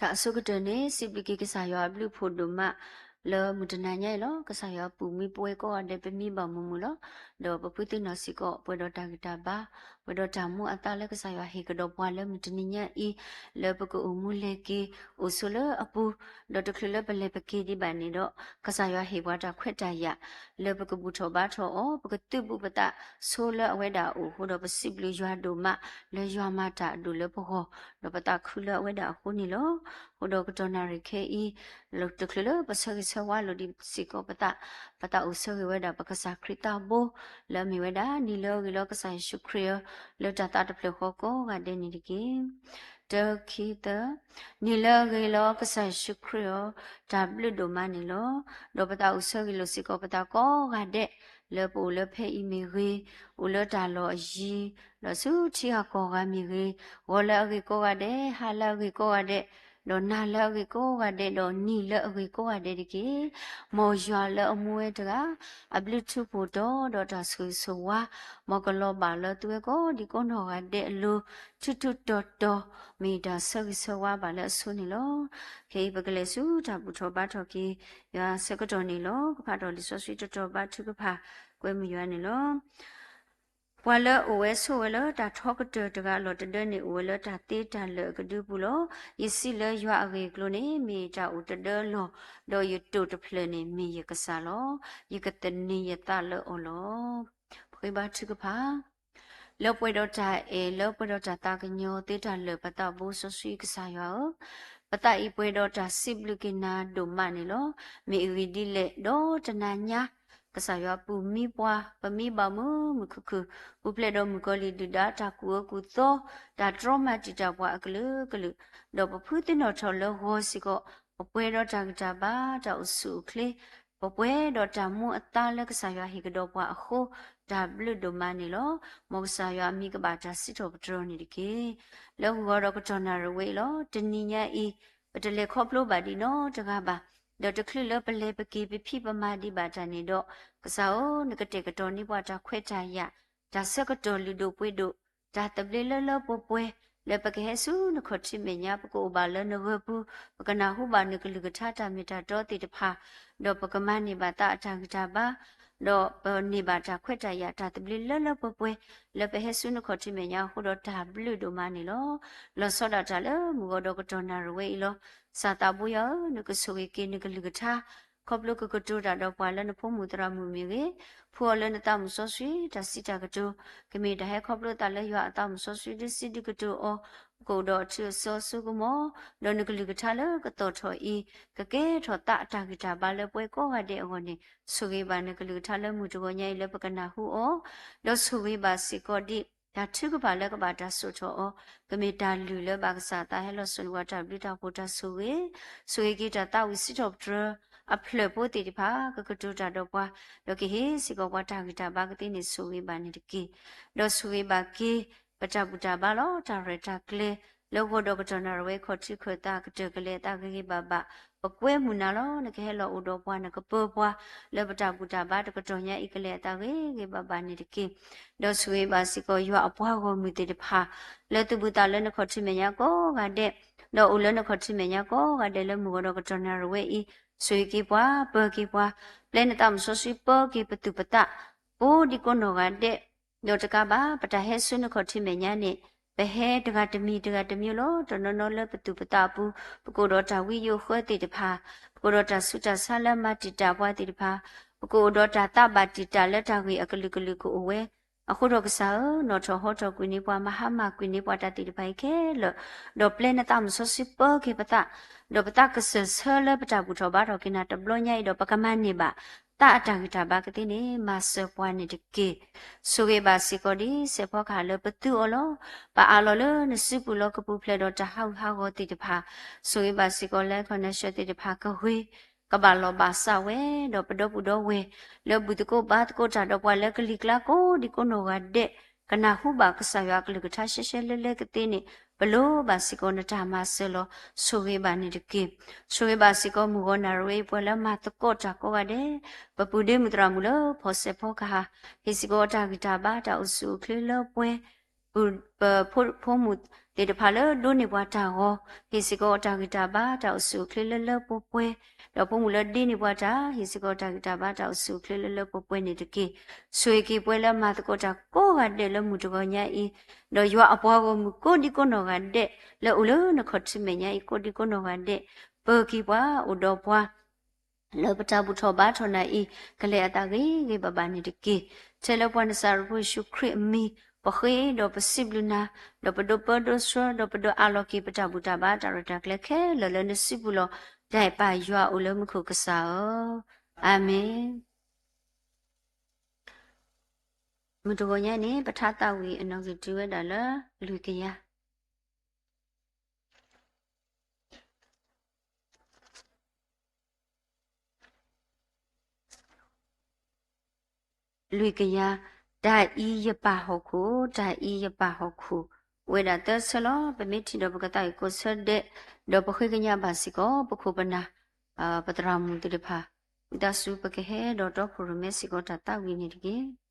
တၢ်အဆိကတၢၢ်န့ၣ် စံးဘျုးက့ၤကစၢ်ယွၤအဘျုးအဖှိၣ်ဒိၣ်မး လၢမုၢ်တနၤညါအံၤလီၤ. ကစၢ်ယွၤပူၤမံပဝဲကိးဂၤဒဲး ပမံဘၣ်မုာ်မုာ်လီၤ. ဒီးပဖုသ့ၣ်နီၣ်စ့ၢ်ကီး ပှဲၤဒီးတၢ်ဂံၢ်တၢ်ဘါ, ပှဲၤဒီးတၢ်မူအသါလၢကစၢ်ယွၤဟ့ၣ်ကဒီးပှၤလၢမုၢ်တနံၤညါအံၤ, လၢပကအိၣ်မူလဲၤက့ၤ အိၣ်ဆိးလၢအပူၤ, ဒီးတချုးလၢပလဲၤပက့ၤဒံးဘၣ်န့ၣ်ဒီး ကစၢ်ယွၤဟ့ၣ်ပှၤတၢ်ခွဲးတၢ်ယာ် လၢပကဘူၣ်ထီၣ်ဘါထီၣ်အီၤ, ပကသုးဘူးပသးဆိလၢအဝဲဒၣ်အအိၣ်အဃိဒီး ပစံးဘျုးယွၤဒိၣ်မး လၢယွၤမၤတၢ်အဒိၣ်လၢပဂီၢ်, ဒီးပသးခုလၢအဝဲဒၣ်အဃိန့ၣ်လီၤ. အဃိဒီးကတီၢ်နၣ်ရံၣ်ခဲအံၤ တချုးလၢပဆၢဂ့ၤဆၢဝါလိာ်ဒံးစ့ၢ်ကီးပသး, ပသးအိၣ်ဆၢဂ့ၤဝဲဒၣ်ပကစၢ်ခရံာ်သးဘိ, လၢအမ့ၢ်ဝဲဒၣ် နံၣ်လၢအဂ့ၤလီၤကစၢ်ယ့ၣ်ၡူးခရံာ်ဧၢ, လၢတၢ်သးတဖျၢၣ်ဃီကိးဂၤဒဲးန့ၣ်တက့ၢ်. တၢ ခံ သၢ, နံၣ်လၢအဂ့ၤလီၤကစၢ်ယ့ၣ်ၡူးခရံာ်ဧၢ, တၢ်ဘျုးဒိၣ်မးန့ၣ်လီၤ. ဒီးပသးအိၣ်ဆၢဂ့ၤလိာ်စ့ၢ်ကီးပသးကိးဂၤဒဲး, လၢပအိၣ်လၢဖဲအံၤမ့ၢ်ဂ့ၤ, အိၣ်လၢတၢ်လီၢ်အယံၤ, ဒီးဆူထံဂၤကီၢ်ဂၤမ့ၢ်ဂ့ၤ, ဂီၤလၢအဂ့ၤကိးဂၤဒဲး, ဟါလၢအဂ့ၤကိးဂၤဒဲး, ဒီးနၤလၢအဂ့ၤကိးဂၤဒဲး, ဒီးနံၣ်လၢအဂ့ၤကိးဂၤဒဲးတက့ၢ်. မ်ယွၤလၢအမူဝဲတဂၤ, အဘျုးထူဖှိၣ်တီဒီးတၢ်ဆိၣ်ဂ့ၤဆိၣ်ဝါ, မ်ကလီၤဘၣ်လၢသုဝဲကိးဒံကိးနီၢ်ဂၤဒဲးအလိၤ, ထူထူတီတီ, မ့ၢ်တၢ်ဆၢဂ့ၤဆၢဝါဘၣ်လၢအဆိန့ၣ်လီၤ. ခဲအံၤပကလဲၤဆူတၢ်ဘူၣ်ထီၣ်ဘါထီၣ်က့ၤ ယွၤဆၢကတီၢ်န့ၣ်လီၤ. ကဖးထီၣ်လံာ်စီဆှံတတီၤဘါထုကဖၣ် ကွဲမုာ်ယွၤန့ၣ်လီၤ. ပှၤလၢအအိၣ်ဝဲဆိးဝဲလၢတၢ်ထီကတၢၢ်တဂၤအလီၢ်တဒၢန့ၣ် အိၣ်ဝဲလၢတၢ်သ့တၢ်လၢာ်အကဒုပူၤလီၤ. ယစံးလၢယွၤအဂ့ၢ်အကျိၤန့ၣ် မ့ၢ်တၢ်အိၣ်တဒၢလီၢ်, ဒီးယတိာ်တဖျၢၣ်န့ၣ်မ့ၢ်ယကစၢ်လီၤ. ယကသန့ၤယသးလၢအီၤလီၤ. ပဃ့ဘါထုကဖၣ်. လၢပှဲၤဒီးတၢ်အဲၣ် လၢပှဲၤဒီးတၢ်သးကညီၤ သ့တၢ်လၢာ်ပသးဘိစီဆှံကစၢ်ယွၤဧၢ, ပသးအံၤပှဲၤဒီးတၢ်စံးဘျုးက့ၤနၤဒိၣ်မးန့ၣ်လီၤ. မ့ၢ်အဂ့ၢ်ဒ်လဲၣ်, ဒီးတနၤညါ ကစၢ်ယွၤပူၤမံပှၤ, ပမံဘၣ်မုာ်မုာ်ခုၣ်ခုၣ်, ပူၤဖျဲးဒီးမုၣ်ကီၤလံၢ်ဒုၣ်ဒါတၢ်ကူၣ်အၢကူၣ်သီ, တၢ်တြီမၤတံာ်တာ်ပှၤအကလုာ်ကလုာ်, ဒီးပဖုသ့ၣ်နီၣ်ထီၣ်လၢဂီၤစ့ၢ်ကီး, ပပှဲၤဒီးတၢ်ဂံၢ်တၢ်ဘါ, တၢ်အိၣ်ဆူၣ်အိၣ်ချ့, ပပှဲၤဒီးတၢ်မူအသါလၢကစၢ်ယွၤဟ့ၣ်ကဒီးပှၤအဃိ, တၢ်ဘျုးဒိၣ်မးန့ၣ်လီၤ. မ်ကစၢ်ယွၤအမံၤကဘၣ်တၢ်စံးထီၣ်ပတြၢၤန့ၣ်တက့ၢ်. လၢဂီၤဒီးကတီၢ်နၣ်ရံၣ်ဝဲအံၤလီၤ. တနံၤညါအံၤ, ပတလဲၤခီဖျိဘၣ်ဒံးနီတဂၤဘၣ်, ဒီးတချုးလၢပလဲၤပက့ၤ ပဖံးပမၤဒံးဘၣ်တၢ်န့ၣ်ဒီး, ကစၢ်ဧၢ, နကတဲာ်ကတီၤန့ၢ်ပှၤတၢ်ခွဲးတၢ်ယာ်, တၢ်ဆၢကတီၢ်လုၢ်ဒိၣ်ပှ့ၤဒိၣ်, တၢ်သဘျ့လၢလၢပှဲၤပှဲၤ, လၢပကဟဲဆူနခီၣ်ထံးမဲာ်ညါ ပကအိၣ်ဘၣ်လၢနဂၢၢ်ပူၤ, ပကနၢ်ဟူဘၣ်နကလုၢ်ကထါတၢ်မ့ၢ်တၢ်တီသ့ၣ်တဖၣ်, ဒီးပကမၤန့ၢ်ဘၣ်သးအတၢ်ဂံၢ်တၢ်ဘါ, ဒီးပန့ၢ်ဘၣ်တၢ်ခွဲးတၢ်ယာ် တၢ်သဘျ့လၢလၢပှဲၤပှဲၤ, လၢပဟဲဆူနခီၣ်ထံးမဲာ်ညါအဃိဒီး တၢ်ဘျုးဒိၣ်မးန့ၣ်လီၤ. လီၤဆီဒၣ်တၢ်လၢမုၢ်ဂီၤဒီးကတီၢ်နၣ်ရံၣ်ဝဲအံၤလီၤ. ကစၢ်သးဘိယွၤဧၢ, နကဆိၣ်ဂ့ၤက့ၤနကလုၢ်ကထါ, ခီဖျိကကတိၤတၢ်ဒီးပှၤလၢနဖိမုၣ်သရၣ်မုၣ်မ့ၢ်ဂ့ၤ, ဖှူအီၤလၢနသးမုၣ်စီဆှံတၢ်စံးတၢ်ကတိၤ, ကမ့ၢ်တၢ်ဟဲခီဖျိသးလၢယွၤအသးမုၣ်စီဆှံဒုးစံးဒုးကတိၤအီၤ, ပကအိၣ်ဒီးအထူအစီအစိကမီၤ, ဒီးနကလုၢ်ကထါလၢကသီၣ်ထီၣ်အံၤ, ကကဲထီၣ်သးအတၢ်ဂံၢ်တၢ်ဘါလၢပဝဲကိးဂၤဒဲးအဂီၢ်န့ၣ်, ဆိၣ်ဂ့ၤဘၣ်နကလုၢ်ကထါလၢမုၢ်တဂီၤညါအံၤလၢပကနၢ်ဟူအီၤ, ဒီးဆိၣ်ဂ့ၤဘၣ်စ့ၢ်ကီးဒံး တၢ်ထုကဖၣ်လၢကဘၣ်တၢ်စိာ်ထီၣ်အီၤ, ကမ့ၢ်တၢ်လုၢ်လၢဘၣ်ကစၢ်အသးဟဲလီၤစိာ်န့ၢ်ပှၤတၢ်ဘျုးတၢ်ဖှိၣ်တၢ်ဆိၣ်ဂ့ၤ, ဆိၣ်ဂ့ၤက့ၤတၢ်သးဝံၣ်စံးထီၣ်ပတြၢၤ အဖျၢၣ်ဖိသ့ၣ်တဖၣ်, ကကတိၤတၢ်ဒီးပှၤ, ဒီးကဟ့ၣ်စ့ၢ်ကီးပှၤတၢ်ဂံၢ်တၢ်ဘါကသ့န့ၣ် ဆိၣ်ဂ့ၤဘၣ်န့ၣ်တက့ၢ်. ဒီးဆိၣ်ဂ့ၤဘၣ်က့ၤ ပတၢ်ဘူၣ်တၢ်ဘါလီၤ တၢ်ရဲၣ်တၢ်ကျဲၤ, လၢဂီၤဒီးကတီၢ်နၣ်ရံၣ်ဝဲခီၣ်ထံးခၢၣ်သးကတၢၢ် ကလဲၤအသးဂ့ၤဂ့ၤဘၣ်ဘၣ်, ပကွဲမုာ်နၤလီၤ. နကဟဲလီၤအိၣ်ဒီးပှၤ နကပၢၤပှၤ, လၢပတၢ်ဘူၣ်တၢ်ဘါတကတီၢ်ညါအံၤ ကလဲၤအသးဂ့ၤဂ့ၤဘၣ်ဘၣ်န့ၣ်တက့ၢ်. ဒီးဆိၣ်ဂ့ၤဘၣ်စ့ၢ်ကီးယွၤအပှၤဂီၢ်မုၢ်သ့ၣ်တဖၣ်, လၢသူၣ်ဘူၣ်သးလၢနခီၣ်ထံးမဲာ်ညါကိးဂၤဒဲး, ဒီးအိၣ်လၢနခီၣ်ထံးမဲာ်ညါကိးဂၤဒဲးလၢမုၢ်ဂီၤဒီးကတီၢ်နၣ်ရံၣ်ဝဲအံၤ, ဆိၣ်ဂ့ၤက့ၤပှၤ, ပၢၤက့ၤပှၤ, ပျဲနသးမုၣ်စီဆှံပၢၤက့ၤပသူၣ်ပသး, ကိးဒံကိးနီၢ်ဂၤဒဲး, ဒီးတကးဘၣ် ပတၢ်ဟဲဆူနခီၣ်ထံးမဲာ်ညါန့ၣ်, ပဟဲတဂၤတမံၤတဂၤတမံၤလီၤ. တနီၤနီၤလၢပသူၣ်ပသးအပူၤ, ပကအိၣ်ဒီးတၢ်ဝံယိးဃၢသ့ၣ်တဖၣ်, ပကအိၣ်ဒီးတၢ်ဆူးတၢ်ဆါလၢမၤတံာ်တာ်ပှၤသ့ၣ်တဖၣ်, ပကအိၣ်ဒီးတၢ်သးဘၣ်တံာ်တာ်လၢတၢ်ဂ့ၢ်အကလုာ်ကလုာ်ကအိၣ်ဝဲ, အဃိဒီးကစၢ်ဧၢ, နီၣ်ထီၣ်ဟီထီၣ်ကွံာ်န့ၢ်ပှၤ မၤဟါမၢ်ကွံာ်န့ၢ်ပှၤတၢ်သ့ၣ်တဖၣ်အံၤခဲလၢာ်, ဒီးပျဲနသးမုၣ်စီဆှံပၢၤက့ၤပသး, ဒီးပသးကစၢၢ်ဆၢလၢပတၢ်ဘူၣ်ထီၣ်ဘါထီၣ်က့ၤနၤတဘျီညါအံၤဒီး ပကမၤန့ၢ်ဘၣ် သးအတၢ်ဂံၢ်တၢ်ဘါကသ့န့ၣ် မၤစၢၤပှၤန့ၣ်တက့ၢ်. ဆိၣ်ဂ့ၤဘၣ်စ့ၢ်ကီးဒ်စဲးဖီကဟၣ်လၢပသူအီၤလီၤ. ပအးလီၤလၢနစုပူၤလီၤ ကပူၤဖျဲးဒီးတၢ်ဟးဂူာ်ဟးဂီၤသ့ၣ်တဖၣ်, ဆိၣ်ဂ့ၤဘၣ်စ့ၢ်ကီးလၢ connection သ့ၣ်တဖၣ်ကဂ့ၤ, ကဘၣ်လီၤဘၣ်စးဝဲ, ဒီးပဒီပုၢ်ဒီဝဲၢ် လၢဘူၣ်သကိးဘါသကိးတၢ်ဒီးပှၤလၢကလံၤကျါကိးဒံကိးနီၢ်ဂၤဒဲး, ကနၢ်ဟူဘၣ်ကစၢ်ယွၤအကလုၢ်ကထါရှဲရှဲလဲလဲကသ့န့ၣ်, ပလိၣ်ဘၣ်စ့ၢ်ကီးနတၢ်မၤစၢၤလီၤ. ဆိၣ်ဂ့ၤဘၣ်န့ၣ်တက့ၢ်. ဆိၣ်ဂ့ၤဘၣ်စ့ၢ်ကီးမုၢ်ဂီၤနၣ်ရံၣ်ဝဲအံၤ ပှၤလၢမၤသကိးတၢ်ကိးဂၤဒဲး, ပပုၢ်ဒ့မုၣ်သရၣ်မုၣ်လၢဖီၣ်စဲးဖီကဟၣ်, ဟ့ၣ်စ့ၢ်ကီးတၢ်ဂံၢ်တၢ်ဘါ တၢ်အိၣ်ဆူၣ်အိၣ်ချ့လၢပှဲၤ ပဖိမုၣ်သ့ၣ်တဖၣ်လၢဒိးန့ၢ်ပှၤတၢ်ဂီၤ, ဟ့ၣ်စ့ၢ်ကီးတၢ်ဂံၢ်တၢ်ဘါတၢ်အိၣ်ဆူၣ်အိၣ်ချ့လၢလၢပှဲၤပှဲၤ, ဒီးဖိမုၣ်လၢဒ့န့ၢ်ပှၤတၢ်, ဟ့ၣ်စ့ၢ်ကီးတၢ်ဂံၢ်တၢ်ဘါတၢ်အိၣ်ဆူၣ်အိၣ်ချ့လၢလၢပှဲၤပှဲၤန့ၣ်တက့ၢ်. ဆိၣ်ဂ့ၤက့ၤပှၤလၢမၤသကိးတၢ်ကိးဂၤဒဲးလၢမုၢ်တဂီၤညါအံၤ, ဒီးယွၤအပှၤဂီၢ်မုၢ်ကိးဒံကိးနီၢ်ဂၤဒဲး လၢအိၣ်လၢနခီၣ်ထံးမဲာ်ညါအံၤ ကိးဒံကိးနီၢ်ဂၤဒဲး, ပၢၤက့ၤပှၤအိၣ်ဒီးပှၤ လၢပတၢ်ဘူၣ်ထီၣ်ဘါထီၣ်နၤအံၤ ကလဲၤအသးဂ့ၤဂ့ၤဘၣ်ဘၣ်န့ၣ်တက့ၢ်. ထဲလၢပှၤနစၤရ့းဖိယ့ၣ်ၡူးခရံာ်အမံၤ ပဃ့ဒီးပစံးဘျုးနၤ, ဒီးပဒိးပၢဒိးဆှၢ ဒီးပဒိးအးလီၤက့ၤပတၢ်ဘူၣ်တၢ်ဘါတၢ်ရဲၣ်တၢ်ကျဲၤခဲလၢာ်လၢနစုပူၤလီၤ. တၢ်အဲၣ်ပၢ်ယွၤအိၣ်လၢမူခိၣ်ကစၢ်ဧၢ, အၤမ့ၣ်. မုၢ်တဂီၤညါန့ၣ် ပထါသးဝံၣ်အနီၣ်ဂံၢ်တုၤဝဲဒၣ်လၢ လွံၢ်ကယၤ လွံၢ်ကယၤ, တၢ်အံၤယပၢ်ဟီၣ်ခိၣ်, တၢ်အံၤယပၢ်ဟီၣ်ခိၣ်, အိၣ်ဝဲဒၣ်သၢဆၢလီၤ. ပမ့ၢ်ထံၣ်ဒီးပကသးဝံၣ်ကိးဆၢဒဲး, ဒီးပဃ့ကညးဘၣ်စ့ၢ်ကီး ပခိၣ်ပနၢ်, ပသရၣ်မုၣ်သ့ၣ်တဖၣ်, ဝံသးစူၤပကဟဲဒီးတီခိၣ်ရိၣ်မဲစ့ၢ်ကီးတၢ်သးဝံၣ်န့ၣ်တက့ၢ်.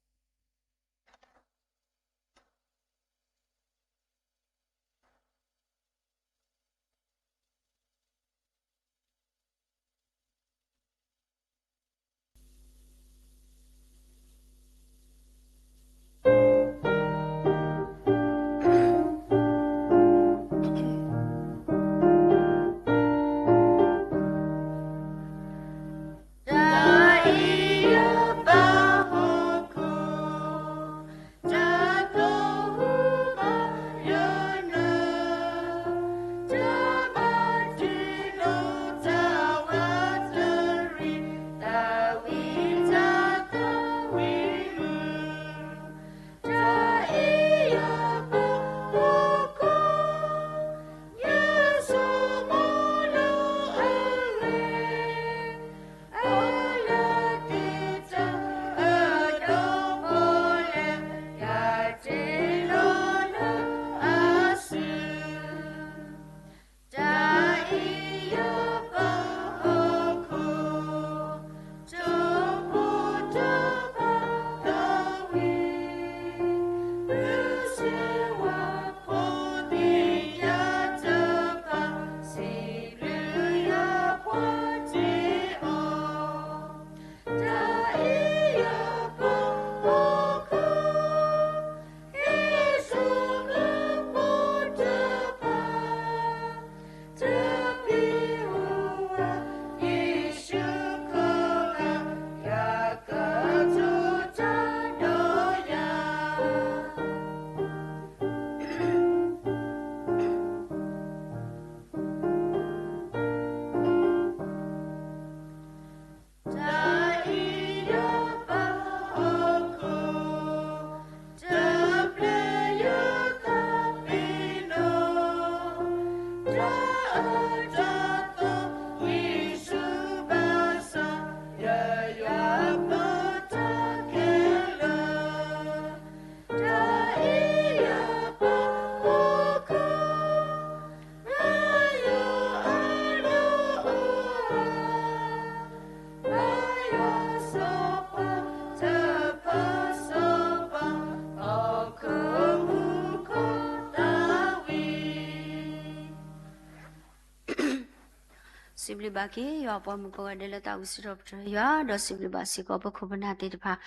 စံးဘျုးဘၣ်က့ၤ ယွၤအပှၤမုၣ်ကိးဂၤဒဲးလၢသးဝံၣ်စံးထီၣ်ပတြၢၤယွၤ, ဒီးစံးဘျုးဘၣ်စ့ၢ်ကီး ပခိၣ်ပနၢ်သ့ၣ်တဖၣ်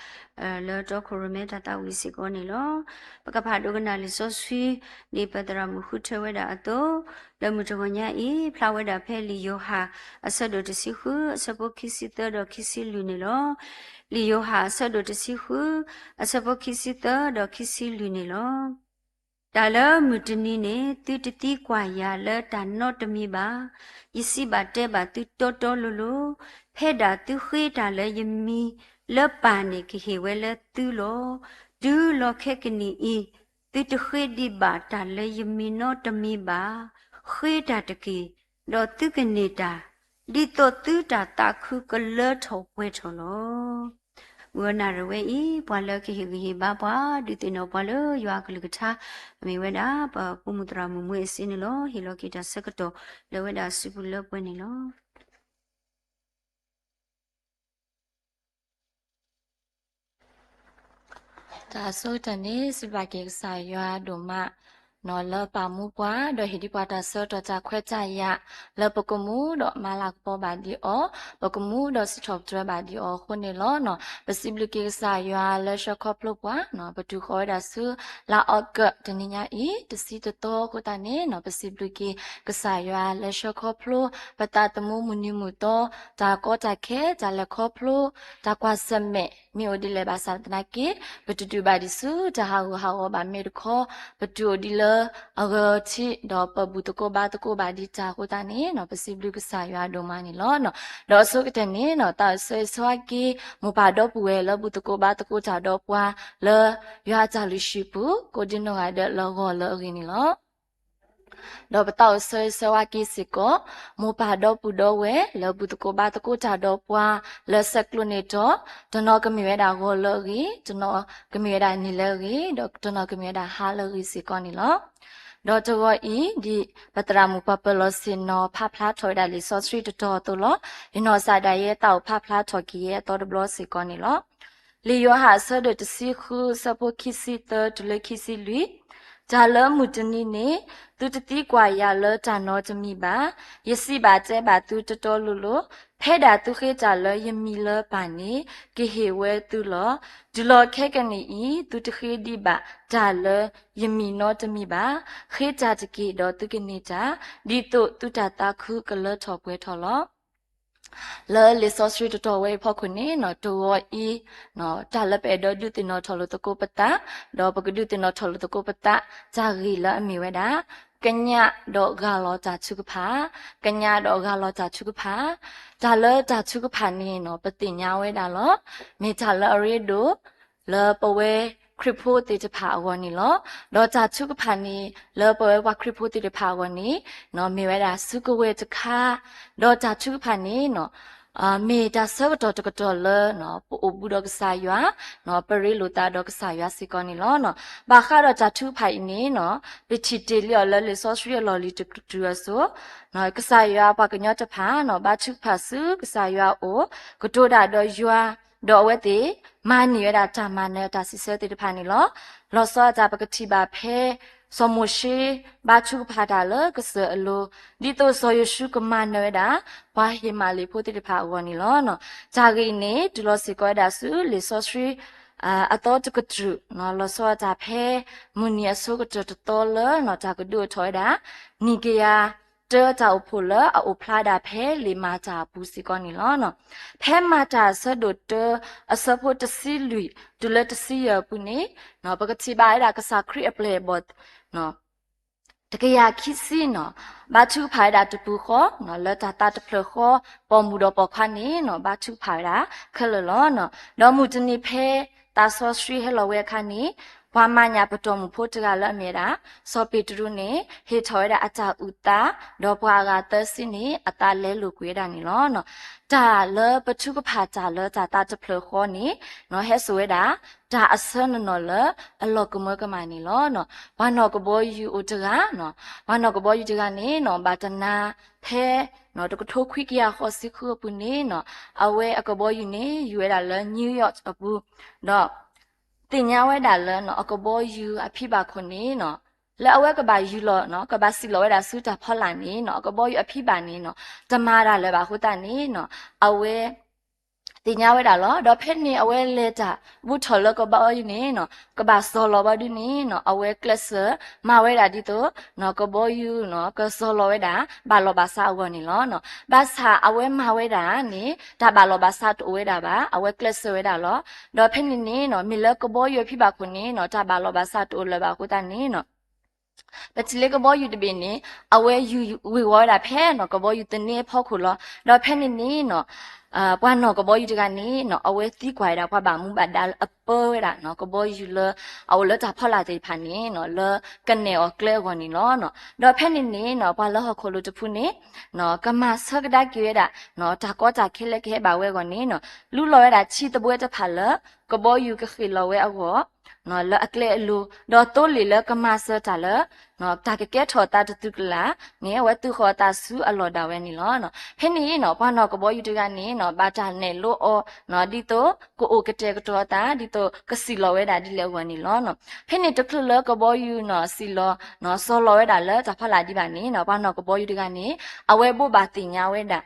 လၢတီခိၣ်ရိၣ်မဲတၢ်သးဝံၣ်စ့ၢ်ကီးန့ၣ်လီၤ. ပကဖးဒိကနၣ်လံာ်စီဆှံ ဒ်ပသရၣ်မုၣ်ဃုထၢဝဲဒၣ်အသိး, လၢမုၢ်တဂီၤညါအံၤ ဖျါဝဲဒၣ်ဖဲလံာ်ယိၤဟၣ် အဆၢဒိၣ်တဆံဃု အဆၢဖိခံဆံသၢဒီးခံဆံလွံၢ်န့ၣ်လီၤ. လံာ်ယိၤဟၣ်အဆၢဒိၣ်တဆံဃု အဆၢဖိခံဆံသၢဒီးခံဆံလွံၢ်န့ၣ်လီၤ. တၢ်လၢမုၢ်တနံၤန့ၣ် သုတသံကွၢ်ယၤလၢတၢ်နီတမံၤဘၣ်. ယစံးဘၣ်တဲဘၣ်သုတီတီလိၤလိၤ, ဖဲဒၣ်သုဃ့တၢ်လၢယမံၤလၢပၢ်န့ၣ် ကဟ့ၣ်ဝဲလၢသုလီၤ. တုၤလီၤခဲကနံၣ်အံၤ သုတဃ့ဒံးဘၣ်တၢ်လၢယမံၤနီတမံၤဘၣ်. ဃ့တၢ်တက့ၢ်, ဒီးသုကန့ၢ်တၢ်, ဒ်သိးသုတၢ်သးခုကလၢထီၣ်ပှဲၤထီၣ်လီၤ. မုၢ်ဂီၤနၣ်ရံၣ်ဝဲအံၤ ပှၤလၢကဟ့ၣ်ဂံၢ်ဟ့ၣ်ဘါပှၤ ဒုးသ့ၣ်နီၣ်ပှၤလၢယွၤအကလုၢ်ကထါ မ့ၢ်ဝဲဒၣ် ပပိာ်မုၣ်သရၣ်မုၣ်မူအ့စ့န့ၣ်လီၤ. ဟ့ၣ်လီၤက့ၤတၢ်ဆၢကတီၢ် လၢဝဲဒၣ်စုပူၤလၢပှဲၤန့ၣ်လီၤ. တၢ်ဆိကတၢၢ်န့ၣ် စံးဘျုးက့ၤကစၢ်ယွၤဒိၣ်မး လၢပာ်မူပှၤ ဒီးဟ့ၣ်ဒံးပှၤတၢ်ဆၢကတီၢ်တၢ်ခွဲးတၢ်ယာ် လၢပကမူဒီးမၤလၤကပီၤဘၣ်ဒံးအီၤ, ပကမူဒီးစံးထီၣ်ပတြၢၤဘၣ်ဒံးအီၤအဃိန့ၣ်လီၤ. ပစံးဘျုးက့ၤကစၢ်ယွၤလၢဆှၢခီဖျိပှၤ ပတုၤဃီၤဝဲဒၣ်ဆူ လါအီကူး တနံၤညါအံၤ တဆံတသီအဃိသတးန့ၣ် ပစံးဘျုးက့ၤကစၢ်ယွၤလၢဆှၢခီဖျိ ပသးသမူမုၢ်နံၤမုၢ်သီ တၢ်ကီတၢ်ခဲ တၢ်လဲၤခီဖျိ တၢ်ကွၢ်ဆၢၣ်မဲာ် မ့ၢ်အိၣ်ဒ်လဲၣ်ဘၣ်ဆၣ်သနာ်က့ ပတတုၤဘၣ်ဒံးဆူတၢ်ဟးဂူာ်ဟးဂီၤဘၣ်မ့ၢ်တခီ ပတုၤအိၣ်ဒံးလၢအဂၢၤထံး ဒီးပဘူၣ်သကိးဘါသကိးဘၣ်ဒံးတၢ်အဃိသတးန့ၣ် ပစံးဘျုးကစၢ်ယွၤဒိၣ်မးန့ၣ်လီၤ. ဒီးအဆိကတၢၢ်န့ၣ် တၢ်အိၣ်ဆၢဂ့ၤဆၢဝါက့ၤ မိၢ်ပၢ်ဒီပုၢ်ဝဲၢ်လၢဘူၣ်သကိးဘါသကိးတၢ်ဒီးပှၤ လၢယွၤအတၢ်လုၢ်ဟံၣ်ပူၤ ကိးဒံနီၢ်ဂၤဒဲးလၢဂီၤလၢအဂ့ၤန့ၣ်လီၤ. ဒီးပတၢ်အိၣ်ဆၢဂ့ၤဆၢဝါက့ၤစ့ၢ်ကီး မိၢ်ပၢ်ဒီပုၢ်ဒီဝဲၢ် လၢဘူၣ်သကိးဘါသကိးတၢ်ဒီးပှၤ လၢဆဲးကျိးန့ၢ်တီၤ တနီၤကမ့ၢ်ဝဲဒၣ်ဂီၤလၢအဂ့ၤ, တနီၤကမ့ၢ်ဝဲဒၣ်နံၤလၢအဂ့ၤ, ဒီးတနီၤကမ့ၢ်ဝဲဒၣ်ဟါလၢအဂ့ၤစ့ၢ်ကီးန့ၣ်လီၤ. ဒီးတဂီၤအံၤ ဒ်ပသရၣ်မုၣ်ပှၤပၢၤလီၢ်ဆ့ၣ်နီၤဖးဖျါထီၣ်ဝဲဒၣ်လံာ်စီဆှံတတီၤအသိးလီၤ. ယနီၢ်ကစၢ်ဒၣ်ယဲ သးအိၣ်ဖးဖျါထီၣ်က့ၤယဲအသီတဘျီစ့ၢ်ကီးန့ၣ်လီၤ. လံာ်ယိၤဟၣ်အဆၢဒိၣ်တဆံဃု အဆၢဖိခံဆံသၢတုၤလၢခံဆံလွံၢ်, တၢ်လၢမုၢ်တနံၤန့ၣ် သုတသံကွၢ်ယၤလၢတၢ်နီတမံၤဘၣ်. ယစံးဘၣ်တဲဘၣ်သုတီတီလိၤလိၤ, ဖဲဒၣ်သုဃ့တၢ်လၢယမံၤလၢပၢ်န့ၣ် ကဟ့ၣ်ဝဲသုလီၤ. တုၤလီၤခဲကနံၣ်အံၤ သုတဃ့ဒံးဘၣ်တၢ်လၢယမံၤနီတမံၤဘၣ်. ဃ့တၢ်တက့ၢ် ဒီးသုကန့ၢ်တၢ်, ဒ်သိးသုတၢ်သးခုကလၢထီၣ်ပှဲၤထီၣ်လီၤ. လၢလံာ်စီဆှံတတီၤဝဲအံၤဖီခိၣ်န့ၣ် တဂီၤအံၤ တၢ်လၢပအဲၣ်ဒိးဒုးသ့ၣ်နီၣ်ထီၣ်လိာ်သကိးပသး, ဒီးပကဒုးသ့ၣ်နီၣ်ထီၣ်လိာ်သကိးပသး တၢ်ဂ့ၢ်လၢအမ့ၢ်ဝဲဒၣ် ကညးဒီးဂၢ်လီၤတၢ်ထုကဖၣ်, ကညးဒီးဂၢ်လီၤတၢ်ထုကဖၣ်, တၢ်လၢတၢ်ထုကဖၣ်န့ၣ် ပသ့ၣ်ညါဝဲဒၣ်လီၤ. မ့ၢ်တၢ်လၢအရ့ဒိၣ် လၢပဝဲခရံာ်ဖိသ့ၣ်တဖၣ်အဂီၢ်န့ၣ်လီၤ. ဒီးတၢ်ထုကဖၣ်န့ၣ် လၢပဝဲပှၤခရံာ်ဖိသ့ၣ်တဖၣ်အဂီၢ်န့ၣ် မ့ၢ်ဝဲဒၣ်စုကဝဲၤတခါ, ဒီးတၢ်ထုကဖၣ်န့ၣ် မ့ၢ်တၢ်ဆၢကတီၢ်တကတီၢ်လၢ ပအိၣ်ဘူးဒီးကစၢ်ယွၤ, ပရ့လိာ်သးဒီးကစၢ်ယွၤစ့ၢ်ကီးန့ၣ်လီၤ. ဘၣ်ဃးဒီးတၢ်ထုကဖၣ်အံၤန့ၣ် ပထံၣ်တ့ၢ်လံအီၤလၢလံာ်စီဆှံအလီၢ်လံၤတကတြူၢ်အစိၤ, ကစၢ်ယွၤပှၤကညီတဖၣ် ဘါထုကဖၣ်ဆူကစၢ်ယွၤအအိၣ်, ကတိၤတၢ်ဒီးယွၤ, ဒီးအဝဲသ့ၣ်မၤန့ၢ်ဝဲဒၣ်တၢ်မၤနၢၤအတၢ်စံးဆၢသ့ၣ်တဖၣ်န့ၣ်လီၤ. လီၤဆီဒၣ်တၢ်ပကထံၣ်ဘၣ်ဖဲ စီၤမိၤၡ့ ဘါထုကဖၣ်တၢ်လၢကစၢၢ်အလိၤ, ဒ်သိးစီၤယိၤၡူကမၤနၢၤဝဲဒၣ် ပှၤဟ့ၣ်မးလ့ၣ်ဖိသ့ၣ်တဖၣ်အဂီၢ်န့ၣ်လီၤ. တၢ်ဂ့ၢ်အံၤန့ၣ် တုၤလီၤစ့ၢ်ကီးဝဲဒၣ်ဆူလံာ်စီဆှံ အသီတကတြူၢ်, လီၤဆီဒၣ်တၢ်ဖဲ မုၢ်နံၤအဆိကတၢၢ်တသီလၢ တၢ်ကဒုးအိၣ်ထီၣ်ဝဲဒၣ် နံၣ်ကယၤတၢတၢ်အိၣ်ဖှိၣ်လၢအအိၣ်ဖျါဒၣ်ဖဲလံာ်မၤတၢ်အပူၤစ့ၢ်ကီးန့ၣ်လီၤ. ဖဲမၤတၢ်အဆၢဒိၣ်တၢ အဆၢဖိတဆံလွံၢ်တုၤလၢတဆံယဲၢ်အပူၤန့ၣ် ပကထံၣ်ဘၣ်ဝဲဒၣ်ကစၢ်ခရံာ်အပျဲၢ်အဘီၣ် တကယၤခံဆံန့ၣ် ဘါထုကဖၣ်ဝဲဒၣ်တပူၤဃီ လၢတၢ်သးတဖျၢၣ်ဃီ ပိာ်မုၣ်ဒီးပိာ်ခွါန့ၣ် ဘါထုကဖၣ်ဝဲဒၣ်ခဲလၢာ်လီၤ. ဒီးမုၢ်တနံၤဖဲသးစီဆှံဟဲလီၤဝဲအခါန့ၣ် ပှၤမၤညၣ်ပတီၢ်မုၢ်ဖိတဂၤလၢအမ့ၢ်ဝဲဒၣ် စီၤပ့းတရူးန့ၣ် ဟ့ၣ်ထီၣ်ဝဲဒၣ်အတၢ်အုၣ်သး ဒီးပှၤအဂၤသၢဆံန့ၣ် အသးလဲလိာ်ကွံာ်ဝဲဒၣ်န့ၣ်လီၤ. တၢ်လၢပထုကဖၣ်တၢ်လၢတၢ်သးတဖျၢၣ်ဃီန့ၣ် ဟဲစိာ်ဝဲဒၣ် တၢ်အဆၢနနီၣ်လၢအလီၤကမၢကမၣ်န့ၣ်လီၤ. ပှၤနီၢ်ကဘီယူၤအိၣ်တဂၤ, ပှၤနီၢ်ကဘီယူၤတဂၤန့ၣ် ဘၣ်တနၤဖဲ တကထိခွံကယၤဃိးဆံဃုအပူၤန့ၣ် အဝဲအကဘီယူၤန့ၣ် ယူၤဝဲဒၣ်လၢ New York အပူၤ, ဒီးသ့ၣ်ညါဝဲဒၣ်လၢ အကဘီယူၤအဖံဘၣ်ခိၣ်န့ၣ် လၢအဝဲကဘၣ်ယူၤလီၤ ကဘၣ်စံၣ်လီၤဝဲဒၣ်ဆူတၢ်ဖီလာ်န့ၣ် အကဘီယူၤအဖံဘၣ်န့ၣ် တမၤတၢ်လၢၤဘၣ်အဃိသတးန့ၣ် အဝဲ သ့ၣ်ညါဝဲဒၣ်လီၤ. ဒီးဖဲန့ၣ် အဝဲလဲၤတၢ်ဘူးထီၣ်လၢကဘီယူၤန့ၣ် ကဘၣ်စီၤလီၤဘီဒုန့ၣ် အဝဲကျဲးစၢးမၤဝဲဒၣ်ဒ်သိး ကဘီယူၤ ကစီၤလီၤဝဲဒၣ် ဘၣ်လီၢ်ဘၣ်စးအဂီၢ်န့ၣ်လီၤ. ဘၣ်ဆၣ်အဝဲမၤဝဲဒၣ်န့ၣ် တၢ်ဘၣ်လီၢ်ဘၣ်စးတအိၣ်ဝဲဒၣ်ဘၣ်, အဝဲကျဲးစၢးဝဲဒၣ်လီၤ. ဒီးဖဲန့ၣ်န့ၣ် မ့ၢ်လၢကဘီယူၤအဖံဘၣ်ခိၣ်န့ၣ် တၢ်ဘၣ်လီၢ်ဘၣ်စးတအိၣ်လၢၤဘၣ်အဃိသတးန့ၣ် ပထံၣ်လၢကဘီယူၤတဘ့ၣ်န့ၣ် အဝဲယူၤဝ့ၤဝီၤဝဲဒၣ်ဖဲန့ၣ် ကဘီယူၤသန့အဖီခိၣ်လီၤ. ဒီးဖဲန့ၣ်န့ၣ် ပှၤနီၢ်ကဘီယူၤတဂၤန့ၣ် အဝဲသံကွၢ်ဝဲဒၣ်ပှၤဘၣ်မူဘၣ်ဒါလၢအပၢဝဲဒၣ် ကဘီယူၤလၢ အအိၣ်လၢတၢ်ဖီလာ်သ့ၣ်တဖၣ်န့ၣ် လၢကနဲၣ်အီၤကျဲအဂီၢ်န့ၣ်လီၤ. ဒီးဖဲန့ၣ်န့ၣ် ပှၤလၢဟီၣ်ခိၣ်လိၤတဖုန့ၣ် ကမၤဆၢကဒါက့ၤဝဲဒၣ် တၢ်ကီတၢ်ခဲလၢကဟဲဘၣ်ဝဲအဂီၢ်န့ၣ် လူလီၤဝဲဒၣ်ထံသဘှဲတဖၣ်လၢ ကဘီယူၤကဃ့ၢ်လီၤဝဲအဂီၢ် လၢအကျဲအလိၤ, ဒီးသိလ့ၣ်လၢကမၤစၢၤတၢ်လၢ တၢ်ကကဲထီၣ်အသးတသုးကလးန့ၣ် အဝဲသုးဃီၤအသးဆူအလီၢ်ဒၣ်ဝဲန့ၣ်လီၤ. ဖဲန့ၣ်နီၤ ပှၤနီၢ်ကဘီယူၤတဂၤန့ၣ်နီၤ ဘၣ်တၢ်နဲၣ်လိအီၤ ဒ်သိးကအိၣ်ကတဲာ်ကတီၤအသး ဒ်သိးကစံၣ်လီၤဝဲဒၣ်ဒ်လဲၣ်အဂီၢ်န့ၣ်လီၤ. ဖဲန့ၣ်တချုးလၢကဘီယူၤနီၤ စံၣ်လီၤ စီၤလီၤဝဲဒၣ်လၢတၢ်ဖီလာ်ဒံးဘၣ်န့ၣ်နီၤ ပှၤနီၢ်ကဘီယူၤတဂၤန့ၣ် အဝဲဘိးဘၣ်သ့ၣ်ညါဝဲဒၣ်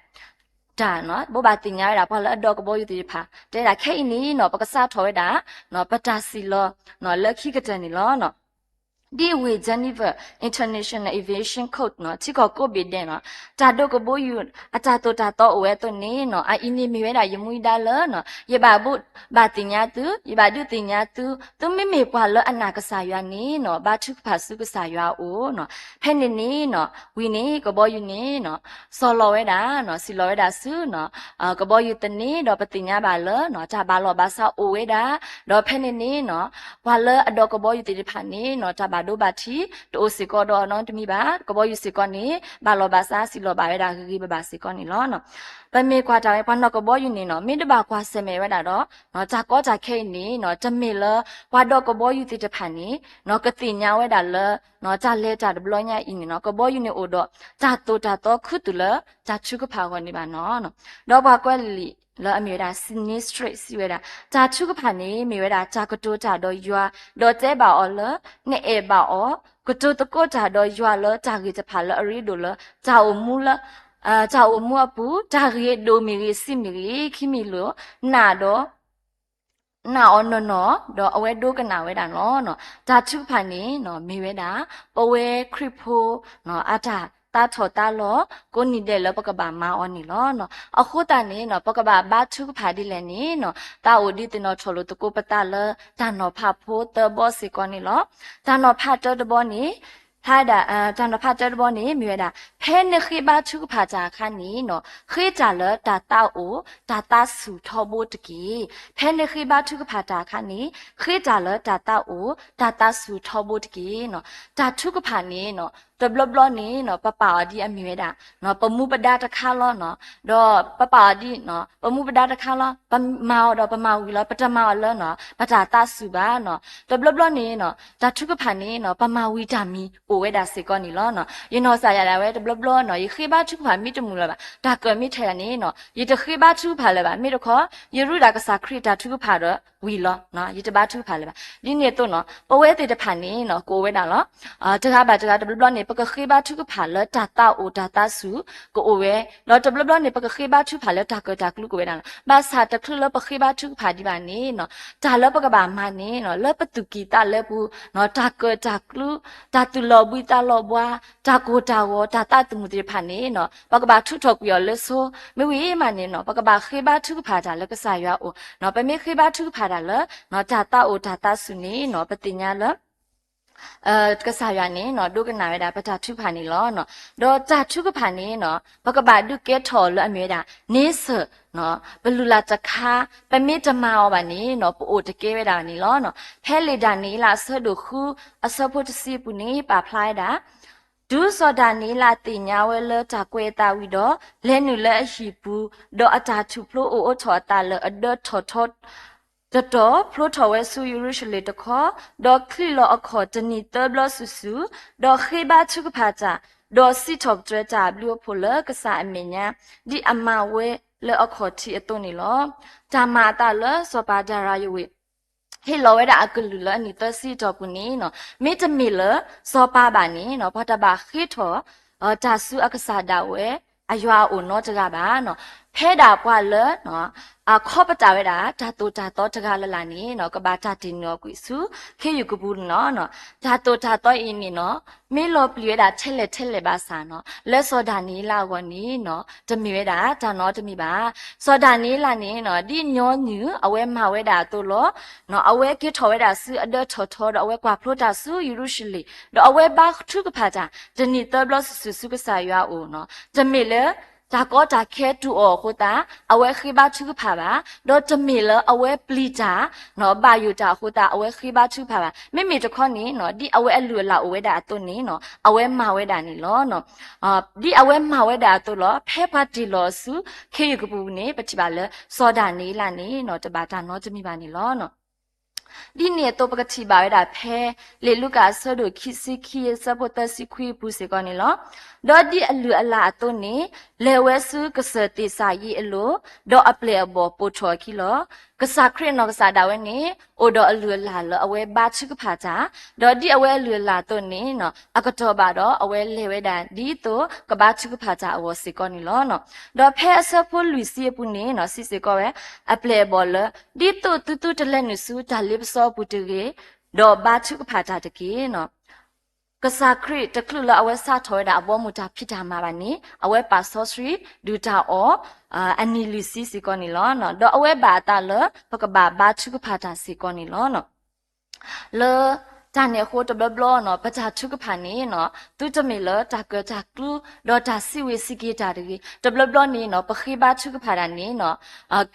တၢ် ဘိးဘၣ်သ့ၣ်ညါဝဲဒၣ် ပှၤလၢအဒိးကဘီယူၤသ့ၣ်တဖၣ် တဲဒၣ်ခဲအံၤန့ၣ်နီၤ ပကစးထီၣ်ဝဲဒၣ် ပတၢ်စံၣ်လီၤ လၢခံကတၢၢ်န့ၣ်လီၤ. ဒ်ဝ့ၢ် Geneva International Aviation Code နီၤ ထံကီၢ်ကိးဘ့ၣ်ဒဲးနီၤ တၢ်ဒိးကဘီယူၤအတၢ်သိၣ်တၢ်သီအိၣ်ဝဲအသိးန့ၣ်နီၤ အအံၤန့ၣ်မ့ၢ်ဝဲဒၣ်ယမူဒါလၢနီၤ ယဘၣ်ဘိးဘၣ်သ့ၣ်ညါသု ယဘၣ်ဒုးသ့ၣ်ညါသု သုမ့မ့ၢ်ပှၤလၢအနာ်ကစၢ်ယွၤန့ၣ်နီၤ ဘါထုကဖၣ်ဆူကစၢ်ယွၤအအိၣ်နီၤ ဖဲန့ၣ်န့ၣ်နီၤ ဝံၤန့ၣ် ကဘီယူၤန့ၣ်နီၤ စီၤလီၤဝဲဒၣ်နီၤ စံၣ်လီၤဝဲဒၣ်ဆူနီၤ ကဘီယူၤသန့ ဒီးပသ့ၣ်ညါဘၣ်လၢနီၤ တၢ်ဘၣ်လီၢ်ဘၣ်စးအိၣ်ဝဲဒၣ် ဒီးဖဲန့ၣ်န့ၣ်နီၤ ပှၤလၢအဒိးကဘီယူၤသ့ၣ်တဖၣ်န့ၣ်နီၤ တၢ်ဘၣ်ဒိဘၣ်ထံး တအိၣ်စ့ၢ်ကီးဒီးနီတမံၤဘၣ် ကဘီယူၤစ့ၢ်ကီးန့ၣ် ဘၣ်လီၢ်ဘၣ်စးစံၣ်လီၤဘၣ်ဝဲဒၣ်ဂ့ၤဂ့ၤဘၣ်ဘၣ်စ့ၢ်ကီးန့ၣ်လီၤ. ပမ့ၢ်ကွၢ်တၢ်ဝဲ ပှၤနီၢ်ကဘီယူၤန့ၣ်နီၤ မ့ၢ်တဘၣ်ကွၢ်ဆၢၣ်မဲာ်ဝဲဒၣ်ဒီး တၢ်ကီတၢ်ခဲအံၤန့ၣ်နီၤ တမ့ၢ်လၢ ပှၤဒိးကဘီယူၤသ့ၣ်တဖၣ်န့ၣ်နီၤ ကသ့ၣ်ညါဝဲဒၣ်လၢ တၢ်လဲၤတၢ်တဘျီညါအံၤန့ၣ်နီၤ ကဘီယူၤန့ၣ်အိၣ်ဒီး တၢ်သိၣ်တၢ်သီခုတုၤလၢ တၢ်ထုကဖၣ်အဂီၢ်န့ၣ်ဘၣ်နီၤ. ဒီးပှၤကွဲးလံာ်လၢအမ့ၢ်ဝဲဒၣ် Sydney Straits စံးဝဲဒၣ် တၢ်ထုကဖၣ်န့ၣ် မ့ၢ်ဝဲဒၣ်တၢ်ကတိၤတၢ်ဒီးယွၤ ဒီးတဲဘၣ်အီၤလၢ နအဲၣ်ဘၣ်အီၤ ကတိၤသကိးတၢ်ဒီးယွၤလၢတၢ်ဂ့ၢ်တဖၣ်လၢအရ့ဒိၣ်လၢ တၢ်အိၣ်မူလၢ တၢ်အိၣ်မူအပူၤ တၢ်ဂ့ၢ်ဒိၣ်မ့ၢ်ဂ့ၤဆံးမ့ၢ်ဂ့ၤ ခံမံၤလိာ် နာ်ဒီး နာ်အီၤနီၢ်နီၢ် ဒီးအဝဲဒိကနၣ်ဝဲဒၣ်လီၤ. တၢ်ထုကဖၣ်န့ၣ်နီၤ မ့ၢ်ဝဲဒၣ် ပဝဲခရံာ်ဖိ အတၢ်သးထီၣ်သးလီၤ ကိးနံၤဒဲးလၢပကဘၣ်မၤအီၤန့ၣ်လီၤ. အဃိသတးန့ၣ်နီၤ ပကဘၣ်ဘါထုကဖၣ်ဒ်လဲၣ်န့ၣ်နီၤ သးအိၣ်ဒုးသ့ၣ်နီၣ်ထီၣ်လိာ်သကိးပသးလၢ တၢ်နီၤဖးဖိသၢဘီစ့ၢ်ကီးန့ၣ်လီၤ. တၢ်နီၤဖးတၢတဘီန့ၣ် ဖဲဒၣ် တၢ်နီၤဖးတၢတဘီန့ၣ် မ့ၢ်ဝဲဒၣ် ဖဲနဃ့ဘါထုကဖၣ်တၢ်အခါန့ၣ်နီၤ ဃ့တၢ်လၢတၢ်သးအိၣ် တၢ်သးဆူၣ်ထီဘိတက့ၢ်. ဖဲနဃ့ဘါထုကဖၣ်တၢ်အခါန့ၣ် ဃ့တၢ်လၢတၢ်သးအိၣ် တၢ်သးဆူၣ်ထီဘိတက့ၢ်နီၤ. တၢ်ထုကဖၣ်န့ၣ်နီၤ တဘျီဘျီန့ၣ်နီၤ ပပာ်အီၤဒ်အမ့ၢ်ဝဲဒၣ် ပမူပဒါတခါလီၤနီၤ. ဒီးပပာ်အီၤဒ် ပမူပဒါတခါလီၤ. ပမၤအီၤဒီးပမၤဝံၤလီၤ. ပတမၤအီၤလၢနီၤ ပတၢ်သးဆူၣ်ဘၣ်နီၤ. တဘျီဘျီန့ၣ်နီၤ တၢ်ထုကဖၣ်န့ၣ်နီၤ ပမၤဝံၤတၢ်မံၤအိၣ်ဝဲဒၣ်စ့ၢ်ကီးန့ၣ်လီၤ. ယနီၢ်ကစၢ်ယၤဒၣ်ဝဲတဘျီဘျီနီၤ ယဃ့ဘါထုကဖၣ်မ့ၢ်တမုာ်လၢၤဘၣ် တၢ်ကၢၣ်မ့ၢ်ထဲယၤန့ၣ်နီၤ ယတဃ့ဘါထုကဖၣ်လၢၤဘၣ်. မ့ၢ်တခီ ယရူးဒၣ်ကစၢ်ခရံာ်တၢ်ထုကဖၣ်ဒီးဝံၤလီၤ. ယတဘါထုကဖၣ်လၢၤဘၣ်. ဒ်န့ၣ်အသိးနီၤ ပဝဲသ့ၣ်တဖၣ်န့ၣ်နီၤ ကအိၣ်ဝဲဒၣ်လီၤ. တဂၤဘၣ်တဂၤတဘျီဘျီန့ၣ် ပကဃ့ဘါထုကဖၣ်လၢတၢ်သးအိၣ်တၢ်သးဆူၣ်ကအိၣ်ဝဲ ဒီးတဘျီဘျီန့ၣ် ပကဃ့ဘါထုကဖၣ်လၢတၢ်ကၢၣ်တၢ်ကျူကအိၣ်ဝဲဒၣ်လီၤ. ဘၣ်ဆၣ်တချုးလၢပဃ့ဘါထုကဖၣ်ဒံးဘၣ်န့ၣ်နီၤ တၢ်လၢပကဘၣ်မၤန့ၣ်နီၤ လၢပသူၣ်ကံၢ်သးလဲပူၤနီၤ တၢ်ကၢၣ်တၢ်ကျူ တၢ်သူၣ်လီၤဘှံးသးလီၤဘှါ တၢ်ကိၢ်တၢ်ဂီၤ တၢ်သးသမူသ့ၣ်တဖၣ်န့ၣ်နီၤ ပကဘၣ်ထုးထီၣ်ကွံာ်အီၤလၢဆိ မ့ၢ်ဝံၤမးန့ၣ်နီၤ ပကဘၣ်ဃ့ဘါထုကဖၣ်တၢ်လၢကစၢ်ယွၤအအိၣ်နီၤ ပမ့ၢ်ဃ့ဘါထုကဖၣ်တၢ်လၢ တၢ်သးအိၣ်တၢ်သးဆူၣ်န့ၣ်နီၤ ပသ့ၣ်ညါလၢ ကစၢ်ယွၤန့ၣ်နီၤ ဒိကနၣ်ဝဲဒၣ်ပတၢ်ထုကဖၣ်န့ၣ်လီၤ. ဒီးတၢ်ထုကဖၣ်န့ၣ်နီၤ ပကဘၣ်ဒုးကဲထီၣ်အီၤလၢအမ့ၢ်ဝဲဒၣ် န့ဆၢၣ်နီၤ ပလုၢ်လၢ်တခါ ပမ့ၢ်တမၤအီၤဘၣ်န့ၣ်နီၤ ပအိၣ်တကဲဝဲဒၣ်န့ၣ်လီၤ. ဖဲလံာ်ဒၤနံးယ့လးအဆၢဒိၣ်ဃု အဆၢဖိတဆံအပူၤန့ၣ် ပာ်ဖျါဝဲဒၣ် တုၤစီၤဒၤနံးယ့လးသ့ၣ်ညါဝဲလၢတၢ်ကွဲးအသးဝံၤဒီး လဲၤနုာ်လၢအဟံၣ်ပူၤ, ဒီးအတၢ်ထူၣ်ဖျိအိၣ်အိးထီၣ်အသးလၢအဒၢထီၣ်ထီ တတီၤ ဖျိထီၣ်ဝဲဆူယရူၤၡလ့ၣ်တခီ, ဒီးချံးလီၤအခီၣ်တနံၣ်သၢဘျီစုာ်စုာ်, ဒီးဃ့ဘါထုကဖၣ်တၢ်, ဒီးစံးထီၣ်ပတြၢၤတၢ်အဘျုးအဖှိၣ်လၢကစၢ်အမဲာ်ညါ, ဒ်အမၤဝဲလၢအခီၣ်ထံးအသိးန့ၣ်လီၤ. တၢ်မၤအသးလၢစီၤပၤဒၤရၤယၤဝ့း ဟ့ၣ်လီၤဝဲဒၣ်အကလုၢ်လၢအနံၣ်သၢဆံအတီၢ်ပူၤန့ၣ်နီၤ, မ့တမ့ၢ်လၢစီၤပၤဘၣ်န့ၣ်နီၤ, ပှၤတဘၣ်ဃ့ထီၣ် တၢ်ဆူအကစၢ်ဒၣ်ဝဲ အယွၤအအိၣ်နီတဂၤဘၣ်နီၤ. ဖဲဒၣ်ပှၤလၢ အခီပတာ်ဝဲဒၣ် တၢ်သိၣ်တၢ်သီတဂၤလၢ်လၢ်န့ၣ်နီၤ, ကဘၣ်တၢ်တ့ၢ်နုာ်အီၤကွံာ်ဆူ ခ့ယုၢ်ကပူၤန့ၣ်လီၤ. တၢ်သိၣ်တၢ်သီအံၤန့ၣ်နီၤ, မ့ၢ်လီၤပျံၤဝဲဒၣ်ထဲလဲၣ်ထဲလဲၣ်ဘၣ်ဆၣ်နီၤ, လၢစီၤဒၤနံးယ့လးအဂီၢ်န့ၣ်နီၤ, တမ့ၢ်ဝဲဒၣ်တၢ်နီတမံၤဘၣ်. စီၤဒၤနံးယ့လးန့ၣ်နီၤ, ဒ်ညီနုၢ်အဝဲမၤဝဲဒၣ်အသိးလီၤ. အဝဲက့ၤထီၣ်ဝဲဒၣ်ဆူအဒၢထီၣ်ထီ ဒီးအဝဲကွၢ်ဖျိတၢ်ဆူယရူၤၡလ့ၣ်, ဒီးအဝဲဘါထုကဖၣ်တၢ် တနံၣ်သၢဘျီစုာ်စုာ်ဆူကစၢ်ယွၤအအိၣ်နီၤ. တမ့ၢ်လၢ တၢ်ကီတၢ်ခဲတူၢ်အီၤအဃိသတး အဝဲဃ့ဘါထုကဖၣ်ဘၣ်, ဒီးတမ့ၢ်လၢအဝဲပျံၤတၢ် ဘၣ်ယိၣ်တၢ်အဃိသတး အဝဲဃ့ဘါထုကဖၣ်ဘၣ်. မ့မ့ၢ်တခီန့ၣ်နီၤ, ဒ်အဝဲအလုၢ်အလၢ်အိၣ်ဝဲဒၣ်အသိးန့ၣ်နီၤ, အဝဲမၤဝဲဒၣ်န့ၣ်လီၤ. ဒ်အဝဲမၤဝဲဒၣ်အသိးလီၤ. ဖဲပှၤတ့ၢ်လီၤအီၤဆူ ခ့ယုၢ်ကပူၤန့ၣ် ပထံၣ်ဘၣ်လၢ စီၤဒၤနံးယ့လးန့ၣ်နီၤ, တဘၣ်တၢ်နီတမံၤဘၣ်န့ၣ်လီၤ. ဒ်န့ၣ်အသိးပကထံၣ်ဘၣ်ဝဲဒၣ်ဖဲ လံာ်လူၤကၣ်အဆၢဒိၣ်ခံဆံခံအဆၢဖိသၢဆံခွံအပူၤစ့ၢ်ကီးန့ၣ်လီၤ. ဒီးဒ်အလုၢ်အလၢ်အသိးန့ၣ် လဲၤဝဲဆူကစၢၢ်သ့ၣ်စၢ်ယံးအလိၤ, ဒီးအပျဲၢ်အဘီၣ်ပိာ်ထီၣ်အခံလီၤ. ကစၢ်ခရံာ်အနီၢ်ကစၢ်ဒၣ်ဝဲန့ၣ် အိၣ်ဒီးအလုၢ်အလၢ်လၢအဝဲဘါထုကဖၣ်တၢ်, ဒီးဒ်အဝဲအလုၢ်အလၢ်အသိးန့ၣ် အကတီၢ်ဘၣ်ဒီးအဝဲလဲၤဝဲဒၣ် ဒ်သိးကဘါထုကဖၣ်တၢ်အဂီၢ်စ့ၢ်ကီးန့ၣ်လီၤ. ဒီးဖဲအဆၢဖိလွံၢ်ဆံအပူၤန့ၣ် စံးစ့ၢ်ကီးဝဲ အပျဲၢ်အဘီၣ်လၢ ဒ်သိးသုသုတလဲၤနုာ်ဆူတၢ်လ့ပစီအပူၤတဂ့ၤ, ဒီးဘါထုကဖၣ်တၢ်တက့ၢ်. ကစၢ်ခရံာ်တချုးလၢအဝဲစးထီၣ်ဝဲဒၣ်အဘီအမုၢ်တၢ်ဖံးတၢ်မၤဘၣ်န့ၣ် အဝဲပာ်စီဆှံဒုၣ်တၢ်အီၣ် အနံၣ်လွံၢ်ဆံစ့ၢ်ကီးန့ၣ်လီၤ. ဒီးအဝဲဘၣ်အသးလၢပကဘၣ်ဘါထုကဖၣ်တၢ်စ့ၢ်ကီးန့ၣ်လီၤ. လၢတၢ်န့ၣ်အဃိတဘျီဘျီန့ၣ် ပတၢ်ထုကဖၣ်န့ၣ် သုတမ့ၢ်လၢတၢ်ကၢၣ်တၢ်ကျူ ဒီးတၢ်စံးဝ့ၤစံးက့ၤတၢ်တဂ့ၤ. တဘျီဘျီန့ၣ် ပဃ့ဘါထုကဖၣ်တၢ်န့ၣ်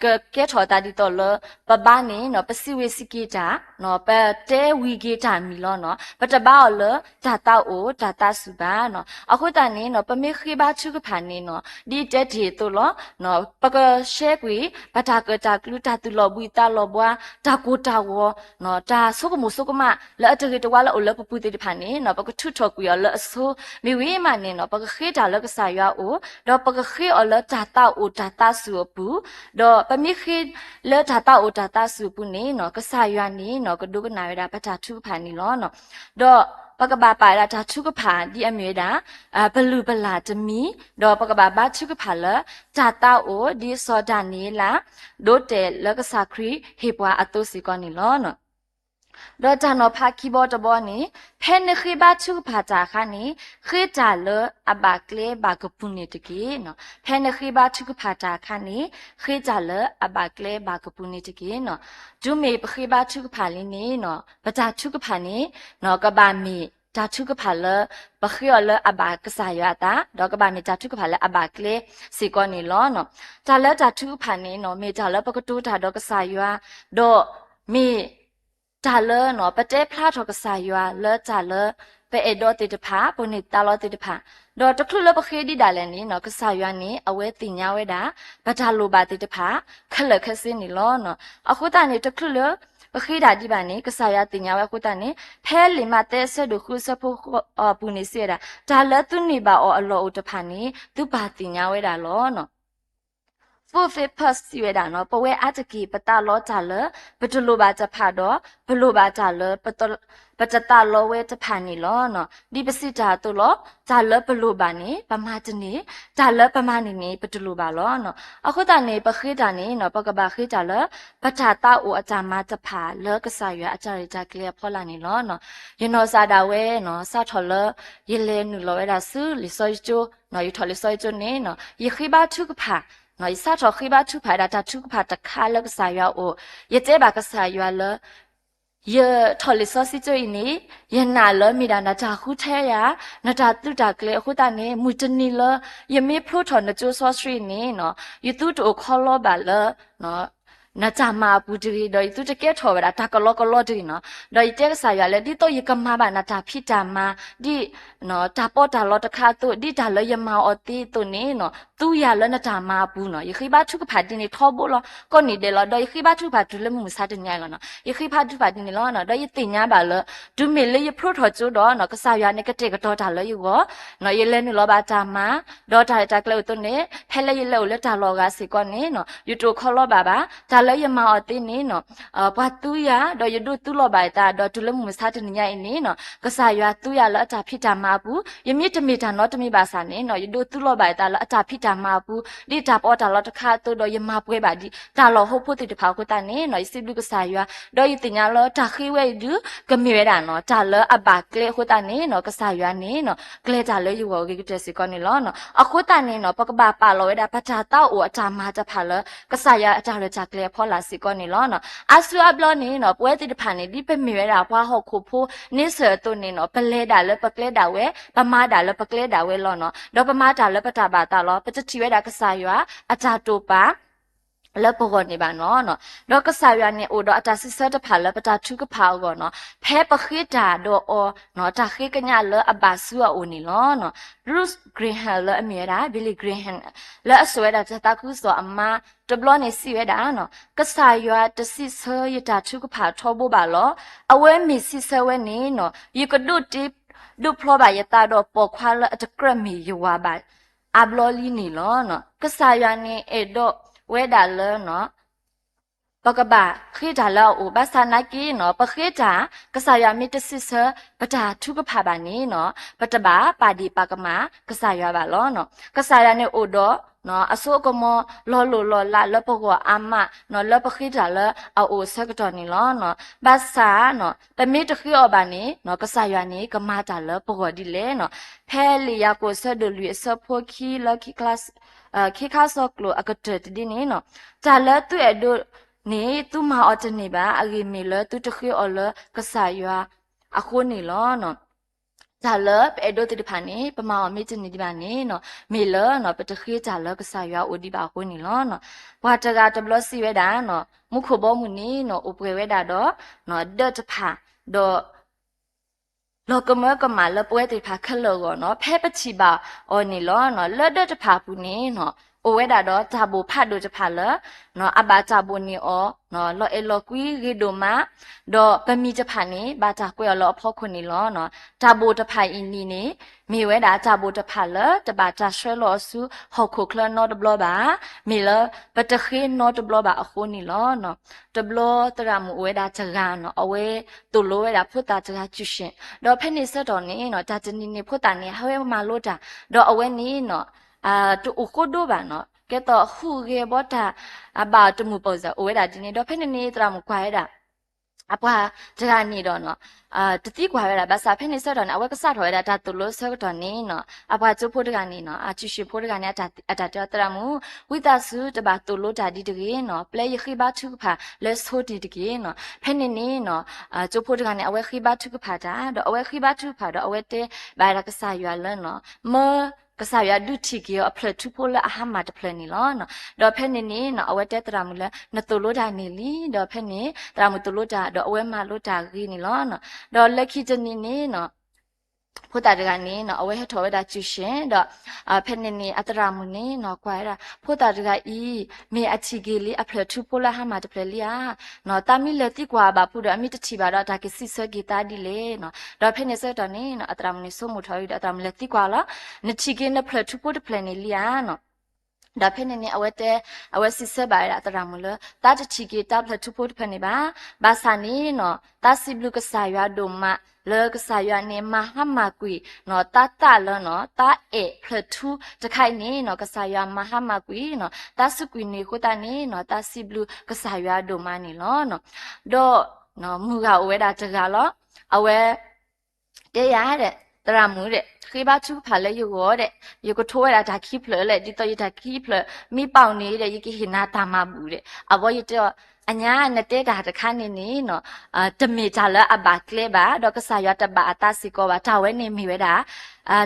ကကဲထီၣ်အသးဒ်သိးလၢ ပဘါန့ၣ် ပစံးဝ့ၤစံးက့ၤတၢ်, ပတဲဝံၤက့ၤတၢ်မံၤလီၤ. ပတဘါအီၤလၢတၢ်သးအိၣ်တၢ်သးစူၤဘၣ်. အဃိသတးန့ၣ် ပမ့ၢ်ဃ့ဘါထုကဖၣ်န့ၣ် ဒ်တဲတ့ၢ်အသိးလီၤ. ပကရှဲကွံာ် ပတၢ်ကၢၣ်တၢ်ကျူ တၢ်သူၣ်လီၤဘှံးသးလီၤဘှါ တၢ်ကိၢ်တၢ်ဂီၤ တၢ်ဆိကမိၣ်ဆိကမးလၢအတဂ့ၤတဝါလၢအိၣ်လၢပပူၤသ့ၣ်တဖၣ်န့ၣ် ပကထုးထီၣ်ကွံာ်အီၤလၢအဆိ, မ့ၢ်ဝံၤမးန့ၣ် ပကဃ့တၢ်လၢကစၢ်ယွၤအအိၣ်, ဒီးပကဃ့အီၤလၢတၢ်သးအိၣ်တၢ်သးစူၤအပူၤ, ဒီးပမ့ၢ်ဃ့လၢတၢ်သးအိၣ်တၢ်သးစူၤအပူၤန့ၣ် ကစၢ်ယွၤန့ၣ် ကဒိကနၣ်ဝဲဒၣ်ပတၢ်ထုကဖၣ်န့ၣ်လီၤ. ဒီးပကဘၣ်ပာ်ဝဲဒၣ်တၢ်ထုကဖၣ်ဒ်အမ့ၢ်ဝဲဒၣ် ပလုၢ်ပလၢ်တမံၤ, ဒီးပကဘၣ်ဘါထုကဖၣ်လၢ တၢ်သးအိၣ်ဒ်စီၤဒၤနံးယ့လး ဒိးတဲာ်လၢကစၢ်ခရံာ်ဟ့ၣ်ပှၤအသိးစ့ၢ်ကီးန့ၣ်လီၤ. ဒီးတၢ်နီၤဖးခံဘီတဘီန့ၣ် ဖဲနဃ့ဘါထုကဖၣ်တၢ်အခါန့ၣ် ဃ့တၢ်လၢအဘၣ်ကျဲဘၣ်ကပူၤန့ၣ်တက့ၢ်. ဖဲနဃ့ဘါထုကဖၣ်တၢ်အခါန့ၣ် ဃ့တၢ်လၢအဘၣ်ကျဲဘၣ်ကပူၤန့ၣ်တက့ၢ်. တုၤမ့ၢ်ပဃ့ဘါထုကဖၣ်လံန့ၣ် ပတၢ်ထုကဖၣ်န့ၣ် ကဘၣ်မ့ၢ်တၢ်ထုကဖၣ်လၢ ပဃ့အီၤလၢအဘၣ်ကစၢ်ယွၤအသး, ဒီးကဘၣ်မ့ၢ်တၢ်ထုကဖၣ်လၢအဘၣ်ကျဲစ့ၢ်ကီးန့ၣ်လီၤ. တၢ်လၢတၢ်ထုကဖၣ်န့ၣ် မ့ၢ်တၢ်လၢပကတိၤတၢ်ဒီးကစၢ်ယွၤ, ဒီးမ့ၢ်တၢ်လၢ ပတဲဖျါထီၣ်ကစၢ်ယွၤလၢတၢ်လၢပအဲၣ်ဒိးသ့ၣ်တဖၣ်, ဒီးတချုးလၢပဃ့ဒံးဒၣ်လဲာ်န့ၣ် ကစၢ်ယွၤန့ၣ် အဝဲသ့ၣ်ညါဝဲဒၣ် ပတၢ်လိၣ်ဘၣ်သ့ၣ်တဖၣ် ခဲလၢာ်ခဲဆ့န့ၣ်လီၤ. အဃိသတးန့ၣ် တချုးလၢပဃ့တၢ်ဒံးဘၣ်န့ၣ် ကစၢ်ယွၤသ့ၣ်ညါဝဲအဃိသတးန့ၣ် ဖဲလံာ်မးသဲအဆၢဒိၣ်ဃုအဆၢဖိဃိးအပူၤန့ၣ်စံးဝဲဒၣ် တၢ်လၢသုန့ၢ်ဘၣ်အီၤအလီၢ်အိၣ်တဖၣ်န့ၣ် သုပၢ်သ့ၣ်ညါဝဲဒၣ်လီၤ. ဖိသ့ၣ်ဖၢၣ်စံးဝဲဒၣ်န့ၣ် ပဝဲအါတက့ၢ် ပသးလီတၢ်လၢ ပတလိၣ်ဘၣ်တဖၣ်ဒီး ပလိၣ်ဘၣ်တၢ်လၢ ပတသးလီဝဲတဖၣ်န့ၣ်လီၤ. ဒ်ပစံးတၢ်အသိးလီၤ, တၢ်လၢပလိၣ်ဘၣ်န့ၣ် ပမၤတန့ၢ်, တၢ်လၢပမၤန့ၢ်န့ၣ် ပတလိၣ်ဘၣ်လီၤ. အဃိသတးန့ၣ် ပဃ့တၢ်န့ၣ် ပကဘၣ်ဃ့တၢ်လၢ ပတၢ်သးအိၣ်အတၢ်မၤတဖၣ်လၢကစၢ်ယွၤအတၢ်ရဲၣ်တၢ်ကျဲၤအဖီလာ်န့ၣ်လီၤ. ယနီၢ်စၢ်ဒၣ်ဝဲ စးထီၣ်လၢ ယလဲၤနုာ်လီၤဝဲဒၣ်ဆူလံာ်စီဆှံကၠိ, ယထီၣ်လံာ်စီဆှံကၠိန့ၣ် ယဃ့ဘါထုကဖၣ်, ယစးထီၣ်ဃ့ဘါထုကဖၣ်ဝဲဒၣ်တၢ်ထုကဖၣ်တခါလၢကစၢ်ယွၤအအိၣ်, ယတဲဘၣ်ကစၢ်ယွၤလၢ ယထီၣ်လံာ်စီဆှံကၠိအံၤန့ၣ် ယနာ်လၢမ့ၢ်ဒၣ်နတၢ်ဃုထၢယၤ, နတၢ်သုးတၢ်ကျဲၤအဃိသတးန့ၣ် မုၢ်တနံၤလၢ ယမ့ၢ်ဖျိထီၣ်နကၠိစီဆှံန့ၣ် ယသုတအိၣ်ခီလီဘၣ်လၢ နတၢ်မၤအပူၤတဂ့ၤ, ဒီးယသုတကဲထီၣ်ဝဲဒၣ်တၢ်ကလီကလီတဂ့ၤန့ၣ်. ဒီးယတဲကစၢ်ယွၤလၢ ဒ်သိးယကမၤဘၣ်နတၢ်ဖံးတၢ်မၤ ဒ် တၢ်ပီးတၢ်လီတခါအသိး ဒ်တၢ်လၢယမၤအီၤသ့အသိးန့ၣ် သူယၤလၢနတၢ်မၤအပူၤန့ၣ်. ယဃ့ဘါထုကဖၣ်ဒ်န့ၣ်ထီဘိလီၤ. ကိးနံၤဒဲးလီၤ. ဒီးယဃ့ဘါထုကဖၣ်တုၤလၢမုၢ်မဆါတနံၤအံၤလီၤန့ၣ်. ယဃ့ဘါထုကဖၣ်ဒ်န့ၣ်လီၤ. ဒီးယသ့ၣ်ညါဘၣ်လၢ တုၤမ့ၢ်လၢယဖျိထီၣ်ကၠိဒီး ကစၢ်ယွၤန့ၣ်ကတဲာ်ကတီၤတၢ်လၢယဂီၢ်, ယလဲၤနုာ်လီၤဘၣ်တၢ်မၤ, ဒီးတၢ်ရဲၣ်တၢ်ကျဲၤအသိးန့ၣ် ဖဲလၢယလဲၤအိၣ်လၢတၢ်လီၢ်အဂၤစ့ၢ်ကီးန့ၣ် ယတအိၣ်ခီလီဘၣ်ဘၣ်. တၢ်လၢယမၤအီၤသ့န့ၣ် ပှၤသူယၤ ဒီးယဒိးသူလီၤဘၣ်ယသး ဒီးတုၤလၢမုၢ်မဆါတနံၤညါအံၤန့ၣ် ကစၢ်ယွၤသူယၤလၢအတၢ်ဖံးတၢ်မၤအပူၤ, ယမ့ၢ်တမ့ၢ်တၢ်နီတမံၤဘၣ်ဆၣ်န့ၣ် ယဒိးသူလီၤဘၣ်ယသးလၢအတၢ်ဖံးတၢ်မၤအပူၤ, ဒ်တၢ်ပီးတၢ်လီတခါအသိး ဒီးယမၤပှဲၤဘၣ်ဒ်တၢ်လီၢ်ဟိဖိသ့ၣ်တဖၣ်အဃိသတးန့ၣ် ယစံးဘျုးကစၢ်ယွၤ, ဒီးယသ့ၣ်ညါလၢတၢ်ဃ့ဝဲအံၤဒုး ကမ့ၢ်ဝဲဒၣ် တၢ်လၢအဘၣ်ကျဲအဃိသတးန့ၣ် ကစၢ်ယွၤန့ၣ် ကျဲၤတၢ်လၢယဂီၢ်အဂ့ၤကတၢၢ်စ့ၢ်ကီးန့ၣ်လီၤ. အဃိသတးန့ၣ် ပကဘၣ်ပာ်လီၤဝဲဒၣ် ပတၢ်သးအိၣ်အတၢ်မၤတဖၣ်လၢ ကစၢ်ယွၤအတၢ်ရဲၣ်တၢ်ကျဲၤအဖီလာ်စ့ၢ်ကီးန့ၣ်လီၤ. အါစုအါဘျီန့ၣ် ပဝဲသ့ၣ်တဖၣ်န့ၣ် ဒ်ပမ့ၢ်ဝဲဒၣ်ပှၤဟီၣ်ခိၣ်ဖိန့ဆၢၣ်အသိးန့ၣ် ပလဲၤဒၣ်လၢပကျဲဒၣ်ဝဲ, ပမၤဒၣ်လၢပကျဲဒၣ်ဝဲလီၤ. ဒီးပမၤတၢ်လၢပတၢ်ဘၣ်သးလီၤ. ပတထံၣ်ဝဲဒၣ်ကစၢ်ယွၤအတၢ်တိာ်ပာ် လၢပဂီၢ်န့ၣ်ဘၣ်နီၤ. ဒီးကစၢ်ယွၤန့ၣ်အိၣ်ဒီးအတၢ်စံးဆၢတဖၣ်လၢပတၢ်ထုကဖၣ်အဂီၢ်နီၤ, ဖဲပဃ့တၢ်ဒီးအီၤနီၤ, တၢ်ဃ့ကညးလၢအဘၣ်ဆူအအိၣ်န့ၣ်လီၤ. Bruce Graham လၢအမ့ၢ်ဝဲဒၣ် Billy Graham လၢအစိာ်ဝဲဒၣ်တၢ်သးခုကစီၣ်အမါတဘျီန့ၣ်စံးဝဲဒၣ်နီၤ, ကစၢ်ယွၤတစံးဆၢယတၢ်ထုကဖၣ်ထီဘိဘၣ်လီၤ. အဝဲမ့ၢ်စံးဆၢဝဲန့ၣ်နီၤ, ယကဒိးတ့ဒိးဖျီဘၣ်ယသးဒီးပိာ်ခွါလၢအတကြၢးမ့ၢ်ယဝၤဘၣ် အါဘျီလံန့ၣ်လီၤ. ကစၢ်ယွၤန့ၣ်အဲၣ်ဒိးဝဲဒၣ်လၢ ပကဘၣ်ဃ့တၢ်လၢအအိၣ် ဘၣ်ဆၣ်နာ်က့နီၤ, ပဃ့တၢ် ကစၢ်ယွၤမ့ၢ်တစံးဆၢ ပတၢ်ထုကဖၣ်ဘၣ်န့ၣ်နီၤ, ပတဘၣ်ပာ်ဒ့ၣ်ပာ်ကမၣ်ကစၢ်ယွၤဘၣ်လီၤ. ကစၢ်ယွၤန့ၣ်အိၣ်ဒီး အစိအကမီၤလီၤလိၢ်လီၤလးလၢပဂီၢ်အါမးနီၤ, လၢပဃ့တၢ်လၢအအိၣ်အဆၢကတီၢ်န့ၣ်လီၤ. ဘၣ်ဆၣ်နီၤ, ပမ့ၢ်တဃ့အီၤဘၣ်န့ၣ်နီၤ, ကစၢ်ယွၤန့ၣ်ကမၤတၢ်လၢပဂီၢ်ဒ်လဲၣ်နီၤ. ဖဲလံာ်ယၤကိာ်အဆၢဒိၣ်လွံၢ်အဆၢဖိခံလၢ ခ့ခါစီၣ်ကျိာ်အကတၢၢ်တဒ့န့ၣ်နီၤ, တၢ်လၢသုအဲၣ်ဒိးန့ၣ် သုမၤအီၤတန့ၢ်ဘၣ်, အဂ့ၢ်မ့ၢ်လၢသုတဃ့အီၤလၢကစၢ်ယွၤအဃိန့ၣ်လီၤ. တၢ်လၢပအဲၣ်ဒိးသ့ၣ်တဖၣ်န့ၣ် ပမၤအီၤမ့ၢ်တန့ၢ်ဒံးဘၣ်န့ၣ်နီၤ, မ့ၢ်လၢနီၤ ပတဃ့တၢ်လၢကစၢ်ယွၤအိၣ်ဒံးဘၣ်အဃိန့ၣ်လီၤ. ပှၤတဂၤတဘျီစံးဝဲဒၣ်နီၤ, မူခိၣ်ဘီမုၢ်န့ၣ်နီၤ အိၣ်ပှဲၤဝဲဒၣ်ဒီး ဒၢးတဖၣ်, ဒီး လီၤကမၢကမၣ်လၢပဝဲသ့ၣ်တဖၣ်ခဲလၢာ်အဂီၢ်နီၤ, ဖဲပထံၣ်ဘၣ်အီၤန့ၣ်လီၤ. လၢဒၢးတဖၣ်အပူၤန့ၣ်နီၤ, အိၣ်ဝဲဒၣ်ဒီးတၢ်ဘိၣ်ဖးဒိၣ်တဖၣ်လၢ အဘၣ်တၢ်ဘိၣ်န့ၢ်အီၤ လီၤအဲၣ်လီၤကွံဂ့ၤဒိၣ်မး, ဒီးပမံၤတဖၣ်န့ၣ် ဘၣ်တၢ်ကွဲးအီၤလၢအဖီခိၣ်န့ၣ်လီၤ. တၢ်ဘိၣ်တဖၣ်အံၤန့ၣ်န့ၣ် မ့ၢ်ဝဲဒၣ်တၢ်ဘိၣ်တဖၣ်လၢ တဘၣ်တၢ်ဆှၢလီၤအီၤဆူဟီၣ်ခိၣ်ချၢနီတဘျီဘၣ်, မ့ၢ်လၢပတဃ့နီတဘျီဘၣ်အဃိန့ၣ်လီၤ. တဘျီသရၣ်မုၣ်အိၣ်ဝဲဒၣ်တဂၤနီၤ, အဝဲသိၣ်လိဝဲဒၣ်ဖိသၣ်တဂၤစုၣ်ၡ့ၣ်, ဒီးဖဲန့ၣ်ဆၢကတီၢ်န့ၣ်နီၤ, တၢ်တနံၤန့ၣ်ဖိသၣ်န့ၣ် အဝဲမၤလိတၢ်, ဒီးအဝဲန့ၣ်နီၤ တအိၣ်ဃိဒိဘၣ်နီၤ, ကဲသိးဟူးဂဲၤဘီတၢ် အဘၣ်အီၤတမုာ်ပိာ်စၢၤ အိၣ်ဝဲဒၣ်ဒ်န့ၣ်, ဒီးဖဲန့ၣ်န့ၣ် သရၣ်မုၣ်ကွၢ်ဝဲဒၣ် အပှၤတဂၤန့ၣ်ဒီးနီၤ တသံကွၢ်ဝဲဒၣ်, ဘၣ်ဆၣ်ဖဲန့ၣ်ဆၢကတီၢ်န့ၣ် အဝဲကစးထီၣ်ဝဲဒၣ်တၢ်သိၣ်လိဆၢကတီၢ်န့ၣ်နီၤ, အပှၤကၠိဖိတဂၤန့ၣ်နီၤ, အစုၡ့ၣ်ဖိတဂၤန့ၣ် အတၢ်တဲအီၤ သရၣ်မုၣ်, ဝံသးစူၤတဘၣ်သိၣ်လိတၢ်ဒ်တဂ့ၤနီၤ, ပျဲယဃ့ဘါထုကဖၣ်လၢဆိတံၢ်တက့ၢ်နီၤ. ဖဲန့ၣ်န့ၣ်နီၤ ကၠိဖိတဂၤန့ၣ် အဝဲဃ့ဘါထုကဖၣ်တၢ်, ဒီးအဝဲဃ့ဘါထုကဖၣ်ဒီး အဝဲတဲဘၣ်ဝဲဒၣ်ကစၢ်ယွၤလၢနီၤ, မၢ ကစၢ်ယွၤဒုးထံၣ်က့ၤအီၤအဖျၢၣ်ထူဖိလၢအဟါမၢ်တဖျၢၣ်န့ၣ်လီၤ. ဒီးဖဲန့ၣ်န့ၣ်နီၤ အဝဲတဲသရၣ်မုၣ်လၢ နသိၣ်လိတၢ်န့ၣ်လံ, ဒီးဖဲန့ၣ် သရၣ်မုၣ်သိၣ်လိတၢ် ဒီးအဝဲမၤလိတၢ်ဂ့ၤန့ၣ်လီၤ. ဒီးလၢခံတနံၤန့ၣ်နီၤ ဖိသၣ်တဂၤန့ၣ်နီၤ အဝဲဟဲထီၣ်ဝဲဒၣ်စုၡ့ၣ်, ဒီး ဖဲန့ၣ်န့ၣ် အသရၣ်မုၣ်န့ၣ်နီၤ ကွၢ်ဝဲဒၣ် ဖိသၣ်တဂၤအံၤ မ့ၢ်အထံၣ်က့ၤလံအဖျၢၣ်ထူဖိလၢအဟါမၢ်တဖျၢၣ်လံဧါ, တၢ်မ့ၢ်လဲၤသံကွၢ်အဘၣ်ဖုးဒီး အမ့ၢ်တထံၣ်ဘၣ်ဒီးတၢ်ကစံးဆၢက့ၤသးဒ်လဲၣ်နီၤ. ဒီးဖဲန့ၣ်ဆၢကတီၢ်န့ၣ်နီၤ အသရၣ်မုၣ်န့ၣ်ဆိကမိၣ်ထီၣ်ဝဲဒီး အသရၣ်မုၣ်လဲၤသံကွၢ်လီၤ, နထံၣ်က့ၤနဖျၢၣ်ထူဖိတဖျၢၣ်န့ၣ်လံဧါနီၤ. ဒီးဖဲန့ၣ်န့ၣ် အဝဲတဲ အဝဲစံးဆၢဘၣ်ဝဲဒၣ်အသရၣ်မုၣ်လၢ သးတထံၣ်က့ၤတၢ်ဖျၢၣ်ထူဖိတဖျၢၣ်န့ၣ်ဘၣ်. ဘၣ်ဆၣ်န့ၣ်နီၤ သးစံးဘျုးကစၢ်ယွၤဒိၣ်မး လၢကစၢ်ယွၤန့ၣ် မၤဟါမၢ်ကွံာ်နီၤ သးသးလၢနီၤ သးအဲၣ်ဖျၢၣ်ထူတခါအံၤန့ၣ်နီၤ ကစၢ်ယွၤမၤဟါမၢ်ကွံာ်နီၤ သးစူးကွံာ်န့ၢ်အဃိသတးန့ၣ်နီၤ သးစံးဘျုးကစၢ်ယွၤဒိၣ်မးန့ၣ်လီၤ. ဒီး မုၢ်ဂၤအိၣ်ဝဲဒၣ်တဂၤလီၤ. အဝဲ တဲယၤဒီး သရၣ်မုၣ်ဒီး ဃ့ဘါထုကဖၣ်လၢယဂီၢ်ဒီး ယကထိဝဲဒၣ်တၢ်ခံဖျၢၣ်လဲၣ်, ဒ်သိးယတၢ်ခံဖျၢၣ်မ့ၢ်ပာ်န့ၣ်ဒီး ယကဟ့ၣ်နၤတၢ်မၤဘူၣ်ဒီး အဝဲယတဲအီၤ အညါနတဲတၢ်တခါန့ၣ်န့ၣ်နီၤ တမ့ၢ်တၢ်လၢအဘၣ်ကျဲဘၣ် ဒီးကစၢ်ယွၤတဘၣ်အသးစ့ၢ်ကီးဘၣ်, တၢ်ဝဲန့ၣ်မ့ၢ်ဝဲဒၣ်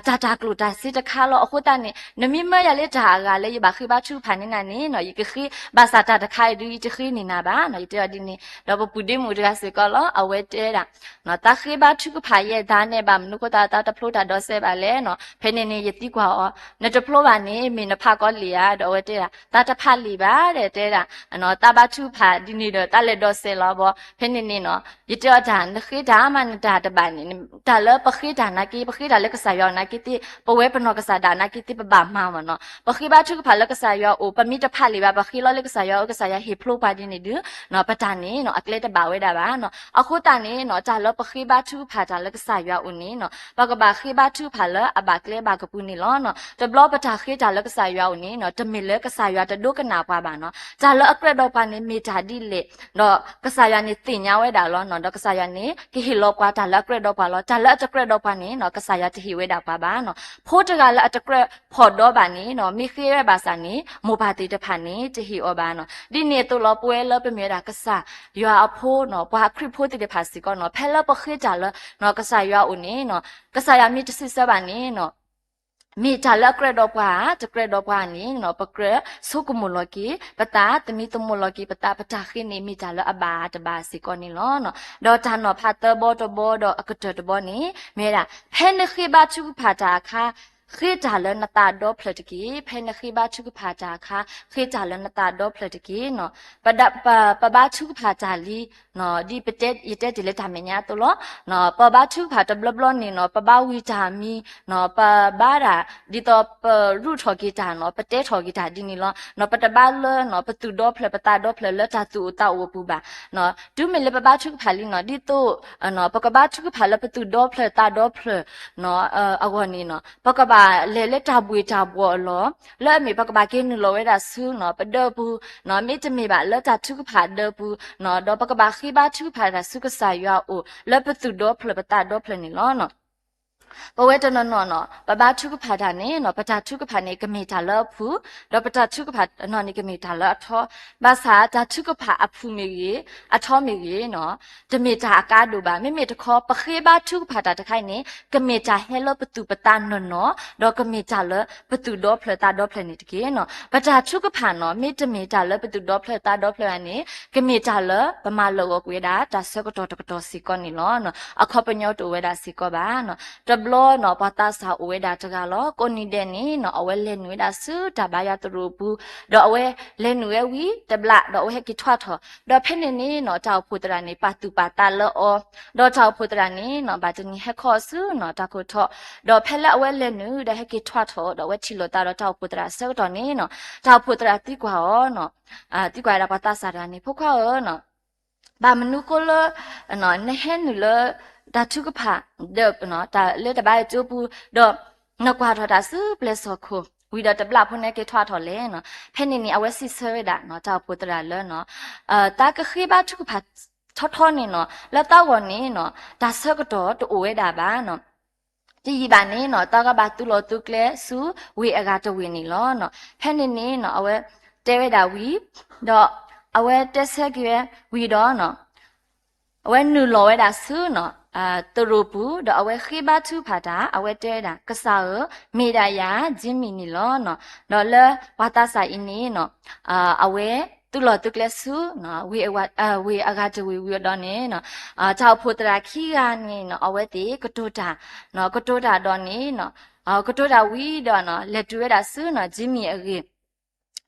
တၢ်တၢ်ကျိၣ်တၢ်စ့တခါလီၤ. အဃိသတးန့ၣ် နမ့ၢ်မၢယၤလၢတၢ်အဂၤလၢယဘၣ်ဃ့ဘါထုကဖၣ်န့ၢ်နၤန့ၣ်နီၤ ယကဃ့, ဘၣ်ဆၣ်တၢ်တခါအံၤဒုး ယတဃ့န့ၢ်နၤဘၣ်နီၤ ယတဲအီၤဒ်န့ၣ်. ဒီးပပုၢ်ဒ့မုၣ်တဂၤစ့ၢ်ကီးလီၤ အဝဲတဲဒၣ် သးဃ့ဘါထုကဖၣ်ယဲၢ်သးန့ၣ် ဘၣ်မနုၤဃိသး သးတဖျိတၢ်ဒီးစဲးဘၣ်လဲၣ်နီၤ. ဖဲန့ၣ်န့ၣ် ယသံကွၢ်အီၤ နတဖျိဘၣ်န့ၣ် မ့ၢ်နဖးကီလံာ်ဧါ. ဒီးအဝဲတဲဒၣ် သးတဖးလံာ်ဘၣ်ဒီး တဲဒၣ် သးဘါထုကဖၣ်ဒ်န့ၣ်ဒီး သးလဲၤဒီးစဲးလီၤဘီ. ဖဲန့ၣ်န့ၣ်နီၤ ယတဲအီၤတၢ် နဃ့တၢ်မးနတၢ်တဘၣ်န့ၣ် တၢ်လၢပဃ့တၢ်နာ်က့ ပဃ့တၢ်လၢကစၢ်ယွၤအအိၣ်နာ်က့သ့ၣ် ပဝဲပနီၢ်ကစၢ်ဒၣ်နာ်က့သ့ၣ် ပဘၣ်မၤမးနီၤ. ပဃ့ဘါထုကဖၣ်လၢကစၢ်ယွၤအအိၣ် ပမ့ၢ်တဖးလံာ်ဘၣ် ပဃ့လီၤလၢကစၢ်ယွၤအအိၣ် ကစၢ်ယွၤဟ့ၣ်ဖျိပှၤဒ်န့ၣ်ဒုး ပတၢ်န့ၣ်နီၤ အကျဲတဘၣ်ဝဲဒၣ်ဘၣ်နီၤ. အဃိသတးန့ၣ်နီၤ တၢ်လၢပဃ့ဘါထုကဖၣ်တၢ်လၢကစၢ်ယွၤအအိၣ်န့ၣ်နီၤ ပကဘၣ်ဃ့ဘါထုကဖၣ်လၢအဘၣ်ကျဲဘၣ်ကပူၤန့ၣ်လီၤနီၤ. တဘျီပတၢ်ဃ့တၢ်လၢကစၢ်ယွၤအအိၣ်န့ၣ်နီၤ တမ့ၢ်လၢကစၢ်ယွၤတဒိကနၣ်ပှၤဘၣ်နီၤ. တၢ်လၢအကြၢးဒီးပှၤန့ၣ် မ့ၢ်တၢ်ဒ်လဲၣ် ဒီးကစၢ်ယွၤန့ၣ်သ့ၣ်ညါဝဲဒၣ်လီၤနီၤ. ဒီးကစၢ်ယွၤန့ၣ် ကဟ့ၣ်လီၤပှၤတၢ်လၢအကြၢးဒီးပှၤလီၤ. တၢ်လၢအတကြၢးဒီးပှၤန့ၣ်နီၤ ကစၢ်ယွၤတဟ့ၣ်ဝဲဒၣ်ပှၤဘၣ်နီၤ. ဖိတဂၤလၢအတကြၢးဖီၣ်ဒီဘၣ်န့ၣ်နီၤ မ့ၢ်ဃ့ဝဲဘၣ်ဆၣ်န့ၣ် မိၢ်ပၢ်သ့ၣ်တဖၣ်န့ၣ် တဟ့ၣ်အီၤဘၣ်နီၤ. ဒ်န့ၣ်အသိးလီၤ ပဝဲလၢပမ့ၢ်ဝဲဒၣ်ကစၢ်ယွၤအဖိနီၤ ပှၤခရံာ်ဖိသ့ၣ်တဖၣ်စ့ၢ်ကီးနီၤ ဖဲလၢပဃ့တၢ်လၢနီၤ ကစၢ်ယွၤအအိၣ်န့ၣ်နီၤ ကစၢ်ယွၤမ့ၢ်တစံးဆၢဘၣ်န့ၣ်နီၤ မ့ၢ်တၢ်လၢအကြၢးဒီးပှၤဧါ, တကြၢးဒီးပှၤန့ၣ် ပကြၢးဆိကမိၣ်လီၤက့ၤပသး, သမံသမိးလီၤက့ၤပသး, ပတၢ်ဃ့န့ၣ် မ့ၢ်တၢ်လၢအဘၣ်တဘၣ်စ့ၢ်ကီးန့ၣ်လီၤ. ဒီးတၢ်နီၤဖးသၢဘီတဘီဒီးအကတၢၢ်တဘီန့ၣ် မ့ၢ်ဝဲဒၣ် ဖဲနဃ့ဘါထုကဖၣ်တၢ်အခါ ဃ့တၢ်လၢနသးဒီဖျၢၣ်တက့ၢ်. ဖဲနဃ့ဘါထုကဖၣ်တၢ်အခါ ဃ့တၢ်လၢနသးဒီဖျၢၣ်တက့ၢ်. ပဒၣ်ပ ပဘါထုကဖၣ်တၢ်လံ ဒ်ပတဲ ယတဲတ့ၢ်လၢတၢ်မဲာ်ညါအသိးလီၤ. ပဘါထုကဖၣ်တဘျီဘျီန့ၣ်နီၤ ပဘါဝံၤတၢ်မံနီၤ ပဘါဒၣ် ဒ်သိးပရူးထီၣ်က့ၤတၢ်နီၤ ပတဲထီၣ်က့ၤတၢ်ဒ်န့ၣ်လီၤ. နီၤ ပတဘါလၢနီၤ ပသူၣ်ဒီဖျၢၣ် ပသးဒီဖျၢၣ်လၢတၢ်သူၣ်အိၣ်သးအိၣ်အပူၤဘၣ်. တုၤမ့ၢ်လၢပဘါထုကဖၣ်လံနီၤ ဒ်သိး ပကဘါထုကဖၣ်လၢပသူၣ်ဒီဖျၢၣ်သးဒီဖျၢၣ်နီၤ အဂီၢ်န့ၣ်နီၤ ပကဘၣ်လဲၤလၢတၢ်ဘှ့ၣ်တၢ်ဘှီၣ်အလီၢ် လၢအမ့ၢ်ပကဘၣ်က့ၤနုာ်လီၤဝဲဒၣ်ဆူနီၤ ပဒၢပူၤ မ့တမ့ၢ်ဘၣ်လၢတၢ်ထုကဖၣ်ဒၢပူၤနီၤ ဒီးပကဘၣ်ဃ့ဘါထုကဖၣ်တၢ်ဆူကစၢ်ယွၤအအိၣ် လၢပသူၣ်ဒီဖျၢၣ်ပသးဒီဖျၢၣ်န့ၣ်လီၤ. ပဝဲတနီၤနီၤနီၤ ပဘါထုကဖၣ်တၢ်န့ၣ်နီၤ ပတၢ်ထုကဖၣ်န့ၣ် ကမ့ၢ်တၢ်လၢအဖုၣ် ဒီးပတၢ်ထုကဖၣ်နီၤန့ၣ် ကမ့ၢ်တၢ်လၢအထီ ဘၣ်ဆၣ်တၢ်ထုကဖၣ်အဖုၣ်မ့ၢ်ဂ့ၤ အထီမ့ၢ်ဂ့ၤနီၤ တမ့ၢ်တၢ်အကါဒိၣ်ဘၣ်. မ့မ့ၢ်တခီ ပဃ့ဘါထုကဖၣ်တၢ်တခါအံၤန့ၣ် ကမ့ၢ်တၢ်ဟဲလၢပသူၣ်ပသးနီၢ်နီၢ် ဒီးကမ့ၢ်တၢ်လၢပသူၣ်ဒီဖျၢၣ်သးဒီဖျၢၣ်န့ၣ်တက့ၢ်နီၤ. ပတၢ်ထုကဖၣ်နီၤ မ့တမ့ၢ်တၢ်လၢပသူၣ်ဒီဖျၢၣ်သးဒီဖျၢၣ်ဘၣ်န့ၣ် ကမ့ၢ်တၢ်လၢပမၤလၢာ်ဂီၤကွံာ်ဝဲဒၣ် တၢ်ဆၢကတီၢ်တကတီၢ်စ့ၢ်ကီးန့ၣ်လီၤ. အခီပညီတအိၣ်ဝဲဒၣ်စ့ၢ်ကီးဘၣ်. တဘျီနီၤ ပှၤသးစၢ်အိၣ်ဝဲဒၣ်တဂၤလီၤ. ကိးနံၤဒဲးန့ၣ်နီၤ အဝဲလဲၤနုာ်ဝဲဒၣ်ဆူတၢ်ဘါယွၤသရိာ်ပူၤ, ဒီးအဝဲလဲၤနုာ်ဝဲဝံၤတဘျီ ဒီးအဝဲဟဲက့ၤထွဲထီၣ်, ဒီးဖဲန့ၣ်န့ၣ်နီၤ တၢ်အိၣ်ဖှိၣ်သရၣ်န့ၣ် ပာ်သူၣ်ပာ်သးလၢအီၤ, ဒီးတၢ်အိၣ်ဖှိၣ်သရၣ်န့ၣ်နီၤ ဘၣ်တနံၤဟဲခီဆူနီၤ တၢ်ခိၣ်ထီၣ်, ဒီးဖဲလၢအဝဲလဲၤနုာ်ဒီးဟဲက့ၤထွဲထီၣ် ဒီးအဝဲထံၣ်လိာ်သးဒီးတၢ်အိၣ်ဖှိၣ်သရၣ်အဆၢကတီၢ်န့ၣ်နီၤ တၢ်အိၣ်ဖှိၣ်သရၣ်သံကွၢ်အီၤနီၤ သံကွၢ်ဝဲဒၣ်ပှၤသးစၢ်တဂၤန့ၣ် ဖိခွါဧၢနီၤ ဘၣ်မနုၤဃိလၢ နဟဲနုာ်လၢ တၢ်ထုကဖၣ် ဒီး တၢ်လၢတၢ်ဘါယွၤကၠိပူၤ ဒီးနကွၢ်ထီၣ်တၢ်ဆူပျဲၢ်စီၣ်ခိၣ် ဝံၤဒီးတဘျီဖိန့ၣ်က့ၤထွဲထီၣ်လဲၣ်နီၤ. ဖဲန့ၣ်န့ၣ် အဝဲစံးဆၢဝဲဒၣ်နီၤ တၢ်အိၣ်ဖှိၣ်သရၣ်လၢနီၤ သးကဃ့ဘါထုကဖၣ်ထီထီန့ၣ်နီၤ လၢသးဂီၢ်န့ၣ်နီၤ တၢ်ဆၢကတီၢ်တအိၣ်ဝဲဒၣ်ဘၣ်နီၤ တယံာ်ဘၣ်န့ၣ်နီၤ သးကဘၣ်သုးလီၢ်သုးကျဲဆူဝ့ၢ်အဂၤတဝ့ၢ်န့ၣ်လီၤ. ဖဲန့ၣ်န့ၣ်နီၤ အဝဲတဲဝဲဒၣ်ဝံၤ ဒီးအဝဲတဲဆၢက့ၤဝဲဝံၤဒီးနီၤ အဝဲနုာ်လီၤဝဲဒၣ်ဆူနီၤ သရိာ်ပူၤ ဒီးအဝဲဃ့ဘါထုကဖၣ်တၢ် အဝဲတဲဝဲဒၣ် ကစၢ်ဧၢ, မ့ၢ်ဒၣ်ယၤ Jimmy န့ၣ်လီၤ. ဒီးလၢပှၤသးစၢ်အံၤန့ၣ်နီၤ အဝဲသုးလီၢ်သုးကျဲဆူ ဝ့ၢ်အဂၤတဝ့ၢ်ဝံၤဒီးန့ၣ် တၢ်အိၣ်ဖှိၣ်သရၣ်ခံဂၤန့ၣ်နီၤ အဝဲသ့ၣ်ကတိၤတၢ် ကတိၤတၢ်ဒီးန့ၣ် ကတိၤတၢ်ဝံၤဒီးနီၤ လဲၤတုၤဝဲဒၣ်ဆူနီၤ Jimmy အဂ့ၢ်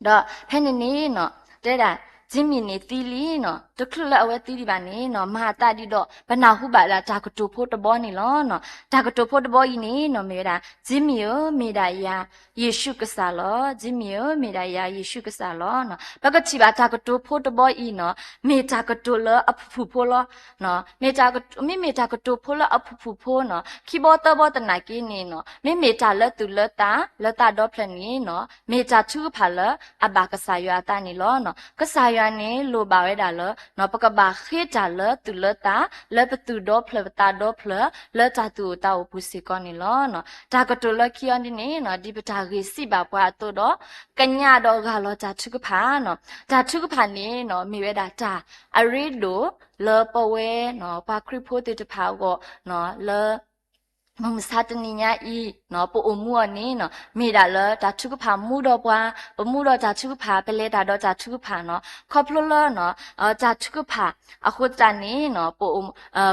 ဒီးဖဲန့ၣ်န့ၣ်နီၤ တဲဒၣ် Jimmy န့ၣ်သံလံနီၤ တချုးလၢအဝဲသံဒံးဘၣ်န့ၣ်နီၤ မၤအသးဒ်ဒီး ပနၢ်ဟူဘၣ်ဒၣ်တၢ်ကတိၤဖိတဘီန့ၣ်လီၤ. တၢ်ကတိၤဖိတဘီအံၤန့ၣ်နီၤ မ့ၢ်ဝဲဒၣ် Jimmy ဧၢ, မ့ၢ်ဒၣ်ယၤ ယ့ၣ်ၡူးကစၢ်လီၤ. Jimmy ဧၢ, မ့ၢ်ဒၣ်ယၤ ယ့ၣ်ၡူးကစၢ်လီၤ. ပကထံၣ်ဘၣ်တၢ်ကတိၤဖိတဘီအံၤနီၤ မ့ၢ်တၢ်ကတိၤလၢအဖုၣ်ဖုၣ်ဖိလီၤ. မ့မ့ၢ်တၢ်ကတိၤဖိလၢအဖုၣ်ဖုၣ်ဖိနီၤ ခံဘီသၢဘီသနာ်က့န့ၣ်နီၤ မ့မ့ၢ်တၢ်လၢသူၣ်လၢသး လၢသးဒီဖျၢၣ်န့ၣ်နီၤ မ့ၢ်တၢ်ထုကဖၣ်လၢအဘၣ်ကစၢ်ယွၤအသးန့ၣ်လီၤ. ကစၢ်ယွၤန့ၣ်လိၣ်ဘၣ်ဝဲဒၣ်လၢ ပကဘၣ်ဃ့တၢ်လၢသူၣ်လၢသး လၢပသူၣ်ဒီဖျၢၣ်ပသးဒီဖျၢၣ် လၢတၢ်သူၣ်အိၣ်သးအိၣ်ပူၤစ့ၢ်ကီးန့ၣ်လီၤ. တၢ်ကတိၤလၢခံအံၤဒ်န့ၣ်နီၤ ဒ်ပတၢ်ဂ့ၢ်စံးဘၣ်ပှၤအသိးဒီး ကညးဒီးဂၢ်လီၤတၢ်ထုကဖၣ်နီၤ တၢ်ထုကဖၣ်န့ၣ်နီၤ မ့ၢ်ဝဲဒၣ်တၢ်အရ့ဒိၣ်လၢပဝဲနီၤ ပှၤခရံာ်ဖိသ့ၣ်တဖၣ်အဂီၢ်နီၤ လၢ မုၢ်မဆါတနံၤညါအံၤနီၤ ပအိၣ်မူအီၤန့ၣ်နီၤ မ့ၢ်ဒၣ်လၢတၢ်ထုကဖၣ်မူဒီးပှၤ ပမူဒီးတၢ်ထုကဖၣ် ပလဲၤတၢ်ဒီးတၢ်ထုကဖၣ်နီၤ ခီဖျိလၢနီၤ တၢ်ထုကဖၣ်အဃိသတးန့ၣ်နီၤ ပအိၣ်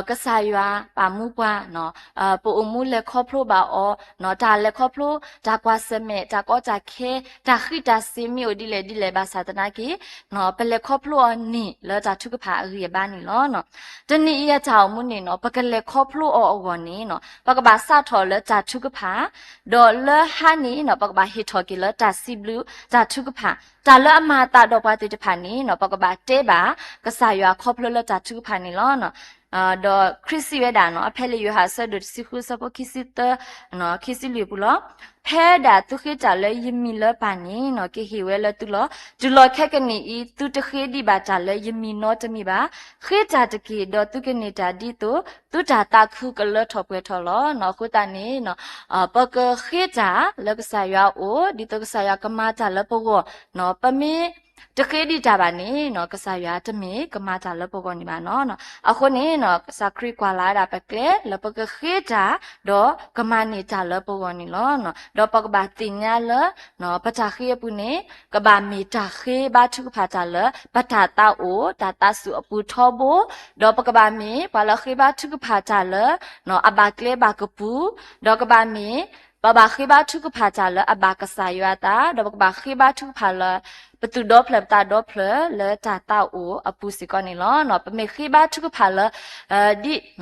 ကစၢ်ယွၤပာ်မူပှၤနီၤ ပအိၣ်မူလဲၤခီဖျိဘၣ်အီၤနီၤ တၢ်လဲၤခီဖျိ တၢ်ကွၢ်ဆၢၣ်မဲာ် တၢ်ကီတၢ်ခဲ တၢ်ဃံးတၢ်စ့ၤမ့ၢ်အိၣ်ဒ်လဲၣ်ဒ်လဲၣ်ဘၣ်ဆၣ်သနာ်က့နီၤ ပလဲၤခီဖျိအီၤန့ၣ်လၢတၢ်ထုကဖၣ်အဂံၢ်အဘါန့ၣ်လီၤ. တနံၤအံၤအတၢ်အိၣ်မူန့ၣ်နီၤ ပကလဲၤခီဖျိအီၤအဂီၢ်န့ၣ်နီၤ ပကဘၣ်စးထီၣ်လၢတၢ်ထုကဖၣ် ဒီးလၢဟါန့ၣ်နီၤ ပကဘၣ်ဟ့ၣ်ထီၣ်က့ၤလၢတၢ်စံးဘျုးတၢ်ထုကဖၣ် တၢ်လၢအမၤအသးဒီးပှၤသ့ၣ်တဖၣ်န့ၣ်နီၤ ပကဘၣ်တဲဘၣ် ကစၢ်ယွၤခီဖျိလၢတၢ်ထုကဖၣ်န့ၣ်လီၤ. ဒီးခရံာ်စံးဝဲဒၣ်နီၤ အဖဲလံာ်ယိၤဟၣ်အဆၢဒိၣ်တဆံဃုအဆၢဖိခံဆံသၢ ခံဆံလွံၢ်အပူၤလီၤ. ဖဲဒၣ်သုဃ့တၢ်လၢယမံၤလၢပၢ်န့ၣ်နီၤ ကဟ့ၣ်ဝဲလၢသုလီၤ. တုၤလီၤခဲကနံၣ်အံၤ သုတဃ့ဒံးဘၣ်တၢ်လၢယမံၤနီတမံၤဘၣ်. ဃ့တၢ်တက့ၢ် ဒီးသုကန့ၢ်တၢ်ဒ်သိး သုတၢ်သးခုကလၢထီၣ်ပှဲၤထီၣ်လီၤ. အဃိသတးန့ၣ် ပကဃ့တၢ်လၢကစၢ်ယွၤအအိၣ် ဒ်သိးကစၢ်ယွၤကမၤတၢ်လၢပဂီၢ်, ပမ့ၢ် တဃ့ဒံးတၢ်ဘၣ်န့ၣ်နီၤ ကစၢ်ယွၤတမ့ၢ်ကမၤတၢ်လၢပဂီၢ်န့ၣ်ဘၣ်နီၤ. အဃိန့ၣ်နီၤ ကစၢ်ခရံာ်ကွၢ်လၢ်ဝဲဒၣ်ပကျဲလၢပကဃ့တၢ် ဒီးကမၤန့ၢ်တၢ်လၢပဂီၢ်န့ၣ်လီၤ. ဒီးပကဘၣ်သ့ၣ်ညါလၢ ပတၢ်ဃ့အပူၤန့ၣ် ကဘၣ်မ့ၢ်တၢ်ဃ့ဘါထုကဖၣ်တၢ်လၢ ပတၢ်သးအိၣ် တၢ်သးစူၤအပူၤထီဘိ, ဒီးပကဘၣ်မ့ၢ်ပှၤလၢဃ့ဘါထုကဖၣ်တၢ်လၢ အဘၣ်ကျဲဘၣ်ကပူၤ, ဒီးကဘၣ်မ့ၢ် ပဘၣ်ဃ့ဘါထုကဖၣ်တၢ်လၢအဘၣ်ကစၢ်ယွၤအသး, ဒီးပကဘၣ်ဃ့ဘါထုကဖၣ်လၢ ပသူၣ်ဒီဖျၢၣ်ပသးဒီဖျၢၣ်လၢတၢ်သးအိၣ်အပူၤစ့ၢ်ကီးန့ၣ်လီၤ. ပမ့ၢ်ဃ့ဘါထုကဖၣ်လၢ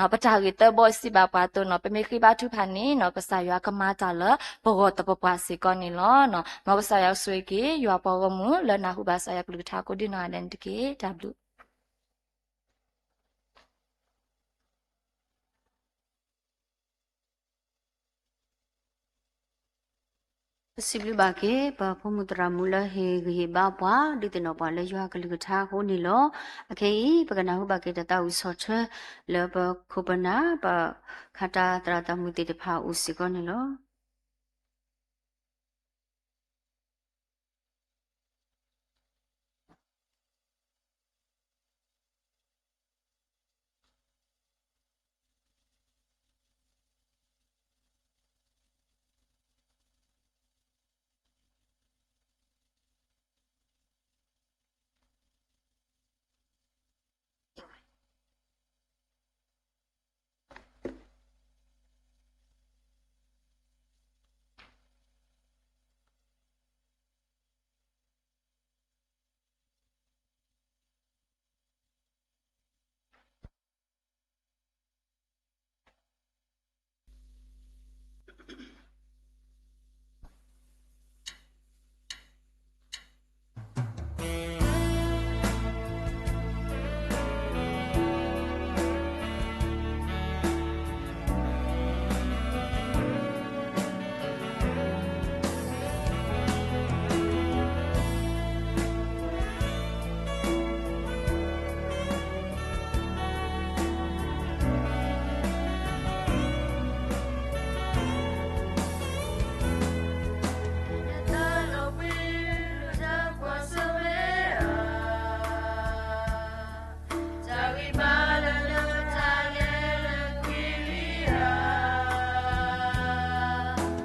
ဒ်ပတၢ်ဂ့ၢ်သၢဘီစံးဘၣ်ပှၤအသိးနီၤ ပမ့ၢ်ဃ့ဘါထုကဖၣ်န့ၣ်နီၤ ကစၢ်ယွၤကမၤတၢ်လၢပဂီၢ်သပှၢ်ပှၢ်စ့ၢ်ကီးန့ၣ်လီၤ. မ်ကစၢ်ယွၤဆိၣ်ဂ့ၤက့ၤ ယွၤပှၤဂီၢ်မုၢ်လၢနၢ်ဟူဘၣ်ကစၢ်ယွၤကလုၢ်ကထါကိးဒ်နီၢ်ဂၤဒဲးန့ၣ်တက့ၢ်. တၢ်ဘျုး ပစံးဘျုးဘၣ်က့ၤ ပဖိမုၣ်သရၣ်မုၣ်လၢဟ့ၣ်ဂံၢ်ဟ့ၣ်ဘါပှၤ ဒုးသ့ၣ်နီၣ်ပှၤလၢယွၤကလုၢ်ကထါအဃိန့ၣ်လီၤ. အခဲအံၤ ပကနၢ်ဟူဘၣ်က့ၤတၢ်သးဝံၣ်ဆီၣ်ထွဲ လၢပခိၣ်ပနၢ် ပခးတၢ်သရၣ်သးမုၣ်သ့ၣ်တဖၣ်အအိၣ်စ့ၢ်ကီးန့ၣ်လီၤ.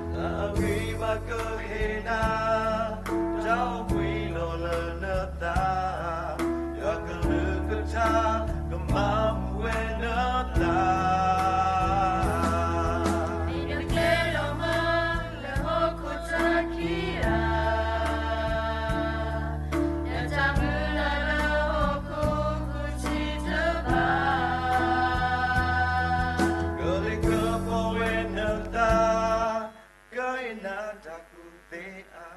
တၢ်ဂ့ၢ်ဘၣ်ကဟ့ၣ်နၤ တၢ်အိၣ်ဘှံးလီၤလၢနသး, ယွၤကလုၢ်ကထါ ကမၤမူဝဲနသး, မ့ၢ်နကျဲလီၤမၢ် လၢဟီၣ်ခိၣ်တၢ်ခံဧါ, နတၢ်မုၢ်လၢ်လၢဟီၣ်ခိၣ်ဃုထံၣ်တဘၣ်, ကလ့ၤကပီၤဝဲနသး, ကဟ့ၣ်နၤတၢ်ကူၣ်သ့ဧါ.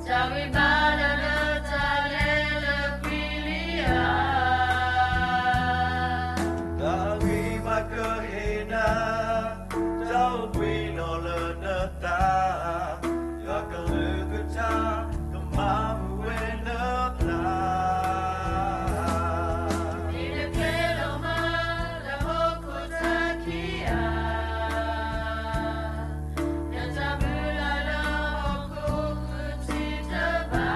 တၢ်ဂ့ၢ်ဘၣ်ကဟ့ၣ်နၤ, တၢ်အိၣ်ဘှံးလီၤလၢနသး, ယွၤကလုၢ်ကထါ ကမၤမူဝဲနသး, မ့ၢ်နကျဲလီၤမၢ် လၢဟီၣ်ခိၣ်တၢ်ခံဧါ, နတၢ်မုၢ်လၢ်လၢဟီၣ်ခိၣ်ဃုထံၣ်တဘၣ်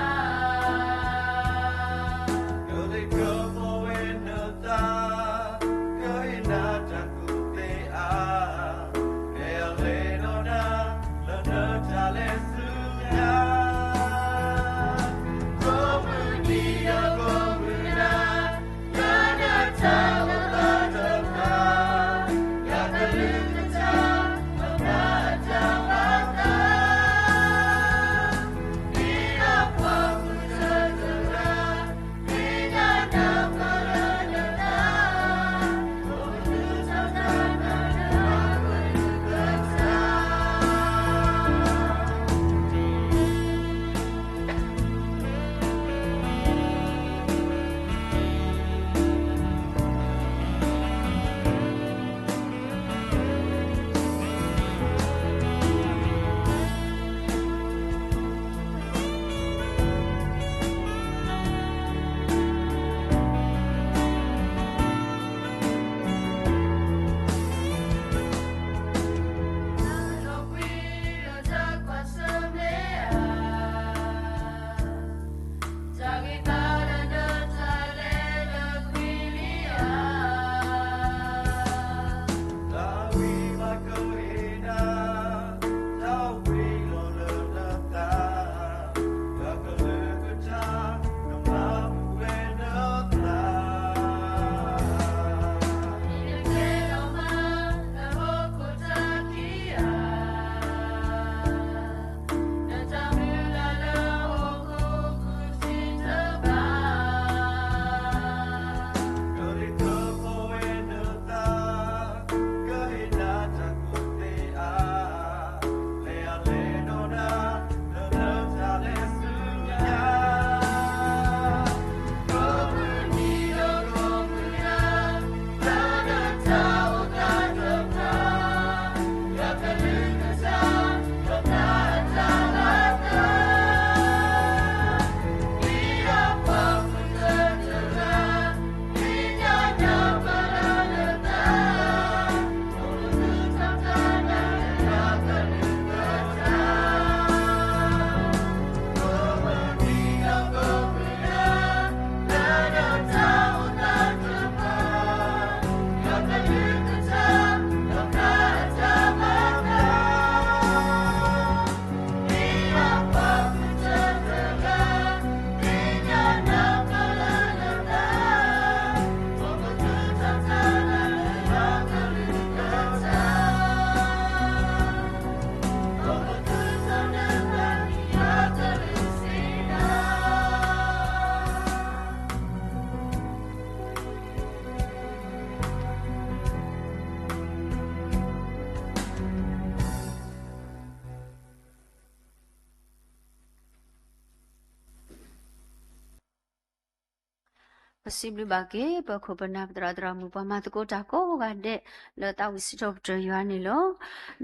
ပစံးဘျုးဘၣ်က့ၤ ပခိၣ်ပနၢ်ပသရၣ်သရၣ်မုၣ် ပှၤမၤသကိးတၢ်ကိးဂၤဒဲး လၢသးဝံၣ်စံးထီၣ်ပတြၢၤယွၤန့ၣ်လီၤ.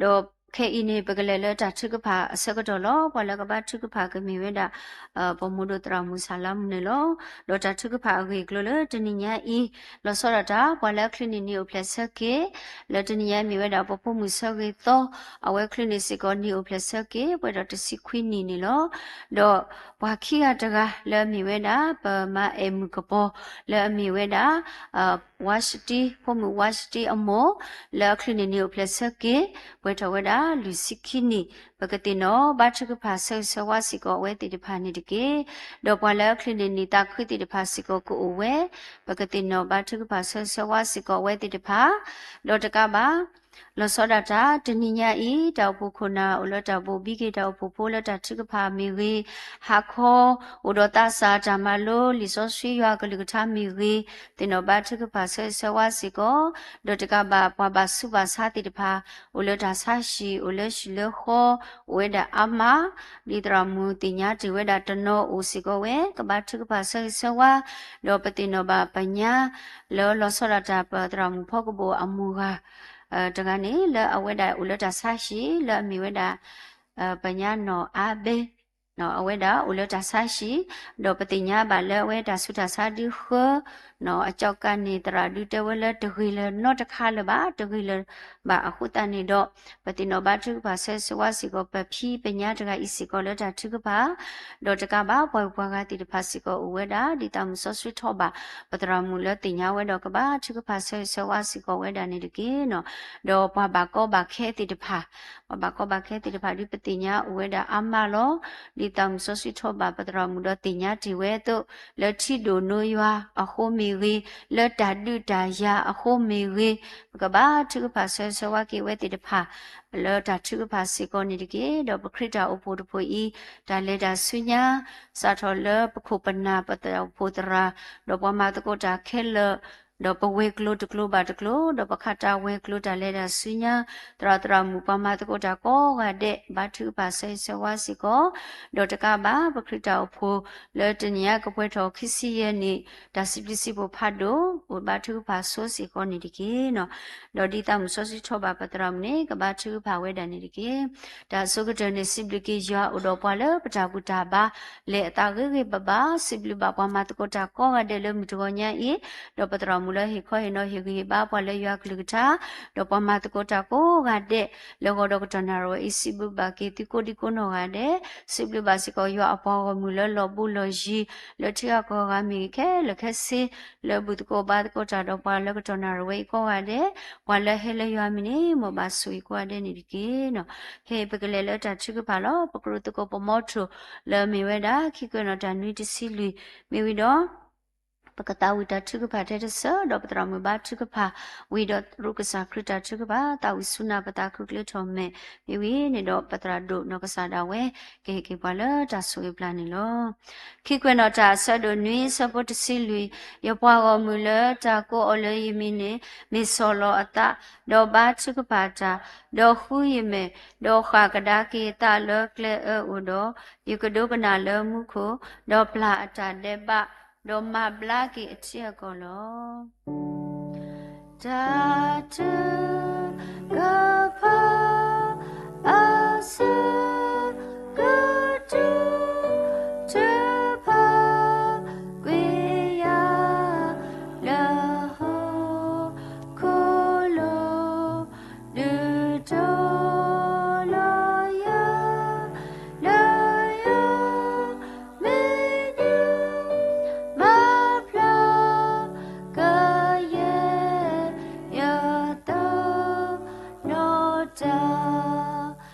ဒီးခဲအံၤန့ၣ် ပကလဲၤလၢတၢ်ထုကဖၣ်အဆၢကတီၢ်လီၤ. ပှၤလၢကဘါထုကဖၣ်ကမ့ၢ်ဝဲဒၣ် ပမိၢ်ဒိၣ်သရၣ်မုၣ်ဆၣ်လါမူန့ၣ်လီၤ. ဒီးတၢ်ထုကဖၣ်အဂ့ၢ်အကျိၤလၢတနံၤညါအံၤ လီၤဆီဒၣ်တၢ် ပှၤလၢအချုးန့ၢ်နံၣ်အိၣ်ဖျဲၣ်ဆၢက့ၤ လၢတနံၤညါအံၤမ့ၢ်ဝဲဒၣ် ပဖိမုၣ်ဆၢဂ့ၤသီ အဝဲချုးန့ၢ်စ့ၢ်ကီးနံၣ်အိၣ်ဖျဲၣ်ဆၢက့ၤ ပှဲၤဒီးတဆံခွံနံၣ်န့ၣ်လီၤ. ဒီးပှၤခံဂၤတဂၤလၢအမ့ၢ်ဝဲဒၣ် ပမၤအဲၣ်မုၣ်ကပီၤ လၢအမ့ၢ်ဝဲဒၣ် ဝါရှတံ ဖိမုၣ်ဝါရှတံအမိၢ် လၢအချုးန့ၢ်နံၣ်အိၣ်ဖျဲၣ်ဆၢက့ၤ ပှဲၤထီၣ်ဝဲဒၣ်လွံၢ်ဆံခံနံၣ် ပကသ့ၣ်နီၣ်ဘါထုကဖၣ်ဆၢဂ့ၤဆၢဝါစ့ၢ်ကီးအဝဲသ့ၣ်တဖၣ်န့ၣ်တက့ၢ်. ဒီးပှၤလၢအချုးန့ၢ်နံၣ်သးခုသ့ၣ်တဖၣ်စ့ၢ်ကီးကအိၣ်ဝဲ ပကသ့ၣ်နီၣ်ဘါထုကဖၣ်ဆၢဂ့ၤဆၢဝါစ့ၢ်ကီးအဝဲသ့ၣ်တဖၣ် ဒီးတကးဘၣ် လီၤဆီဒၣ်တၢ် တနံၤညါအံၤ တၢ်အိၣ်ဖှိၣ်ခိၣ်နၢ်အိၣ်လၢတၢ်ဘိၣ်ဘံက့ၤတၢ်အိၣ်ဖှိၣ်ဖိလၢတၢ်ထုကဖၣ်မ့ၢ်ဂ့ၤ, ဟးခီ အိၣ်ဒီးသးစၢ်တၢ်မၤလိ လံာ်စီဆှံယွၤအကလုၢ်ကထါမ့ၢ်ဂ့ၤ, သ့ၣ်နီၣ်ဘါထုကဖၣ်ဆၢဂ့ၤဆၢဝါစ့ၢ်ကီး, ဒီးတကးဘၣ် ပှၤဘၣ်ဆူးဘၣ်ဆါသ့ၣ်တဖၣ် အိၣ်လၢတၢ်ဆါဟံၣ် အိၣ်လၢဟံၣ်လၢဃီ အိၣ်ဝဲဒၣ်အါမး, ဒ်သရၣ်မုၣ်သ့ၣ်ညါတ့ၢ်ဝဲဒၣ်တနီၤအိၣ်စ့ၢ်ကီးဝဲ ကဘါထုကဖၣ်ဆၢဂ့ၤဆၢဝါ, ဒီးပသ့ၣ်နီၣ်ဘၣ်ပညါ လၢလီၤဆီဒၣ်တၢ်ပသရၣ်မုၣ်ဖီကဘိၣ်အမုၢ်ဂၤ တဂၤန့ၣ် လၢအဝဲဒၣ်အိၣ်လၢတၢ်ဆါဟံၣ် လၢအမ့ၢ်ဝဲဒၣ် ပညါနီၢ်အါဘဲ အဝဲဒၣ်အိၣ်လၢတၢ်ဆါဟံၣ်, ဒီးပသ့ၣ်ညါဘၣ်လၢအဝဲတၢ်ဆူးတၢ်ဆါဒုးဃၢ အကၠီကးန့ၣ် သရၣ်ဒုးတဲဝဲလၢတဂ့ၤလၢၤနီတခါလၢၤဘၣ်, တဂ့ၤလၢၤဘၣ်အဃိသတးန့ၣ်ဒီး ပသ့ၣ်နီၣ်ဘါထုကဖၣ်ဆၢဂ့ၤဆၢဝါစ့ၢ်ကီး ပဖံပညါတဂၤအံၤစ့ၢ်ကီးလၢတၢ်ထုကဖၣ်, ဒီးတကးဘၣ် ပှၤဂုၤပှၤဂၤသ့ၣ်တဖၣ်စ့ၢ်ကီးအိၣ်ဝဲဒၣ် ဒ်သးမုၣ်စီဆှံထီၣ်ဘၣ် ပသရၣ်မုၣ်လၢသ့ၣ်ညါဝဲဒီးကဘါထုကဖၣ်ဆၢဂ့ၤဆၢဝါစ့ၢ်ကီးဝဲဒၣ်န့ၣ်တက့ၢ်. ဒီးပှၤဘၣ်ကီဘၣ်ခဲသ့ၣ်တဖၣ် ပှၤဘၣ်ကီဘၣ်ခဲသ့ၣ်တဖၣ်ဒုးပသ့ၣ်ညါအိၣ်ဝဲဒၣ်အါမးလီၤ. ဒ်သးမုၣ်စီဆှံထီၣ်ဘၣ်ပသရၣ်မုၣ်ဒီးသ့ၣ်ညါတ့ၢ်ဝဲအသိး လၢထံဒိၣ်နိယွၤအဃိမ့ၢ်ဂ့ၤ, လၢတၢ်ဒုးတၢ်ယၤအဃိမ့ၢ်ဂ့ၤ, ပကဘါထုကဖၣ်ဆၢဂ့ၤဆၢဝါက့ၤဝဲသ့ၣ်တဖၣ် လၢတၢ်ထုကဖၣ်စ့ၢ်ကီးန့ၣ်တက့ၢ်. ဒီးပခရံာ်တၢ်အိၣ်ဖှိၣ်တဖှိၣ်အံၤ တၢ်လဲၤတၢ်ဆူညါ စးထီၣ်လၢပခိၣ်ပနၢ်ပသရၣ်အိၣ်ဖှိၣ်သရၣ် ဒီးပှၤမၤသကိးတၢ်ခဲလၢာ် ဒီးပဝဲၤကျိၤတကျိၤဘၣ်တကျိၤ ဒီးပခးတၢ်ဝဲၤကျိၤတၢ်လဲၤတၢ်ဆူညါ သရၣ်သရၣ်မုၣ်ပှၤမၤသကိးတၢ်ကိးဂၤဒဲး ဘါထုကဖၣ်ဆၢဂ့ၤဆၢဝါစ့ၢ်ကီး, ဒီးတကးဘၣ် ပခရံာ်တၢ်အိၣ်ဖှိၣ်လၢတနံၤအံၤကပှဲၤထီၣ်ခံဆံယဲၢ်နံၣ် တၢ်စံးဘျုးစံးဖှိၣ်ဖးဒိၣ် အိၣ်ဘါထုကဖၣ်ဆိစ့ၢ်ကီးန့ၣ်တက့ၢ်. ဒီးဒ်သးမုၣ်စီဆှံထီၣ်ဘၣ်ပသရၣ်မုၣ်န့ၣ် ကဘါထုကဖၣ်ဝဲဒၣ်န့ၣ်တက့ၢ်. တၢ်အဆိကတၢၢ်န့ၣ် စံးဘျုးက့ၤယွၤအိၣ်ဒီးပှၤလၢပတၢ်ဘူၣ်တၢ်ဘါ လဲၤအသးဂ့ၤဂ့ၤဘၣ်ဘၣ်, စံးဘျုးဘၣ်ပှၤမၤသကိးတၢ်ကိးဂၤဒဲးလၢမုၢ်တဂီၤညါအံၤ, ဒီးပသရၣ်မုၣ်လၢဟ့ၣ်ခီဟ့ၣ်နီၤဟ့ၣ်ဂံၢ်ဟ့ၣ်ဘါပှၤလၢယွၤကလုၢ်ကထါ, ဒီးပှၤမၤသကိးတၢ်ကိးဂၤဒဲး လၢဂီၤဒီးကတီၢ်နၣ်ရံၣ်ဝဲအံၤ စံးဘျုးဘၣ်က့ၤသုကိးဒံကိးနီၢ်ဂၤဒဲး, စံးဘျုးဘၣ်စ့ၢ်ကီးယွၤအပှၤဂီၢ်မုၢ်လၢလီၢ်ဘူးလီၢ်ယံၤ လၢထံဂၤကီၢ်ဂၤမ့ၢ်ဂ့ၤခဲလၢာ်ခဲဆ့ လၢဘူၣ်သကိးဘါသကိးတၢ်ဒီးပှၤလၢကတီၢ်နၣ်ရံၣ်ဝဲအံၤကိးဂၤဒဲး, ပှၤလၢဟဲလၢယွၤမံၤန့ၣ် မ်ဘၣ်ဆိၣ်ဂ့ၤကိးဂၤဒဲးန့ၣ်တက့ၢ်. ခဲအံၤပကလဲၤလၢတၢ်ထုကဖၣ်လီၤ. ပကြၢးသကိးပမီထိၣ် လၢအမ့ၢ်ဝဲဒၣ် ခံကွဲးနီၣ်တၢ်နွံတဆံလွံၢ် မ့ၢ်ဝံၤဒီး ပကသးဝံၣ်တၢ်ထုကဖၣ်ထဲတစၢး ဒီးပသရၣ်မုၣ်ဘါထုကဖၣ် ဝံၤဒီးရူၢ်ကစၢ်ခရံာ်တၢ်ထုကဖၣ် သးဝံၣ်ဆူနၢ်ပသးခုကျဲထီၣ်မဲာ် မ့ၢ်ဝံၤန့ၣ်ဒီး ပသရၣ်ဒိၣ်နီၢ်ကစၢ်ဒၣ်ဝဲ ကဟ့ၣ်က့ၤပှၤလၢတၢ်ဆိၣ်ဂ့ၤပျၢ်န့ၣ်လီၤ. ခံကွဲးနီၣ်တၢ်အဆၢဒိၣ်နွံ အဆၢဖိတဆံလွံၢ်, ယပှၤဂီၢ်မုၢ်လၢတၢ်ကိးအီၤလၢယမံၤန့ၣ် မ့ၢ်ဆီၣ်လီၤအသး, ဒီးဘါထုကဖၣ်တၢ်, ဒီးဃုယမဲာ်, ဒီးဃၣ်ကဒါက့ၤအသးလၢကျဲအၢအအိၣ်ဒီး, ယကဒိကနၣ်လၢမူခိၣ်, ဒီးပျၢ်အတၢ်ဒဲးဘး, ဒီးမၤဘျါက့ၤအထံအကီၢ်လီၤ. တၢ်ထုကဖၣ် အဆၢကတီၢ် ထုကဖၣ်ကွံာ်ယၤ လၢဟီၣ်ခိၣ်လိၤ ဒုးတီၤလီၤယၤ လၢယွၤမံၤန့ၣ် မၤဖျါကယဲၢ်ယသး နီၢ်တၢ်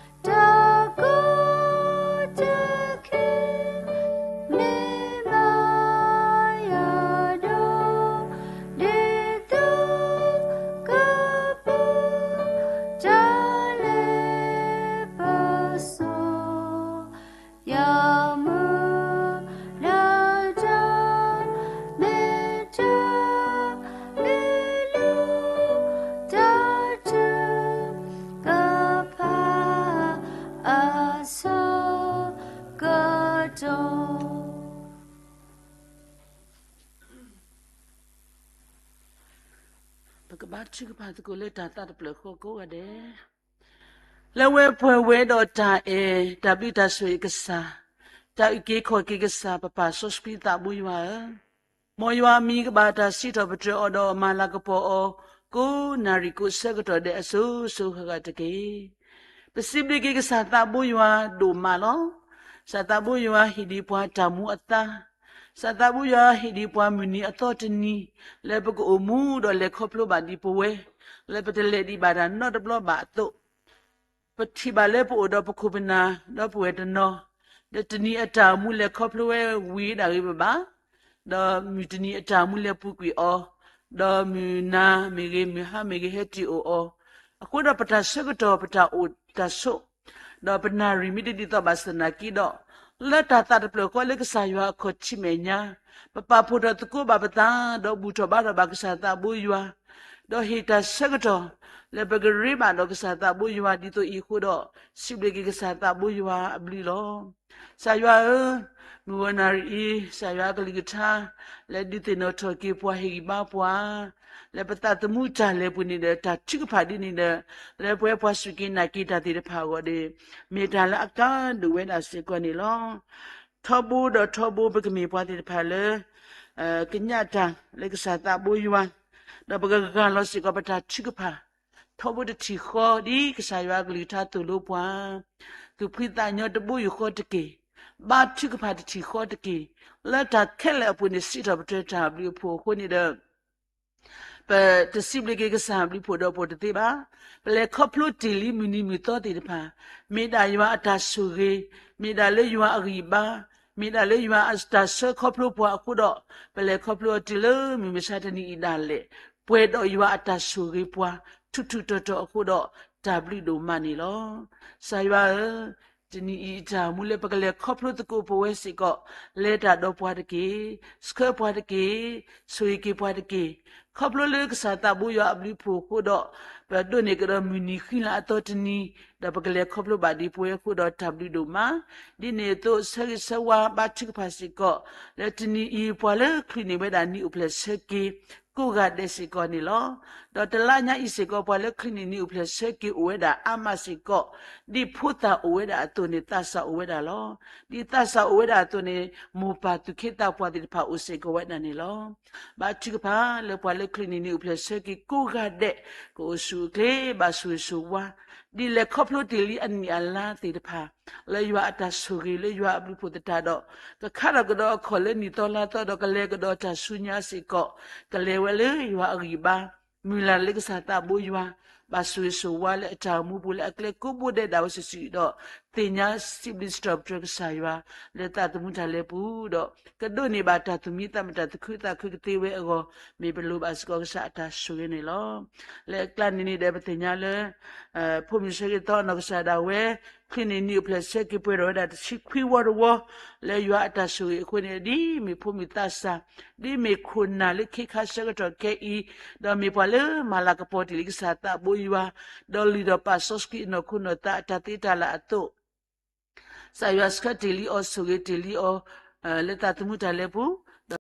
တၢ်က ဘါထုကဖၣ်သကိးလၢတၢ်သးတဖျၢၣ်ဃီကိးဂၤဒဲး, လၢဝဲပှဲၤဝဲဒီးတၢ်အဲၣ်, တၢ်ဘျုးတၢ်ဆိၣ်ဂ့ၤကစၢ်, တၢ်အုၣ်က့ၤခီၣ်က့ၤကစၢ် ပပၢ်စီဆှံသးဘိယွၤဧၢ, မ်ယွၤအမံၤကဘၣ်တၢ်စံးထီၣ်ပတြၢၤအီၤဒီးမၤလၤကပီၤအီၤ ကိးနၣ်ရံၣ်ကိးဆၢကတီၢ်ဒဲးအစိၤစိၤဃၣ်ဃၣ်တက့ၢ်. ပစံးဘျုးက့ၤကစၢ်သးဘိယွၤဒိၣ်မးလီၤ. ကစၢ်သးဘိယွၤဟ့ၣ်ဒံးပှၤတၢ်မူအသါ, ကစၢ်သးဘိယွၤဟ့ၣ်ဒံးပှၤမုၢ်နံၤအသီတနံၤ, လၢပကအိၣ်မူဒီးလဲၤခီဖျိဘၣ်ဒံးပဝဲ, လၢပတလဲၤဒံးဘၣ်တၢ်နီတဘျီဘၣ်အသိး ပထံၣ်ဘၣ်လၢပအိၣ်ဒီးပခိၣ်ပနၢ် ဒီပုၢ်ဝဲၢ်တနီၤ, ဒီးတနံၤအတၢ်အိၣ်မူလဲၤခီဖျိဝဲဝံၤဒၣ်ဂ့ၤဘၣ်ဘၣ်, ဒီးမုၢ်တနံၤအတၢ်အိၣ်မူလဲၤပူၤကွံာ်အီၤ, ဒီးမုၢ်နၤမ့ၢ်ဂ့ၤ မုၢ်ဟါမ့ၢ်ဂ့ၤ ဟဲတ့ၢ်အိၣ်အီၤ, အဃိဒီးပတၢ်ဆၢကတီၢ် ပတၢ်အိၣ်တၢ်ဆိး ဒီးပနၣ်ရံၣ်မ့ၢ်တဒ်သိးဘၣ်ဆၣ်သနာ်က့ဒီး, လၢတၢ်သးတဖျၢၣ်ဃီလၢကစၢ်ယွၤအခီၣ်ထံးမဲာ်ညါ, ပပာ်ဖှိၣ်ထီၣ်သကိးဘၣ်ပသး, ဒီးဘူၣ်ထီၣ်ဘါထီၣ်ဘၣ်ကစၢ်သးဘိယွၤ, ဒီးဟ့ၣ်တၢ်ဆၢကတီၢ် လၢပကရ့ဘၣ်ဒီးကစၢ်သးဘိယွၤဒ်သိးအံၤအဃိဒီး, စံးဘျုးက့ၤကစၢ်သးဘိယွၤအဘျုးလီၤ. ကစၢ်ယွၤဧၢ, မုၢ်ဂီၤနၣ်ရံၣ်အံၤ ကစၢ်ယွၤအကလုၢ်ကထါ လၢဒုးသ့ၣ်နီၣ်ထီၣ်က့ၤပှၤ ဟ့ၣ်ဂံၢ်ဘါပှၤ လၢပသးသမူတၢ်လဲၤပူၤန့ၣ်ဒီး တၢ်ထုကဖၣ်ဒ်န့ၣ်ဒီး, လၢပှၤပှၤစူၢ်က့ၤနာ်က့ၤတၢ်သ့ၣ်တဖၣ်အဂီၢ်ဒီး, မ့ၢ်တၢ်လၢအကါဒိၣ်ဝဲဒၣ်စ့ၢ်ကီးန့ၣ်လီၤ. ထီဘိဒီးထီဘိပကမ့ၢ်ပှၤသ့ၣ်တဖၣ်လၢ ကညးတၢ်လၢကစၢ်သးဘိယွၤ, ဒီးပကဂၢ်လီၤစ့ၢ်ကီးပတၢ်ထုကဖၣ် ထီဘိတထံၣ်ဃီ ဒ်ကစၢ်ယွၤအကလုၢ်ကထါသိၣ်လိပှၤ, သူၣ်ဖှံသးညီတဘိယူၢ်ဃီတက့ၢ်, ဘါထုကဖၣ်တထံၣ်ဃီတက့ၢ်, လၢတၢ်ခဲလၢာ်အပူၤန့ၣ် စံးထီၣ်ပတြၢၤတၢ်ဘျုးအဖှိၣ်အဃိန့ၣ်ဒီး ပတစံးဘျုးက့ၤကစၢ်ဘျုးဖှိၣ်ဒီးဖှိၣ်တသ့ဘၣ်. ပလဲၤခီဖျိတ့ၢ်လံမုၢ်နံၤမုၢ်သီသ့ၣ်တဖၣ်, မ့ၢ်ဒၣ်ယွၤအတၢ်ဆိၣ်ဂ့ၤ, မ့ၢ်ဒၣ်လၢယွၤအဂံၢ်ဘါ, မ့ၢ်ဒၣ်လၢယွၤအတၢ်ဆှၢခီဖျိပှၤအဃိဒီး, ပလဲၤခီဖျိအီၤတုၤလၢမုၢ်မဆါတနံၤအံၤဒၣ်လဲာ်, ပှဲၤဒီးယွၤအတၢ်ဆိၣ်ဂ့ၤပှၤ ထူးထူးတီၤတီၤအဃိဒီး, တၢ်ဘျုးဒိၣ်မးန့ၣ်လီၤ. ကစၢ်ယွၤဧၢ, တနံၤအံၤအတၢ်အိၣ်မူလၢပကလဲၤခီဖျိသကိးပဝဲစ့ၢ်ကီး, လဲၤတၢ်ဒီးပှၤတက့ၢ်, ဆှၢပှၤတက့ၢ်, ဆိၣ်ဂ့ၤက့ၤပှၤတက့ၢ်. ခီဖျိလၢကစၢ်သးဘိယွၤအဘျုးအဖှိၣ်အဃိဒီး, ပဒိးန့ၢ်ကဒီးမုၢ်နံၤဃံလၤအသီတနံၤ, ဒီးပကလဲၤခီဖျိဘၣ်ဒံးပဝဲအဃိဒီးတၢ်ဘျုးဒိၣ်မး, ဒ်န့ၣ်အသိးဆၢဂ့ၤဆၢဝါဘါထုကဖၣ်စ့ၢ်ကီး, လၢတနံၤအံၤပှၤလၢချုးန့ၢ်ဝဲဒၣ်နံၣ်အိၣ်ဖျဲၣ်ဆၢက့ၤ ကိးဂၤဒဲးစ့ၢ်ကီးန့ၣ်လီၤ. ဒီးတလါညါအံၤစ့ၢ်ကီး ပှၤလၢချုးန့ၢ်နံၣ်အိၣ်ဖျဲၣ်ဆၢက့ၤအိၣ်ဝဲဒၣ်အါမးစ့ၢ်ကီး, ဒ်ဖိသၣ်အိၣ်ဝဲဒၣ်အသိးန့ၣ် သးစၢ်အိၣ်ဝဲဒၣ်လီၤ. ဒ်သးစၢ်အိၣ်ဝဲဒၣ်အသိးန့ၣ် မိၢ်ပၢ်သူၣ်က့သးပှၢ်သ့ၣ်တဖၣ်အိၣ်စ့ၢ်ကီးဝဲဒၣ်န့ၣ်လီၤ. ဘါထုကဖၣ်လၢပှၤလၢချုးန့ၢ်နံၣ်အိၣ်ဖျဲၣ်ဆၢက့ၤကိးဂၤဒဲး, ကအိၣ်ဆူၣ်အိၣ်ချ့ဘၣ်ဆိၣ်ဂ့ၤဆိၣ်ဝါ, ဒ်လဲၤခီဖျိတ့ၢ်လံအနံၣ်အလါသ့ၣ်တဖၣ်, လၢယွၤအတၢ်ဆိၣ်ဂ့ၤလၢယွၤအဘျုးဖှိၣ်သတးဒီး, ကခါထီၣ်ကဒီးအခီၣ်လၢနံၣ်သီလါသီဒီးကလဲၤကဒီးတၢ်ဆူညါစ့ၢ်ကီး, ကလဲၤဝဲလၢယွၤအဂံၢ်ဘါ, မုၢ်လၢ်လၢကစၢ်သးဘိယွၤ, ဘၣ်ဆိၣ်ဂ့ၤဆိၣ်ဝါလၢအတၢ်အိၣ်မူပူၤလၢအကျဲကိးဘိဒဲးဒၣ်ဝဲစုာ်စုာ်ဒီး, သ့ၣ်ညါစံးဘျုးစံးထီၣ်ပတြၢၤကစၢ်ယွၤ, လၢသးသမူတၢ်လဲၤပူၤဒီး, ကဒိးန့ၢ်ဘၣ်တၢ်သူၣ်မံသးမုာ်တၢ်သူၣ်ခုသးခုကသ့ဝဲအဂီၢ်, မ့ၢ်ပလိၣ်ဘၣ်စ့ၢ်ကီးကစၢ်အတၢ်ဆိၣ်ဂ့ၤန့ၣ်လီၤ. လၢအကျါန့ၣ်န့ၣ်ဒီးပသ့ၣ်ညါလၢ ဖိမုၣ်ဆၢကတီၢ်အနီၢ်ကစၢ်ဒၣ်ဝဲ, ချုးန့ၢ်နံၣ်အိၣ်ဖျဲၣ်ဆၢက့ၤပှဲၤထီၣ်ဝဲဒၣ်တဆံခွံဝီတဝီ, လၢယွၤအတၢ်ဆိၣ်ဂ့ၤအဃိန့ၣ် ဒ်မ့ၢ်ဖိမုၣ်သးစၢ်, ဒ်မ့ၢ်ခိၣ်နၢ်လၢခ့ခါဆၢကတီၢ်ခဲအံၤ, ဒီးမ့ၢ်ပှၤလၢမၤလၤကပီၤတ့ၢ်လံကစၢ်သးဘိယွၤ, ဒီးလုၢ်ထီၣ်ပာ်စီဆှံအနီၢ်ခိနီၢ်သးအတၢ်သ့တၢ်လၢ်အသိး ကစၢ်ယွၤဆှၢတ့ၢ်လံအီၤ ဆိၣ်ဂ့ၤတ့ၢ်လံအီၤ, လၢသးသမူတၢ်လဲၤပူၤ, ဒီး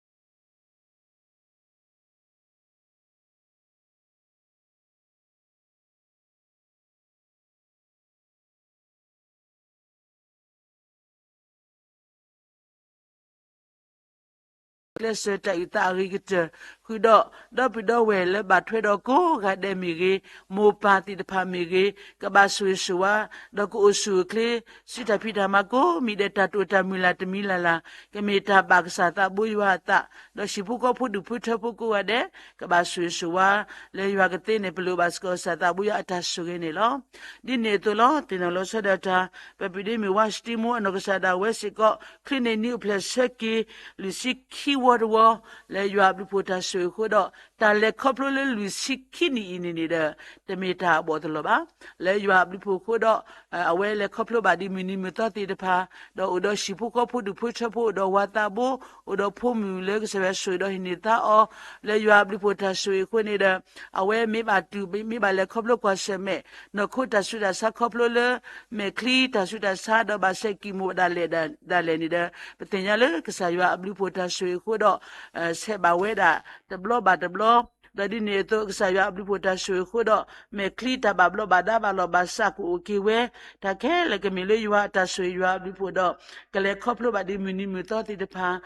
ကျဲးစၢးတၢ်အုၣ်သးအဂ့ၤကတၢၢ်, ဃုာ်ဒီး, ဒီပုၢ်ဒီဝဲၢ်လၢဘၣ်ထွဲဒီးကိးဂၤဒဲးမ့ၢ်ဂ့ၤ, မိၢ်ပၢ်သ့ၣ်တဖၣ်မ့ၢ်ဂ့ၤ, ကဘၣ်ဆိၣ်ဂ့ၤဆိၣ်ဝါ, ဒီးကအိၣ်ဆူၣ်အိၣ်ချ့, စံးတၢ်ဖံးတၢ်မၤကိးမံၤဒဲး တၢ်တိာ်တၢ်မုၢ်လၢ်တမံၤလၢ်လၢ်, ကမ့ၢ်တၢ်ဘၣ်ကစၢ်သးဘိယွၤအသး, ဒီးဟံၣ်ဖိဃီဖိဒူၣ်ဖိထၢဖိကိးဂၤဒဲး, ကဘၣ်ဆိၣ်ဂ့ၤဆိၣ်ဝါ, လၢယွၤကသ့န့ၣ် ပလိၣ်ဘၣ်စ့ၢ်ကီးကစၢ်သးဘိယွၤအတၢ်ဆိၣ်ဂ့ၤန့ၣ်လီၤ. ဒ်န့ၣ်အသိးလီၤ. သ့ၣ်နီၣ်လီၤဆီဒၣ်တၢ်, ပပံၤဒ့မုၣ်ဝါစတံမိအနီၢ်ကစၢ်ဒၣ်ဝဲစ့ၢ်ကီး, ချုးန့ၢ်နံၣ်အိၣ်ဖျဲၣ်ဆၢက့ၤ, လွံၢ်ဆံခံဝီတဝီ, လၢယွၤအဘျုးဖှိၣ်တၢ်ဆိၣ်ဂ့ၤအဃိဒီး, တၢ်လဲၤခီဖျိလၢလွံၢ်ဆံခံနံၣ်အံၤန့ၣ်န့ၣ်ဒီး, တမ့ၢ်တၢ်အဘီၣ်တလီၢ်ဘၣ်. လၢယွၤအဘျုးဖှိၣ်အဃိဒီး, အဝဲလဲၤခီဖျိဘၣ်ဒံးမုၢ်နံၤမုၢ်သီသ့ၣ်တဖၣ်, ဒီးအိၣ်ဒီးဟံၣ်ဖိဃီဖိဒူၣ်ဖိထၢဖိ အိၣ်ဒီးဝၤသးဘိ, အိၣ်ဒီးဖိမုၣ်လၢကစၢ်ယွၤဆိၣ်ဂ့ၤဒီးဟံးန့ၢ်သါအီၤ, လၢယွၤအဘျုးဖှိၣ်တၢ်ဆိၣ်ဂ့ၤအဃိန့ၣ်ဒီး, အဝဲမ့ၢ်ဘၣ်တူၢ် မ့ၢ်ဘၣ်လဲၤခီဖျိကွၢ်ဆၢၣ်မဲာ်, နီၢ်ခိတၢ်ဆူးတၢ်ဆါခီဖျိလၢ မဲာ်ချံတၢ်ဆူးတၢ်ဆါ ဒီးဘၣ်ဆဲးကံၢ်မိၢ်ဒၣ်လဲာ်ဒၣ်လဲာ်န့ၣ်ဒီး, ပသ့ၣ်ညါလၢကစၢ်ယွၤအဘျုးဖှိၣ်တၢ်ဆိၣ်ဂ့ၤအဃိဒီး, ဆဲးဘၣ်ဝဲဒၣ်တဘျီဘၣ်တဘျီ, ဒီးဒ်န့ၣ်အသိး ကစၢ်ယွၤအဘျုးဖှိၣ်တၢ်ဆိၣ်ဂ့ၤအဃိဒီး မဲာ်ချံတၢ်ဘၣ်ဘျီးဘၣ်ဒါဘၣ်လီၢ်ဘၣ်စးကအိၣ်က့ၤဝဲ, တၢ်ခဲလၢာ်ကမ့ၢ်လၢယွၤအတၢ်ဆိၣ်ဂ့ၤယွၤအဘျုးဖှိၣ်ဒီး ကလဲၤခီဖျိဘၣ်ဒ်မုၢ်နံၤမုၢ်သီသ့ၣ်တဖၣ်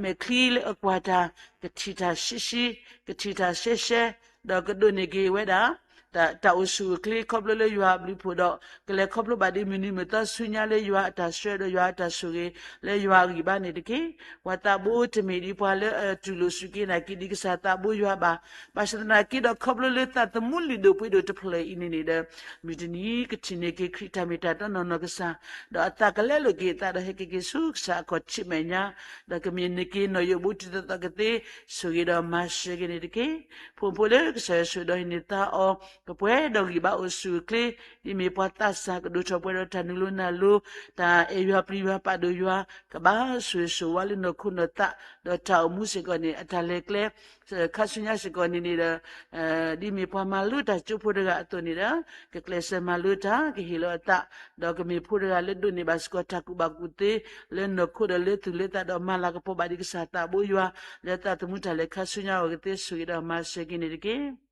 မဲာ်ချံလၢအကွၢ်တၢ် ကထံၣ်တၢ်ရှဲရှဲ, ကထံၣ်တၢ်ရှဲရှဲ, ဒီးကဒိးန့ၢ်က့ၤဝဲဒၣ် တၢ်အိၣ်ဆူၣ်အိၣ်ချ့ ခီဖျိလၢယွၤအဘျုးဖှိၣ်ဒီး ကလဲၤခီဖျိဘၣ်ဒ်မုၢ်နံၤမုၢ်သီဆူညါလၢယွၤအတၢ်ဆှၢဒီးယွၤအတၢ်ဆိၣ်ဂ့ၤ လၢယွၤအဂံၢ်ဘါန့ၣ်တက့ၢ်. ပှၤသးဘိတမ့ၢ်ဒ်ပှၤလၢအတူၢ်လိာ်စူၢ်က့ၤနာ်က့ၤဒ်ကစၢ်သးဘိယွၤဘၣ်. ဘၣ်ဆၣ်သနာ်က့ဒီး ခီဖျိလၢသးသမူလုၢ်ဒိၣ်ပှ့ၤဒိၣ်တဖျၢၣ်အံၤန့ၣ်န့ၣ်ဒီး မုၢ်တနံၤကထံၣ်န့ၢ်က့ၤခရံာ်တၢ်မ့ၢ်တၢ်တီနီၢ်နီၢ်ကစၢ်, ဒီးအသးကလဲလိာ်က့ၤအသးဒီးဟဲက့ၤက့ၤဆူကစၢ်အခီၣ်ထံးမဲာ်ညါ, ဒီးကမ့ၢ်န့ၢ်က့ၤနီၢ်ယိးဘူးတုၤသိးသိးကသ့, ဆိၣ်ဂ့ၤဒီးမၤစၢၤက့ၤန့ၣ်တက့ၢ်. ဖိမုၣ်ဖိလၢကစၢ်ယွၤဆိၣ်ဒီးဟံးန့ၢ်သါအီၤ ကပှဲၤဒီးဂံၢ်ဘါအိၣ်ဆူၣ်အိၣ်ချ့, ဒ်မ့ၢ်ပှၤသးစၢ်ကဒိၣ်ထီၣ်ပှဲၤဒီးတၢ်နုာ်လီၤနၢ်လီၤ, တၢ်အဲၣ်ယွၤပျံၤယွၤပာ်ဒိၣ်ယွၤ, ကဘၣ်ဆိၣ်ဂ့ၤဆိၣ်ဝါလၢနီၢ်ခိနီၢ်သး, ဒီးတၢ်အိၣ်မူစ့ၢ်ကီးန့ၣ် အတၢ်လဲၤကျဲ ခါဆူညါစ့ၢ်ကီးန့ၣ်န့ၣ်ဒီး ဒ်မ့ၢ်ပှၤမၤလိတၢ်ကၠိဖိတဂၤအသိးန့ၣ်ဒီး ကကျဲးစၢးမၤလိတၢ် ကဟ့ၣ်လီၤအသး, ဒီးကမ့ၢ်ဖိတဂၤလၢဒိးန့ၢ်ဘၣ်စ့ၢ်ကီးတၢ်ကူၣ်ဘၣ်ကူၣ်သ့ လၢနီၢ်ခိဒီးလၢသူၣ်လၢသးဒီးမၤလၤကပီၤဘၣ်ဒ်ကစၢ်သးဘိယွၤ လၢသးသမူတၢ်လဲၤခါဆူညါအဂီၢ်ကသ့ ဆိၣ်ဂ့ၤဒီးမၤစၢၤက့ၤန့ၣ်တက့ၢ်.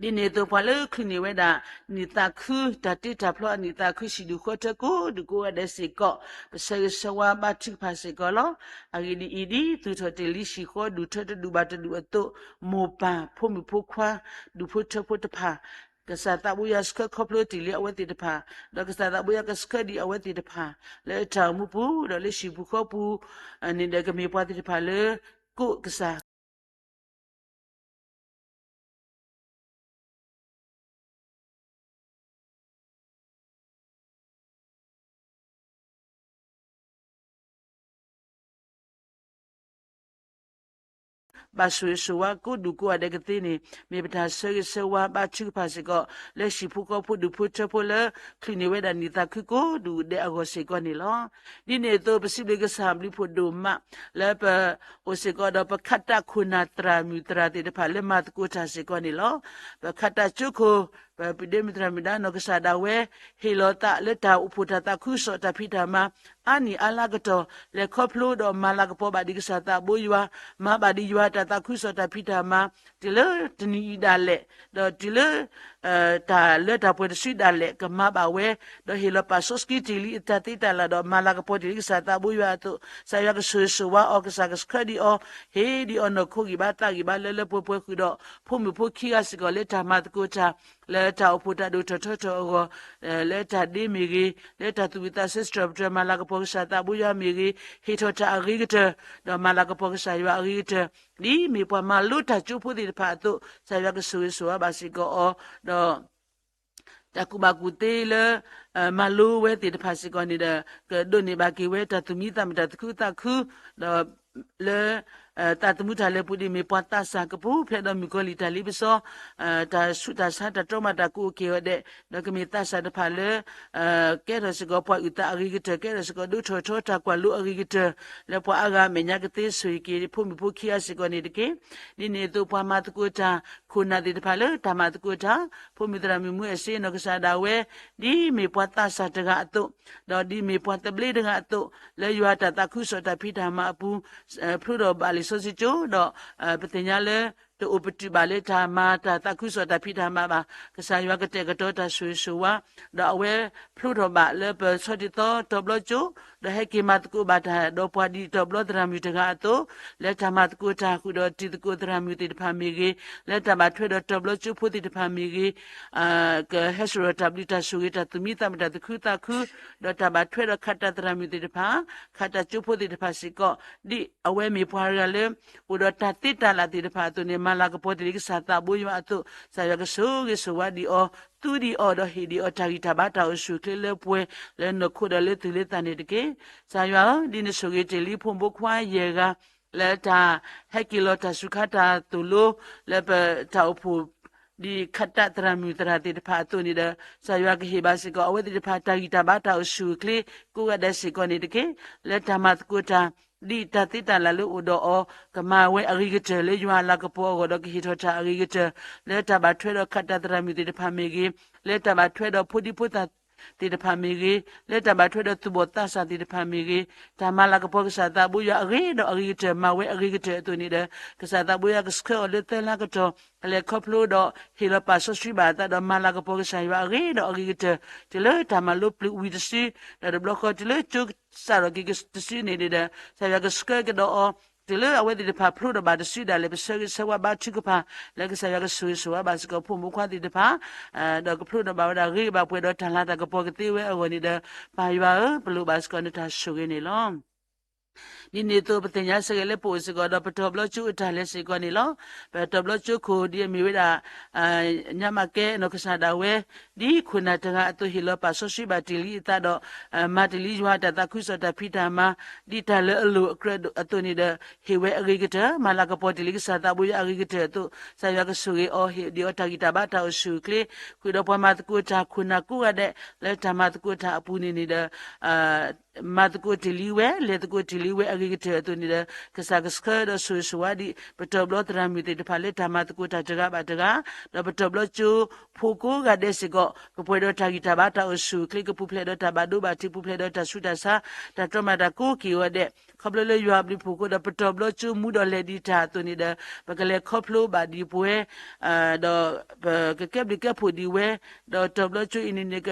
ဒ်န့ၣ်အသိးပှၤလၢချုးန့ၢ်ဝဲဒၣ် နံၣ်သးခု တၢ်တ့တၢ်ဖျီအနံၣ်သးခု ဟံၣ်ဒူၣ်ဃီထၢကိးဒူၣ်ကိးဂၤဒဲးစ့ၢ်ကီး ပဆၢဂ့ၤဆၢဝါဘါထုကဖၣ်စ့ၢ်ကီးလီၤ. အဂ့ၢ်ဒ်အံၤ, ဒ်သုးထီၣ်တ့ၢ်လံဟံၣ်ဃီဒူၣ်ထၢတဒူၣ်ဘၣ်တဒူၣ်အသိး, မိၢ်ပၢ်ဖိမုၣ်ဖိခွါ ဒူၣ်ဖိထၢဖိတဖၣ် ကစၢ်သးဘိယွၤဆှၢခီဖျိတ့ၢ်လံအဝဲသ့ၣ်တဖၣ်, ဒီးကစၢ်သးဘိယွၤကဆှၢဒံးအဝဲသ့ၣ်တဖၣ် လၢတၢ်အိၣ်မူပူၤ ဒီးလၢဟံၣ်ပူၤဃီပူၤန့ၣ်ဒီး ကမ့ၢ်ပှၤသ့ၣ်တဖၣ်လၢ ကိးကစၢ် ဘၣ်ဆိၣ်ဂ့ၤဆိၣ်ဝါကိးဒူၣ်ကိးဂၤဒဲးကသ့န့ၣ် မ့ၢ်ပတၢ်ဆၢဂ့ၤဆၢဝါဘါထုကဖၣ်စ့ၢ်ကီး လၢဟံၣ်ဖိဃီဖိဒူၣ်ဖိထၢဖိလၢ ချုးန့ၢ်ဝဲဒၣ်နံၣ်သးခုကိးဒူၣ်ဒဲးအဂီၢ်စ့ၢ်ကီးန့ၣ်လီၤ. ဒ်န့ၣ်အသိး ပစံးဘျုးကစၢ်ဘျုးဖှိၣ်ဒိၣ်မး လၢပအိၣ်စ့ၢ်ကီးဒီးပခးတၢ်ခိၣ်နၢ်သရၣ်မုၣ်သရၣ်သ့ၣ်တဖၣ်လၢမၤသကိးတၢ်စ့ၢ်ကီးန့ၣ်လီၤ. ပခးတၢ်ကၠိခိၣ် ပဒ့မုၣ်သရၣ်မုၣ်ဒါနီၢ်ကစၢ်ဒၣ်ဝဲ ဟ့ၣ်လီၤသးလၢတၢ်အိၣ်ဖှိၣ်တၢ်သးခုကစီၣ်တၢ်ဖံးတၢ်မၤ အါနံၣ်အါလါကတီၢ် လဲၤခီဖျိဒီးမၤလၤကပီၤဘၣ်ဒံးကစၢ်သးဘိယွၤ, မၤဘၣ်ဒံးယွၤတၢ်သးခုကစီၣ်တၢ်ဖံးတၢ်မၤ တုၤလၢတနံၤအံၤဒၣ်လဲာ်, ဒီးတုၤလၢ တၢ်လၢတၢ်ပှဲၤတစုဒၣ်လဲာ် ကမၤဘၣ်ဝဲ, ဒီးဟ့ၣ်လီၤပာ်စီဆှံတ့ၢ်လံအတၢ်သ့တၢ်လၢ်ဒီး မၤလၤကပီၤတ့ၢ်လံကစၢ်သးဘိယွၤအသိး, ကစၢ်ယွၤကဆိၣ်ဂ့ၤဆိၣ်ဝါအီၤ, ကစၢ်ကဆှၢဒံးအီၤ, ဟ့ၣ်ဒံးအီၤနီၢ်ခိဂံၢ်ဘါသးဂံၢ်ဘါလၢလၢပှဲၤပှဲၤဃုာ်ဒီး ဖိမုၣ်ဖိခံဂၤစ့ၢ်ကီးလၢတၢ်မၤသကိးတၢ် လၢတၢ်အိၣ်ဖှိၣ်တၢ်ဒိၣ်ထီၣ်ထီထီၣ်အဂီၢ်, လၢတၢ်ဒ့မ့ၢ်ဂ့ၤ, လၢတၢ်သူၣ်ဝံၣ်သးဆၢစတြီၤပတြၢၤ မၤလၤကပီၤကစၢ်သးဘိယွၤမ့ၢ်ဂ့ၤ, ဟ့ၣ်ထီၣ်တၢ်အဂ့ၤကတၢၢ်, ဒီးမၤလၤကပီၤကစၢ်ယွၤအဂ့ၤကတၢၢ်, ဒ်မ့ၢ်ပှၤမၤလိတၢ်ကၠိဖိသ့ၣ်တဖၣ်အသိး ကစၢ်ယွၤကဆိၣ်ဂ့ၤဆိၣ်ဝါဘၣ်စ့ၢ်ကီးအီၤ, ဒီး တၢ်ကူၣ်ဘၣ်ကူၣ်သ့လၢ မၤလိဝဲသ့ၣ်တဖၣ်စ့ၢ်ကီးန့ၣ်ဒီး ကဒိးန့ၢ်ဘၣ်က့ၤဝဲတၢ်သူၣ်မံသးမုာ်တၢ်သူၣ်ခုသးခု, ဒီး လၢ သးသမူတၢ်လဲၤပူၤဒ်မ့ၢ်ပှၤသးစၢ်ကပူၤဖျဲးဒီးမုၣ်ကီၤလံၢ်တၢ်လ့ပစီ, တၢ်ဆူးတၢ်ဆါတၢ်တြီမးတၢ်ကအိၣ်က့ၤအီၤဒဲး, ဒီးကမ့ၢ်သးစၢ်တဖၣ်လၢ ကဲထီၣ်စ့ၢ်ကီးပှၤအုၣ်သးအဂ့ၤကတၢၢ်, ကဲထီၣ်စ့ၢ်ကီးဒိၣ်ထီၣ်ထီတၢ်ကွၢ်လိအဂ့ၤကတၢၢ်, လၢပှၤအါဂၤအမဲာ်ညါကသ့ဆိၣ်ဂ့ၤက့ၤဖိမုၣ်ဖိခံဂၤစ့ၢ်ကီးန့ၣ်တက့ၢ်. ဒ်န့ၣ်အသိးပှၤမၤသကိးတၢ် ခိၣ်နၢ်သ့ၣ်တဖၣ်လၢတၢ်မၤသကိးတၢ်, ဖိမုၣ်သရၣ်မုၣ်မူအဲၣ်စ့နီၢ်ကစၢ်ဒၣ်ဝဲ ဒ်မ့ၢ်ပှၤသးစၢ်တဂၤအသိး, ဒီးဒ်မ့ၢ်ပှၤသဘျ့တဂၤအသိး, လၢယွၤတၢ်သးခုကစီၣ်တၢ်ဖံးတၢ်မၤအပူၤ ဖျိထီၣ်ဘၣ်လံာ်စီဆှံကၠိ, ဒီး ပသ့ၣ်ညါလၢ တအိၣ်ပတုာ်ဘၣ်လၢတၢ်မၤတၢ်သးခုကစီၣ်တၢ်ဖံးတၢ်မၤဘၣ်. ကစၢ်ယွၤကတဲာ်ကတီၤတၢ်ဆိၣ်ဂ့ၤဆိၣ်ဝါ, ဒီးအဝဲဖျိထီၣ်ဘၣ်လၢပဆီတံၢ်သီတီၤဘျီကၠိ, ဒီးဟဲက့ၤမၤသကိးဘၣ်တၢ်ဒီးပှၤဒ်တီၤဘျီသရၣ်မုၣ်တဂၤအသိး, လၢတၢ်မၤသကိးတၢ်ဃုာ်ဒီးတံၤသကိးသရၣ်မုၣ်သ့ၣ်တဖၣ်မ့ၢ်ဂ့ၤ, လၢတၢ်ဘၣ်ထွဲဒီးတီၤဘျီကၠိဖိသ့ၣ်တဖၣ်မ့ၢ်ဂ့ၤ, ကဟဲစိာ်ထီၣ်တၢ်ဘျုးတၢ်ဆိၣ်ဂ့ၤတၢ်သူၣ်မံသးမုာ်တၢ်သူၣ်ခုသးခု, ဒီးတၢ်ဘၣ်ထွဲဒီးခးတၢ်သရၣ်မုၣ်သ့ၣ်တဖၣ်, ခးတၢ်ကၠိဖိသ့ၣ်တဖၣ်စ့ၢ်ကီး, ဒ်အဝဲမ့ၢ်ပှၤတဂၤလၢ အိၣ်ဒီးတၢ်သ့တၢ်လၢ်သ့ၣ်တဖၣ်အသိးန့ၣ် မၤလၤကပီၤတ့ၢ်လံကစၢ်သးဘိယွၤအသိး, ကစၢ်ယွၤကဆိၣ်ဂ့ၤဆိၣ်ဝါဒံးအီၤ, သူဒံးအီၤဒီးဟ့ၣ်ဒံးအီၤ တၢ်ဂံၢ်တၢ်ဘါတၢ်အိၣ်ဆူၣ်အိၣ်ချ့လၢပှဲၤလၢနီၢ်ခိဒီးလၢသူၣ်လၢသးန့ၣ်တက့ၢ်. ကစၢ်ယွၤဧၢ, ဒ်နဆိၣ်ဂ့ၤတ့ၢ်လံဖိမုၣ်ဖိခွါယဲၢ်ဂၤ လၢတၢ်ဟဲက့ၤလီၤတၢ်စူၤခါတၢ်သိၣ်လိ လၢပတၢ်အိၣ်ဖှိၣ် ဒ်ခးတၢ်သရၣ်မုၣ်သရၣ်သ့ၣ်တဖၣ်အသိးန့ၣ်ဒီး ကစၢ်ယွၤကဟ့ၣ်ဘၣ်စ့ၢ်ကီး အဝဲသ့ၣ်တဖၣ်တၢ်ဂံၢ်တၢ်ဘါတၢ်အိၣ်ဆူၣ်အိၣ်ချ့ ကိးဂၤဒဲးစ့ၢ်ကီးန့ၣ်တက့ၢ်. လၢတၢ်မၤသကိးတၢ် ဒ်တၢ်သ့တၢ်လၢ်လၢအိၣ်ဒီးအီၤ ကမၤဝဲအဂ့ၤကတၢၢ်လၢယွၤအလၤကပီၤအဂီၢ်ဒီးကဟ့ၣ်ထီၣ်တၢ်အဂ့ၤကတၢၢ် လၢတၢ်ဘၣ်ထွဲဒီးခးတၢ်သရၣ်မုၣ်သ့ၣ်တဖၣ်မ့ၢ်ဂ့ၤ, လၢတၢ်ဘၣ်ထွဲဒီးဖိဒံဖိသၣ် သ့ၣ်တဖၣ်မ့ၢ်ဂ့ၤ, လၢတၢ်ဘၣ်ထွဲဒီးသူၣ်ဘီၣ်သးစၢ်သ့ၣ်တဖၣ်မ့ၢ်ဂ့ၤ, တၢ်မၤလၤကပီၤကစၢ်သးဘိယွၤအဂ့ၤဒီးအဂ့ၤကတၢၢ် မၤဝဲအဂ့ၤကတၢၢ်အသိးန့ၣ်ဒီး ကစၢ်သးဘိယွၤကဆှၢအီၤလၢသၢလါကတီၢ် ကလဲၤခီဖျိဒီးဟ့ၣ်လီၤပာ်စီဆှံဘၣ်အသးဒီး မၤလၤကပီၤကစၢ်ယွၤအဂ့ၤဒီးအဂ့ၤကတၢၢ် တုၤလၢတၢ်မၤလိပျၢၤဝံၤတစု, ဒီးတဘျီဃီတုၤလၢကၠိစးထီၣ်က့ၤတစုန့ၣ်ဒီး ကစၢ်ယွၤကဆှၢကဒီးအီၤ တုၤလၢအဝဲသ့ၣ်တဖၣ်ဖျိထီၣ်ဘၣ်တစုဒၣ်လဲာ် ပဆၢဂ့ၤဆၢဝါဘါထုကဖၣ် လၢကစၢ်ယွၤကဆိၣ်ဂ့ၤဆိၣ်ဝါဘၣ်စ့ၢ်ကီးဖိမုၣ်ဖိခွါသ့ၣ်တဖၣ် ဒီးကဖျိထီၣ်ဘၣ်ဝဲဒၣ်ဂ့ၤဘၣ်ပှဲၤဒီးတၢ်လၤတၢ်ကပီၤကသ့ဝဲအဂီၢ်န့ၣ်ဒီး ပၢ်ယွၤဧၢ ပလိၣ်ဘၣ်စ့ၢ်ကီးနတၢ်ဆိၣ်ဂ့ၤန့ၣ်လီၤ. ဒ်န့ၣ်အသိး ပသ့ၣ်ညါစ့ၢ်ကီးလၢပအိၣ်စ့ၢ်ကီးဒီးပတီၤဘျီကၠိအတၢ်လဲၤစ့ၢ်ကီးန့ၣ်လီၤ. ပတီၤဘျီကၠိခိၣ်ဒ်အမ့ၢ်ဝဲဒၣ် ညါမးကဲနီၢ်ကစၢ်ဒၣ်ဝဲ ဒ်ခိၣ်နၢ်တဂၤအသိးဟ့ၣ်လီၤပာ်စီဆှံဘၣ်တ့ၢ်လံအသးဒီး မၤတ့ၢ်လံယွၤအတၢ်သးခုကစီၣ်တၢ်ဖံးတၢ်မၤ ဒ်တၢ်လၢအလိၣ်အကြၢးအသိးန့ၣ်ဒီး ဟ့ၣ်ဝဲအဂ့ၤကတၢၢ် မၤလၤကပီၤတ့ၢ်လံကစၢ်သးဘိယွၤအဂ့ၤကတၢၢ်အသိး ကစၢ်ယွၤကဆိၣ်ဂ့ၤအီၤ ဟ့ၣ်ဒံးအီၤတၢ်ဂံၢ်တၢ်ဘါတၢ်အိၣ်ဆူၣ်အိၣ်ချ့ ဃုာ်ဒီးပှၤမၤသကိးတၢ် ခိၣ်နၢ်ကိးဂၤဒဲး လၢတၢ်မၤသကိးတၢ်အပူၤန့ၣ်န့ၣ်ဒီး မၤသကိးတ့ၢ်လံဝဲ လဲၤသကိးတ့ၢ်လံဝဲအဂ့ၤကတၢၢ်အသိးန့ၣ်ဒီး ကစၢ်ကဆှၢဒီးဆိၣ်ဂ့ၤဆိၣ်ဝါဒံး ပတီၤဘျီသရၣ်မုၣ်သ့ၣ်တဖၣ်လၢတၢ်မၤသကိးတၢ်တဂၤဘၣ်တဂၤ, ဒီးပတီၤဘျီကၠိဖိကိးဂၤဒဲးစ့ၢ်ကီး ကပှဲၤဒီးတၢ်ဂံၢ်တၢ်ဘါတၢ်အိၣ်ဆူၣ်အိၣ်ချ့ ကပူၤဖျဲးဒီးတၢ်ဘၣ်ဒိဘၣ်ထံး ပူၤဖျဲးဒီးတၢ်ဆူးတၢ်ဆါ တၢ်တြီမၤတၢ်ကိးက့ၤအီၤဒဲး ခီဖျိလၢယွၤအဘျုးအဖှိၣ်အဃိဒီး ပတီၤဘျီကၠိမူဒီးလဲၤဒံးတၢ်အသိးန့ၣ်ဒီး ပကလဲၤခီဖျိဘၣ်ဒံးပဝဲ ဒီးပကကဲဘျုးကဲဖှိၣ်ဒံးဝဲ, ဒီးတီၤဘျီကၠိအံၤန့ၣ်န့ၣ်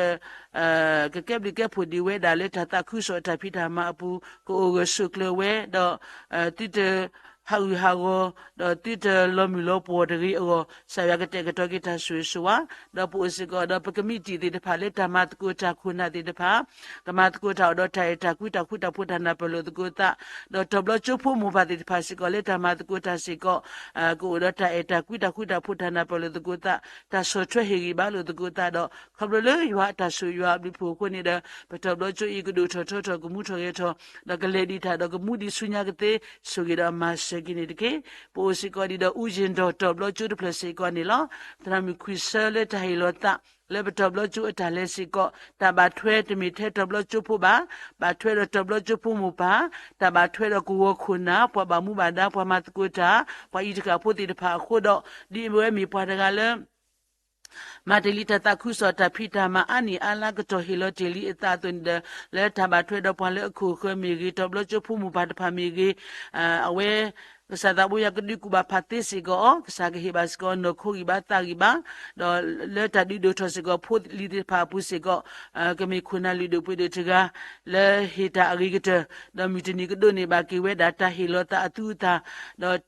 ကကဲဘျုးကဲဖှိၣ်ဒံးဝဲဒၣ်လၢတၢ်သးခုကစီၣ်တၢ်ဖံးတၢ်မၤအပူၤ ကအိၣ်ဂၢၢ်ဆိးကျၢၤဝဲ, ဒီးသုတဟးဂူာ်ဟးဂီၤ, ဒီးသုတလီၤမုၢ်လီၤပှီၢ်တဂ့ၤအဂီၢ် ကစၢ်ယွၤကတဲာ်ကတီၤက့ၤတၢ်ဆိၣ်ဂ့ၤဆိၣ်ဝါ, ဒီးပအိၣ်စ့ၢ်ကီးဒီးပကမံးတံာ်သ့ၣ်တဖၣ်လၢတၢ်မၤသကိးတၢ်ခိၣ်နၢ်သ့ၣ်တဖၣ် ကမၤသကိးတၢ်အိၣ်ဒီးတၢ်အဲၣ်တၢ်ကွံတၢ်ဃူတၢ်ဖိးတၢ်နၢ်ပၢၢ်လိာ်သကိးသး, ဒီးတီၤဘျီကၠိဖိမိၢ်ပၢ်သ့ၣ်တဖၣ်စ့ၢ်ကီးလၢတၢ်မၤသကိးတၢ်စ့ၢ်ကီး ကအိၣ်ဒီးတၢ်အဲၣ်တၢ်ကွံတၢ်ဃူတၢ်ဖိးတၢ်နၢ်ပၢၢ်လိာ်သကိးသး, တၢ်ဆီၣ်ထွဲဟ့ၣ်ဂံၢ်ဘါလိာ်သကိးသးဒီး ခီဖျိလၢယွၤအတၢ်ဆိၣ်ယွၤအဘျုးအဖှိၣ်အဃိန့ၣ်ဒီး ပတီၤဘျီကၠိအံၤကဒိၣ်ထီၣ်ထီထီၣ်ကမူထီၣ်ဂဲၤထီၣ် ဒီးကလဲၤဒံးတၢ်ဒီးကမူဒံးဆူညါကသ့ ဆိၣ်ဂ့ၤဒီးမၤစၢၤက့ၤန့ၣ်တက့ၢ်. ပအိၣ်စ့ၢ်ကီးဒံးဒီး အူယ့ၣ်ဒီး တီၤဘျီကၠိတဖျၢၣ်စ့ၢ်ကီးန့ၣ်လီၤ. သရၣ်မုၣ်ခွံဆၢလၢတၢ်ဟ့ၣ်လီၤသး လၢပတီၤဘျီကၠိအတၢ်လဲၤစ့ၢ်ကီး တၢ်ဘၣ်ထွဲတမ့ၢ်ထဲတီၤဘျီကၠိဖိဘၣ်, ဘၣ်ထွဲဒီးတီၤဘျီကၠိဖိမိၢ်ပၢ်, တၢ်ဘၣ်ထွဲဒီးကဝီၤခိၣ်နၢ် ပှၤဘၣ်မူဘၣ်ဒါ ပှၤမၤသကိးတၢ် ပှၤအံးတဃာ်ဖိသ့ၣ်တဖၣ်အဃိဒီး ဒ်အဝဲမ့ၢ်ပှၤတဂၤလၢ မၤတ့ၢ်လံတၢ်သးခုကစီၣ်တၢ်ဖံးတၢ်မၤအါနံၣ်အါလါကတီၢ်ဟ့ၣ်လီၤတ့ၢ်လံအသးအသိးန့ၣ်ဒီး လၢတၢ်ဘၣ်ထွဲဒီးပှၤလၢအခိၣ်အဃၢၤမ့ၢ်ဂ့ၤ တီၤဘျီကၠိဖိမိၢ်ပၢ်တဖၣ်မ့ၢ်ဂ့ၤ အဝဲ ကစၢ်သးဘိယွၤကဒုးကူၣ်ဘၣ်ဖးသ့စ့ၢ်ကီးအီၤ ကစၢ်ကဟ့ၣ်ဘၣ်စ့ၢ်ကီးနီၢ်ခိဂံၢ်ဘါသးဂံၢ်ဘါ ဒီးလၢတၢ်ဒုးဒိၣ်ထီၣ်စ့ၢ်ကီးဖိလံၤသ့ၣ်တဖၣ်အပူၤစ့ၢ်ကီး ကမ့ၢ်ခိၣ်နၢ်လုၢ်ဒိၣ်ပှ့ၤဒိၣ်တဂၤ လၢဟ့ၣ်တၢ်အဂ့ၤကတၢၢ် ဒီးမုၢ်တနံၤကဒိးန့ၢ်ဘၣ်က့ၤဝဲဒၣ်တၢ်ဟ့ၣ်လီၤသးအသူအသၣ် ဒီး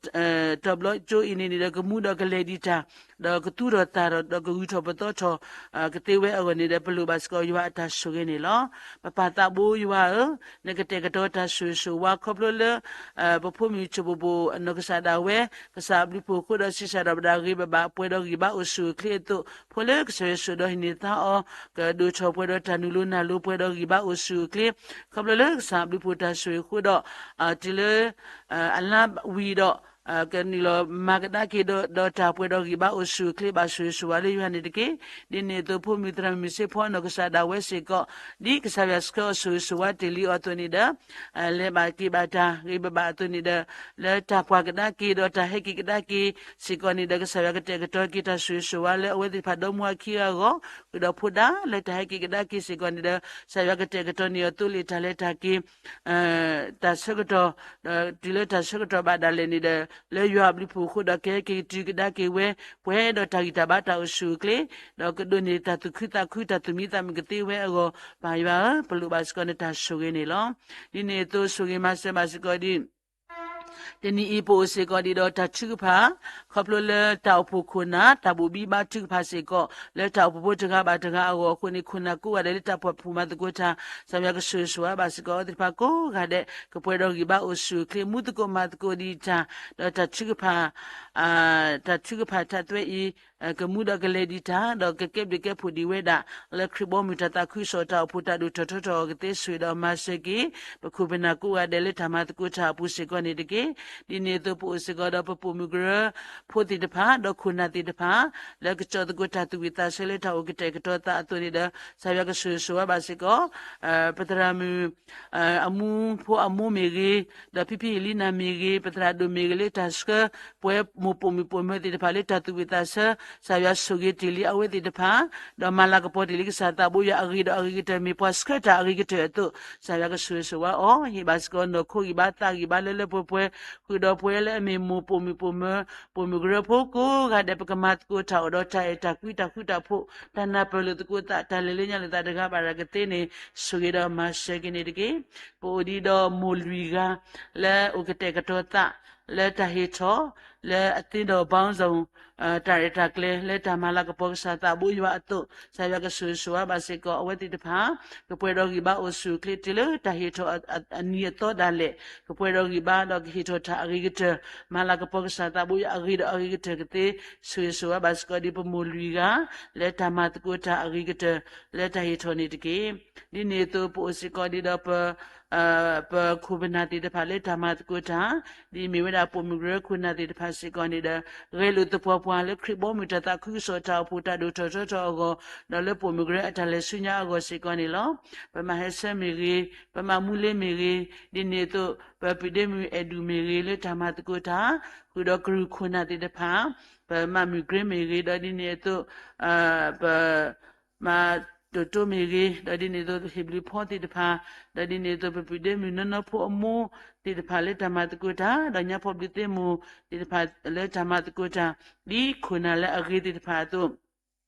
တီၤဘျီကၠိအံၤန့ၣ်န့ၣ်ဒီးကမူဒီးကလဲၤဒံးတၢ် ဒီးကသူၣ်ထီၣ်သၣ်ထီၣ်ဒီးကဂုၤထီၣ်ပသီထီၣ် ကသ့ဝဲအဂီၢ်န့ၣ်ဒီး ပလိၣ်ဘၣ်စ့ၢ်ကီးယွၤအတၢ်ဆိၣ်ဂ့ၤန့ၣ်လီၤ. ပပၢ်သးဘိယွၤဧၢ, နကတဲာ်ကတီၤတၢ်ဆိၣ်ဂ့ၤဆိၣ်ဝါခီဖျိလၢ ပဖိမုၣ်ဆိၣ်ဘိၣ်ဘိၣ် နီၢ်ကစၢ်ဒၣ်ဝဲ ကစၢ်အဘျုးဖှိၣ်အဃိဒီးဆံးစၢ်ဒီးပဒၣ်ဂ့ၤဘၣ်ဘၣ် ပှဲၤဒီးဂံၢ်ဘါအိၣ်ဆူၣ်အိၣ်ချ့အသိး ဖိလၢကစၢ်ယွၤဆိၣ်ဒီးဟံးန့ၢ်သါအီၤ ကဒိၣ်ထီၣ်ပှဲၤဒီးတၢ်နုာ်လိၤနၢ်လိၤ ပှဲၤဒီးဂံၢ်ဘါအိၣ်ဆူၣ်အိၣ်ချ့ ခီဖျိလၢကစၢ်အဘျုးဖှိၣ်တၢ်ဆိၣ်ဂ့ၤအဃိဒီး တုၤလၢ အလါဝံၤဒီး ကနုာ်လီၤမၤကဒါက့ၤဒီးတၢ်ပှဲၤဒီးဂံၢ်ဘါအိၣ်ဆူၣ်အိၣ်ချ့ ဘၣ်ဆိၣ်ဂ့ၤဆိၣ်ဝါလၢယွၤန့ၣ်တက့ၢ်. ဒ်န့ၣ်အသိး ဖိမုၣ်သရၣ်မုၣ်စ့ၢ်ဖီနီၢ်ကစၢ်ဒၣ်ဝဲစ့ၢ်ကီး ဒ်ကစၢ်ယွၤဆှၢအီၤဆိၣ်ဂ့ၤဆိၣ်ဝါတ့ၢ်လံအီၤအသိးန့ၣ်ဒီး လဲၤဘၣ်က့ၤဘၣ်တၢ်ဂ့ၤဘၣ်ဘၣ်အသိးန့ၣ်ဒီး လၢတၢ်ပှၤကဒါက့ၤဒီးတၢ်ဟဲက့ၤကဒါက့ၤစ့ၢ်ကီးန့ၣ်ဒီး ကစၢ်ယွၤကတဲာ်ကတီၤက့ၤတၢ်ဆိၣ်ဂ့ၤဆိၣ်ဝါလၢအဝဲသ့ၣ်တဖၣ်ဒီမါအခံဂၤအဂီၢ် ဃုာ်ဒီးဖိဒါလၢတၢ်ဟဲက့ၤကဒါက့ၤစ့ၢ်ကီးန့ၣ်ဒီး ကစၢ်ယွၤကတဲာ်ကတီၤန့ၢ်အီၤသိလ့ၣ်တၢ်လဲၤတၢ်က့ၤ တၢ်ဆၢကတီၢ် ဒီးတုၤလၢတၢ်ဆၢကတီၢ်ဘၣ်ဒၣ်လဲာ်န့ၣ်ဒီး လၢယွၤအဘျုးဖှိၣ်အဃိဒီးကဟဲက့ၤတုၤကဒါက့ၤဝဲ ပှဲၤဒီးတၢ်ဂံၢ်တၢ်ဘါတၢ်အိၣ်ဆူၣ်အိၣ်ချ့ ဒီးကဒိးန့ၢ်တၢ်သူၣ်ခုသးခုတၢ်သူၣ်မံသးမုာ်ကသ့ဝဲအဂီၢ် ပၢ်ယွၤဧၢ ပလိၣ်ဘၣ်စ့ၢ်ကီးနတၢ်ဆိၣ်ဂ့ၤန့ၣ်လီၤ. ဒ်န့ၣ်အသိးဆိၣ်ဂ့ၤမၤစၢၤဘၣ်စ့ၢ်ကီးဒ် တနံၤအံၤပအိၣ်စ့ၢ်ကီးဒ်ဒီးတၢ်ထုကဖၣ် ခီဖျိလၢတၢ်အိၣ်ဖှိၣ်ခိၣ်နၢ် တၢ်ဘိၣ်ဘံဘါထုကဖၣ်စ့ၢ်ကီး လၢတၢ်အိၣ်ဖှိၣ်ဖိတဂၤဘၣ်တဂၤအဂီၢ်အဃိန့ၣ် ခိၣ်နၢ်ကိးဂၤဒဲးလၢတၢ်ပာ်ဖှိၣ်မၤသကိးတၢ် ကစၢ်ယွၤကဆိၣ်ဂ့ၤဆိၣ်ဝါဘၣ်စ့ၢ်ကီးအဝဲသ့ၣ်တဖၣ်ကိးဂၤဒဲး ကပှဲၤဒီးဂံၢ်ဘါအိၣ်ဆူၣ်အိၣ်ချ့ မူသကိးမၤသကိးဒံးတၢ် ဒီးတၢ်ထုကဖၣ် တၢ်ထုကဖၣ်ထးသွဲအံၤ ကမူဒီးကလဲၤဒံးတၢ် ဒီးကကဲဘျုးကဲဖှိၣ်ဒံးဝဲဒၣ် လၢခရံာ်ဘီမုၢ်တၢ်သးခုကစီၣ်တၢ်အိၣ်ဖှိၣ်တၢ်ဒိၣ်ထီၣ်ထီထီၣ်အဂီၢ်ကသ့ဆိၣ်ဂ့ၤဒီးမၤစၢၤက့ၤ ပခိၣ်ပနၢ်ကိးဂၤဒဲးလၢတၢ်မၤသကိးတၢ်အပူၤစ့ၢ်ကီးန့ၣ်တက့ၢ်. ဒ်န့ၣ်အသိးပအိၣ်စ့ၢ်ကီးဒီးပပိာ်မုၣ်ကရၢဖိသ့ၣ်တဖၣ် ဒီးခိၣ်နၢ်သ့ၣ်တဖၣ် လၢကကၠီသကိးတၢ်သူၣ်ဝံၣ်သးဆၢလၢတၢ်အိၣ်ကတဲာ်ကတီၤသးအသိးန့ၣ်ဒီး ကစၢ်ယွၤကဆိၣ်ဂ့ၤဆိၣ်ဝါဘၣ်စ့ၢ်ကီး ပသရၣ်မုၣ် အမူဖိအမိၢ်မ့ၢ်ဂ့ၤ, ဒီးဖံဖံဟ့ၣ်လံနၤမ့ၢ်ဂ့ၤ, ပသရၣ်ဒိၣ်မ့ၢ်ဂ့ၤ လၢတၢ်ဆှၢ ပဝဲမိၢ်ပိာ်မုၣ်ပိာ်မၢၤသ့ၣ်တဖၣ်လၢတၢ်သူၣ်ဝံၣ်သးဆၢ ကစၢ်ယွၤဆိၣ်ဂ့ၤတ့ၢ်လံအဝဲသ့ၣ်တဖၣ်, ဒီးမၤလၤကပီၤတ့ၢ်လံကစၢ်သးဘိယွၤအဂ့ၤဒီးအဂ့ၤကတၢၢ် မ့ၢ်ပှၤဆှၢတၢ်အဂ့ၤကတၢၢ်အသိး, ကစၢ်ယွၤကဆိၣ်ဂ့ၤဆိၣ်ဝါအီၤ, ဟ့ၣ်ဘၣ်စ့ၢ်ကီးနီၢ်ခိဂံၢ်ဘါသးဂံၢ်ဘါလၢလၢပှဲၤပှဲၤ, ဃုာ်ဒီးပဝဲလၢအမ့ၢ်မိၢ်ပိာ်မုၣ်ပိာ်မၢၤ, ပိာ်မုၣ်ကရၢဖိကိးဂၤဒဲး ပကမၤသကိးတၢ်အိၣ်ဒီးတၢ်အဲၣ်တၢ်ကွံတၢ်ဃူတၢ်ဖိး, တၢ်နၢ်ပၢၢ်လိာ်သကိးသး တၢ်လဲၤလၢညါလိာ်သးတဂၤဘၣ်တဂၤကသ့န့ၣ် ဆိၣ်ဂ့ၤဒီးမၤစၢၤက့ၤန့ၣ်တက့ၢ်. ပအိၣ်ဒံးဒီးမိၢ်လွံၢ်ဂၤ လၢအိၣ်ကတဲာ်ကတီၤသး လၢတၢ်ဟ့ၣ်ထီၣ် လၢအသ့ဒီးဘီင်းစုံ တၢ်ရဲၣ်တၢ်ကျဲၤ လၢတၢ်မၤလၤကပီၤကစၢ်သးဘိယွၤအသိး, ကစၢ်ယွၤကဆိၣ်ဂ့ၤဆိၣ်ဝါဘၣ်စ့ၢ်ကီးအဝဲသ့ၣ်တဖၣ်, ကပှဲၤဒီးဂံၢ်ဘါအိၣ်ဆူၣ်အိၣ်ချ့တုၤလၢတၢ်ဟ့ၣ်ထီၣ်အနံၤအသီဒၣ်လဲာ်, ကပှဲၤဒီးဂံၢ်ဘါဒီးကဟ့ၣ်ထီၣ်တၢ်အဂ့ၤကတၢၢ်, မၤလၤကပီၤကစၢ်သးဘိယွၤအဂ့ၤဒီးအဂ့ၤကတၢၢ်ကသ့, ဆိၣ်ဂ့ၤဆိၣ်ဝါဘၣ်စ့ၢ်ကီးဒ်ပမိၢ်လွံၢ်ဂၤ လၢတၢ်မၤသကိးတၢ်အဂ့ၤကတၢၢ် လၢတၢ်ဟ့ၣ်ထီၣ်န့ၣ်တက့ၢ်. ဒ်န့ၣ်အသိး ပအိၣ်စ့ၢ်ကီးဒံးဒီးပ ပခိၣ်ပနၢ်သ့ၣ်တဖၣ်လၢတၢ်မၤသကိးတၢ်, ဒ်မ့ၢ်ဝဲဒၣ်ပိာ်မုၣ်ကရၢခိၣ်နၢ်သ့ၣ်တဖၣ်စ့ၢ်ကီးန့ၣ်ဒီး, ဂဲၤလိာ်သပှၢ်ပှၢ်လၢခရံာ်ဘီမုၢ်တၢ်သးခုကစီၣ်တၢ်အိၣ်ဖှိၣ်တၢ်ဒိၣ်ထီၣ်ထီထီၣ်အဂီၢ်, ဒီးလၢပိာ်မုၣ်ကရၢအတၢ်လဲၤဆူညါအဂီၢ်စ့ၢ်ကီးန့ၣ်လီၤ. ပမၤဟဲဆၢမ့ၢ်ဂ့ၤ, ပမၤမူလ့မ့ၢ်ဂ့ၤ, ဒ်န့ၣ်အသိး ပပုၢ်ဒ့မုၣ်အဲၣ်ဒူၣ်မ့ၢ်ဂ့ၤလၢတၢ်မၤသကိးတၢ်, ဃုာ်ဒီးကရူၢ်ခိၣ်နၢ်သ့ၣ်တဖၣ်, ပမၤမုၢ်ကရၢမ့ၢ်ဂ့ၤ, ဒီးဒ်န့ၣ်အသိး ပ မၤတိၢ်တိၢ်မ့ၢ်ဂ့ၤ, ဒီးဒ်န့ၣ်အသိး ဟ့ၣ်ဘျုးဖီသ့ၣ်တဖၣ်, ဒီးဒ်န့ၣ်အသိး ပပုၢ်ဒ့မုၣ်နီၢ်နီၢ်ဖိအမိၢ်သ့ၣ်တဖၣ်လၢတၢ်မၤသကိးတၢ်, ဒီးညါဖီဘျုးသ့ၣ်မိၢ်သ့ၣ်တဖၣ်လၢတၢ်မၤသကိးတၢ်, ဒ်ခိၣ်နၢ်လၢအဂ့ၤသ့ၣ်တဖၣ်အသိး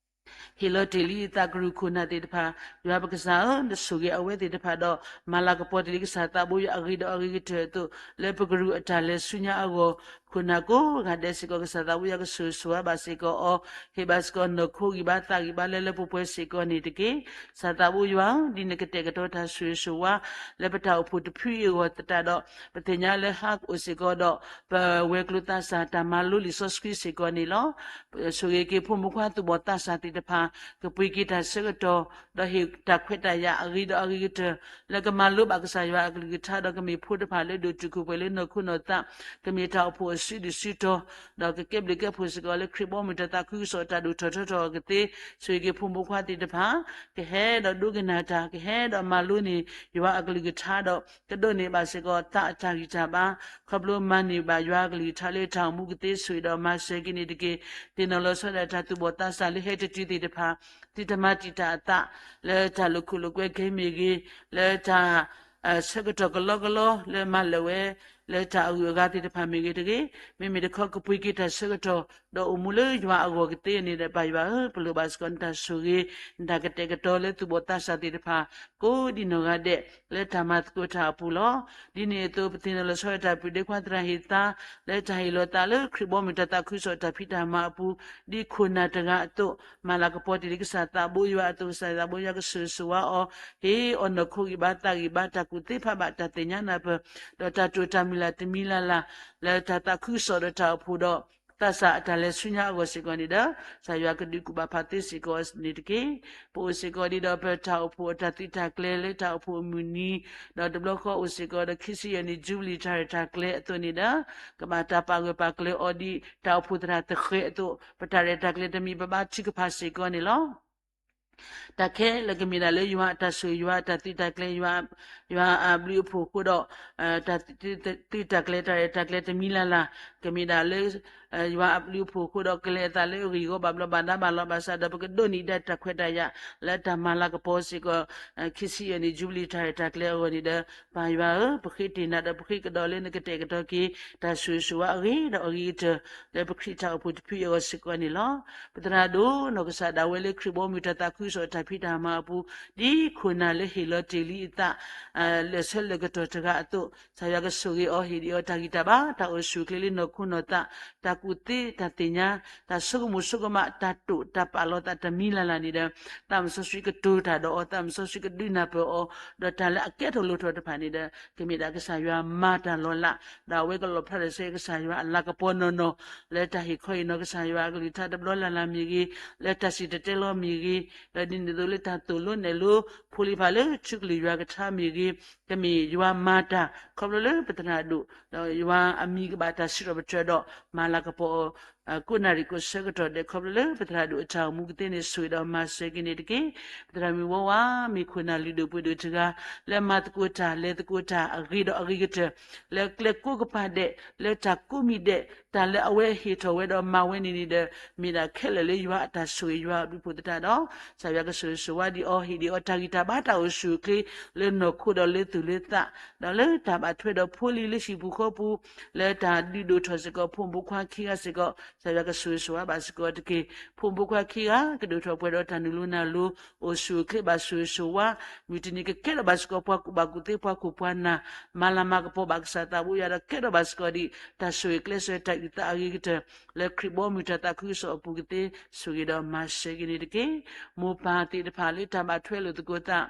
ဟ့ၣ်လီၤတ့ၢ်လံအသးကရူၢ်ခိၣ်နၢ်သ့ၣ်တဖၣ်, ယွၤပကစၢ်ဧၢ, နဆိၣ်ဂ့ၤအဝဲသ့ၣ်တဖၣ်ဒီး မၤလၤကပီၤတ့ၢ်လံကစၢ်သးဘိယွၤအဂ့ၤဒီးအဂ့ၤကတၢၢ်အသိး, လၢပကရူၢ်အတၢ်လဲၤဆူညါအဂီၢ်, ခိၣ်နၢ်ကိးဂၤဒဲးစ့ၢ်ကီး ကစၢ်သးဘိယွၤကဆိၣ်ဂ့ၤဆိၣ်ဝါဘၣ်စ့ၢ်ကီးအီၤ, ဟ့ၣ်ဘၣ်စ့ၢ်ကီးနီၢ်ခိဂံၢ်ဘါသးဂံၢ်ဘါလၢလၢပှဲၤပှဲၤစ့ၢ်ကီးန့ၣ်တက့ၢ်. ကစၢ်သးဘိယွၤ, ဒ်နကတဲာ်ကတီၤတၢ်ဆိၣ်ဂ့ၤဆိၣ်ဝါ လၢပတၢ်အိၣ်ဖှိၣ်တဖုအံၤအဂီၢ်သတးဒီး, ပသ့ၣ်ညါလၢဟါအိၣ်စ့ၢ်ကီးဒီး ပဝဲၤကျိၤသးစၢ်တၢ်မၤလိလံာ်စီဆှံစ့ၢ်ကီးန့ၣ်လီၤ. ဆိၣ်ဂ့ၤက့ၤဖိမုၣ်ခွါသူၣ်ဘီၣ်သးစၢ်သ့ၣ်တဖၣ်, ကပှ့ၤက့ၤတၢ်ဆၢကတီၢ်, ဒီးဟ့ၣ်တၢ်ခွဲးတၢ်ယာ်အဂ့ၤဒီးအဂ့ၤကတၢၢ်, လၢကမၤလိဘၣ်ကစၢ်ယွၤအကလုၢ်ကထါ, ဒီးကမ့ၢ်ဖိတဖၣ်လၢဒိၣ်တုာ်ခိၣ်ပှဲၤလၢနီၢ်ခိနီၢ်သး, ကမ့ၢ်တၢ်အိၣ်ဖှိၣ်အစုဒုၣ်စုတီၤ, ဒီးကကဲဘျုးကဲဖှိၣ်စ့ၢ်ကီးလၢခရံာ်ဘီမုၢ်တၢ်သးခုကစီၣ်တၢ်ဒိၣ်ထီၣ်ထီထီၣ်အကသ့, ဆိၣ်ဂ့ၤက့ၤဖိမုၣ်ခွါသ့ၣ်တဖၣ်, ကဟဲဒီးဒိကနၣ်တၢ်, ကဟဲဒီးမၤလိန့ၢ်ယွၤအကလုၢ်ကထါဒီး, ကဒိးန့ၢ်ဘၣ်စ့ၢ်ကီးသးအတၢ်ဂံၢ်တၢ်ဘါ, ခီဖျိမၤန့ၢ်ဘၣ်ယွၤအကလုၢ်ကထါလၢတၢ်အိၣ်မူကသ့, ဆိၣ်ဂ့ၤဒီးမၤစၢၤက့ၤန့ၣ်တက့ၢ်. သ့ၣ်နီၣ်လီၤဆီဒၣ်တၢ်သူၣ်ဘီၣ်သးစၢ်လၢဟဲတတုၤသ့ၣ်တဖၣ်, သုတမၤတံာ်တာ်အသး, လၢတၢ်လိာ်ခိၣ်လိာ်ကွဲကဲမ့ၢ်ဂ့ၤ, လၢတၢ် ဆၢကတီၢ်ကလီကလီလၢမၤလၢာ်ဝဲ, လၢတၢ်အဂုၤအဂၤသ့ၣ်တဖၣ်မ့ၢ်ဂ့ၤတဂ့ၤ, မ့မ့ၢ်တခီကပှ့ၤက့ၤတၢ်ဆၢကတီၢ်, ဒီးအိၣ်မူလၢယွၤအဂီၢ်ကသ့န့ၣ်ဒီး ပၢ်ယွၤဧၢ, ပလိၣ်ဘၣ်စ့ၢ်ကီးနတၢ်ဆိၣ်ဂ့ၤ, နတၢ်ကတဲာ်ကတီၤလၢသူၣ်ဘီၣ်သးစၢ်သ့ၣ်တဖၣ်, ကိးဒံနီၢ်ဂၤဒဲး, လၢတၢ်မၤသကိးတၢ်အပူၤလီၤ. ဒ်န့ၣ်အသိး ပသ့ၣ်နီၣ်လီၤဆီဒၣ်တၢ်ပုၢ်ဒ့ခွါသရၣ်ဟ့ၣ်သါ, လၢတၢ်ဟ့ၣ်လီၤသးလၢခရံာ်ဘီမုၢ်တၢ်သးခုကစီၣ်တၢ်ဖံးတၢ်မၤအပူၤ, ဒ်ခိၣ်နၢ်တဂၤအသိး, မၤလၤကပီၤတ့ၢ်လံကစၢ်သးဘိယွၤအသိး, ကစၢ်သးဘိယွၤကဆိၣ်ဂ့ၤဆိၣ်ဝါအီၤ, ဟ့ၣ်အီၤနီၢ်ခိဂံၢ်ဘါသးဂံၢ်ဘါ, တၢ်ကူၣ်သ့ဖးဘၣ်တၢ်သ့ၣ်ညါနၢ်ပၢၢ်, ဒီးတၢ်တိာ်တၢ်မုၢ်လၢ်တမံၤလၢ်လၢ်, လၢတၢ်သးခုကစီၣ်ဒီးတၢ်အိၣ်ဖှိၣ်ဒီး သးစၢ်အတၢ်လဲၤဆူညါအဂီၢ်စ့ၢ်ကီးန့ၣ်ဒီး, ကစၢ်ယွၤကဒုးကူၣ်ဘၣ်ဖးသ့စ့ၢ်ကီးန့ၣ်တက့ၢ်. ပအိၣ်စ့ၢ်ကီးဒံးဒီးပတၢ်အိၣ်ဖှိၣ်အတၢ်သုးတၢ်ကျဲၤလၢတၢ်အိၣ်ဖှိၣ်အမုၢ်နံၤ, ဒီးတဘျီဃီအိၣ်စ့ၢ်ကီးဒီးခံဆံယဲၢ်နံၣ် Jubilee တၢ်ရဲၣ်တၢ်ကျဲၤအသိးန့ၣ်ဒီး, ကဘၣ်တၢ်ပာ်ဂၢၢ်ပာ်ကျၢၤအီၤဒ်တၢ်အိၣ်ဖှိၣ်သရၣ်တဃဲးအသိး, ပတၢ်ရဲၣ်တၢ်ကျဲၤတမံၤပဘါထုကဖၣ်စ့ၢ်ကီးန့ၣ်လီၤ. တၢ်ခဲလၢာ်ကမ့ၢ်ဒၣ်လၢယွၤအတၢ်ဆိၣ်ဂ့ၤ, ယွၤအတၢ်သုးတၢ်ကျဲၤ, ယွၤအဘျုးအဖှိၣ်အဃိဒီး, တၢ်သုးတၢ်ကျဲၤ တၢ်ရဲၣ်တၢ်ကျဲၤတမံၤလၢ်လၢ်, ကမ့ၢ်ဒၣ်လၢ ယွၤအဘျုးအဖှိၣ်အဃိဒီး ကလဲၤအသးလၢအဂ့ၢ်အဂီၢ် ဘၣ်ဘျီးဘၣ်ဒါဘၣ်လီၤဘၣ်ဆးဒီး ပကဒိးန့ၢ်ဒၣ်တၢ်ခွဲးတၢ်ယာ် လၢတၢ်မၤလၤကပီၤစ့ၢ်ကီး, ခံဆံယဲၢ်နံၣ် Jubilee တၢ်ရဲၣ်တၢ်ကျဲၤအဂီၢ်န့ၣ်ဒီး, ပၢ်ယွၤဧၢ, ပဃ့တ့ၢ်နၤဒီးပဃ့ကဒီးလၢနကတဲာ်ကတီၤက့ၤ တၢ်ဆိၣ်ဂ့ၤဆိၣ်ဝါအဂ့ၤဒီးအဂ့ၤကတၢၢ် လၢပခရံာ်တၢ်အိၣ်ဖှိၣ်တဖုအံၤအဂီၢ်စ့ၢ်ကီးန့ၣ်လီၤ. ပသရၣ်ဒိၣ်နီၢ်ကစၢ်ဒၣ်ဝဲလၢခရံာ်ဘီမုၢ်တၢ်သးခုကစီၣ်တၢ်ဖံးတၢ်မၤအပူၤ, ဒ်ခိၣ်နၢ်လၢဟ့ၣ်လီၤတ့ၢ်လံအသး လၢာ်ဆၢလၢာ်ကတီၢ်တဂၤအသိး, ကစၢ်ယွၤကဆိၣ်ဂ့ၤအီၤ ဟ့ၣ်ဒံးအီၤတၢ်ဂံၢ်တၢ်ဘါ, တၢ်အိၣ်ဆူၣ်အိၣ်ချ့လၢနီၢ်ခိနီၢ်သး, တၢ်ကူၣ်သ့တၢ်သ့ၣ်ညါ, တၢ်ဆိကမိၣ်ဆိကမး, တၢ်တိာ်တၢ်ပာ်လီၤသးတမံၤလၢ်လၢ်န့ၣ်ဒီး, သးစီဆှံကတိၤတၢ်ဒီးအီၤ, သးစီဆှံကဒုးနၢ်ပၢၢ်အီၤ, ဒီးတၢ်လၢအကဲထီၣ်လိၣ်ထီၣ်တဖၣ်န့ၣ်ဒီး ကမ့ၢ်ဒၣ်ကစၢ်ယွၤမၤတၢ်လီၤလး, ဒီးအဝဲကလီၣ်ဖျါထီၣ်ဆၢကစၢ်ယွၤအလၤကပီၤနီၢ်နီၢ်, လၢတၢ်ဟ့ၣ်ခီဟ့ၣ်နီၤကစၢ်ယွၤအကလုၢ်ကထါတဘျီလၢ်လၢ်မ့ၢ်ဂ့ၤ, လၢတၢ်စံၣ်တဲၤတဲလီၤမ့ၢ်ဂ့ၤ, ဒီးဒ်န့ၣ်အသိးလၢတၢ်သိၣ်လိနဲၣ်လိ ဖိလံၤတဖၣ်လၢထူကလုၢ်ယွၤကထါမ့ၢ်ဂ့ၤ, ကမ့ၢ်ယွၤမၤတၢ် ခီဖျိလၢပသရၣ်ဒိၣ်, ဒီးယွၤအမံၤကဘၣ်တၢ်စံးထီၣ် တြၢၤဒီးမၤလၤကပီၤအီၤ ကိးနၣ်ရံၣ်ကိးဆၢကတီၢ်ဒဲး ခီဖျိလၢပသရၣ်ဒိၣ်အတၢ်အိၣ်မူကသ့န့ၣ် ဆိၣ်ဂ့ၤဒီးမၤစၢၤက့ၤန့ၣ်တက့ၢ်. ပသရၣ်မုၣ်ဝီဝါ မ့ၢ်ခိၣ်နၢ်လုၢ်ဒိၣ်ပှ့ၤဒိၣ်တဂၤ လၢမၤသကိးတၢ်လဲၤသကိးတၢ်အဂ့ၤဒီးအဂ့ၤကတၢၢ် လၢကျဲကိးကပၤဒဲး လၢတၢ်ကိးမံၤဒဲး တၢ်လၢအဝဲဟ့ၣ်ထီၣ်ဝဲဒီးမၤဝဲန့ၣ်န့ၣ်ဒီး မ့ၢ်ဒၣ်ခဲလၢာ်လၢယွၤအတၢ်ဆိၣ်ဂ့ၤယွၤအဘျုးအဖှိၣ်သတးဒီး ကစၢ်ယွၤကဆိၣ်ဂ့ၤဆိၣ်ဝါဒံးအီၤ ဟ့ၣ်ဒံးအီၤတၢ်ဂံၢ်တၢ်ဘါတၢ်အိၣ်ဆူၣ်အိၣ်ချ့ လၢနီၢ်ခိဒီးလၢသူၣ်လၢသး ဒီးလၢတၢ်ဘၣ်ထွဲဒီးဖိလံၤလၢဟံၣ်ပူၤဃီပူၤ လၢတၢ်ဒုးဒိၣ်ထီၣ်စ့ၢ်ကီး ဖိမုၣ်ဖိခွါခံဂၤစ့ၢ်ကီး ကစၢ်ယွၤကဆိၣ်ဂ့ၤဆိၣ်ဝါဘၣ်စ့ၢ်ကီးတက့ၢ်. ဖိမုၣ်ဖိခွါခံဂၤ ကဒိၣ်ထီၣ်ပှဲၤဒီးတၢ်နုာ်လီၤနုာ်လီၤ အိၣ်ဆူၣ်အိၣ်ချ့ဘၣ်ဆိၣ်ဂ့ၤဆိၣ်ဝါ မုၢ်တနံၤကကဲထီၣ်ဘၣ်စ့ၢ်ကီးပှၤကူၣ်ဘၣ်ကူၣ်သ့ပှၤခိၣ်ပှၤနၢ် မၤလၤမၤကပီၤဘၣ်ကစၢ်သးဘိယွၤဒီးကဲထီၣ်ဘၣ်စ့ၢ်ကီးဒံး တၢ်ဆိၣ်ဂ့ၤကျဲးစၢးတၢ်အုၣ်သးအဂ့ၤကတၢၢ် လၢခရံာ်ဘီမုၢ်တၢ်သးခုကစီၣ်အပူၤကသ့ ဆိၣ်ဂ့ၤဒီးမၤစၢၤက့ၤန့ၣ်တက့ၢ်. မိၢ်ပၢ်သ့ၣ်တဖၣ်လၢတၢ်ဘၣ်ထွဲလိာ်သကိးသး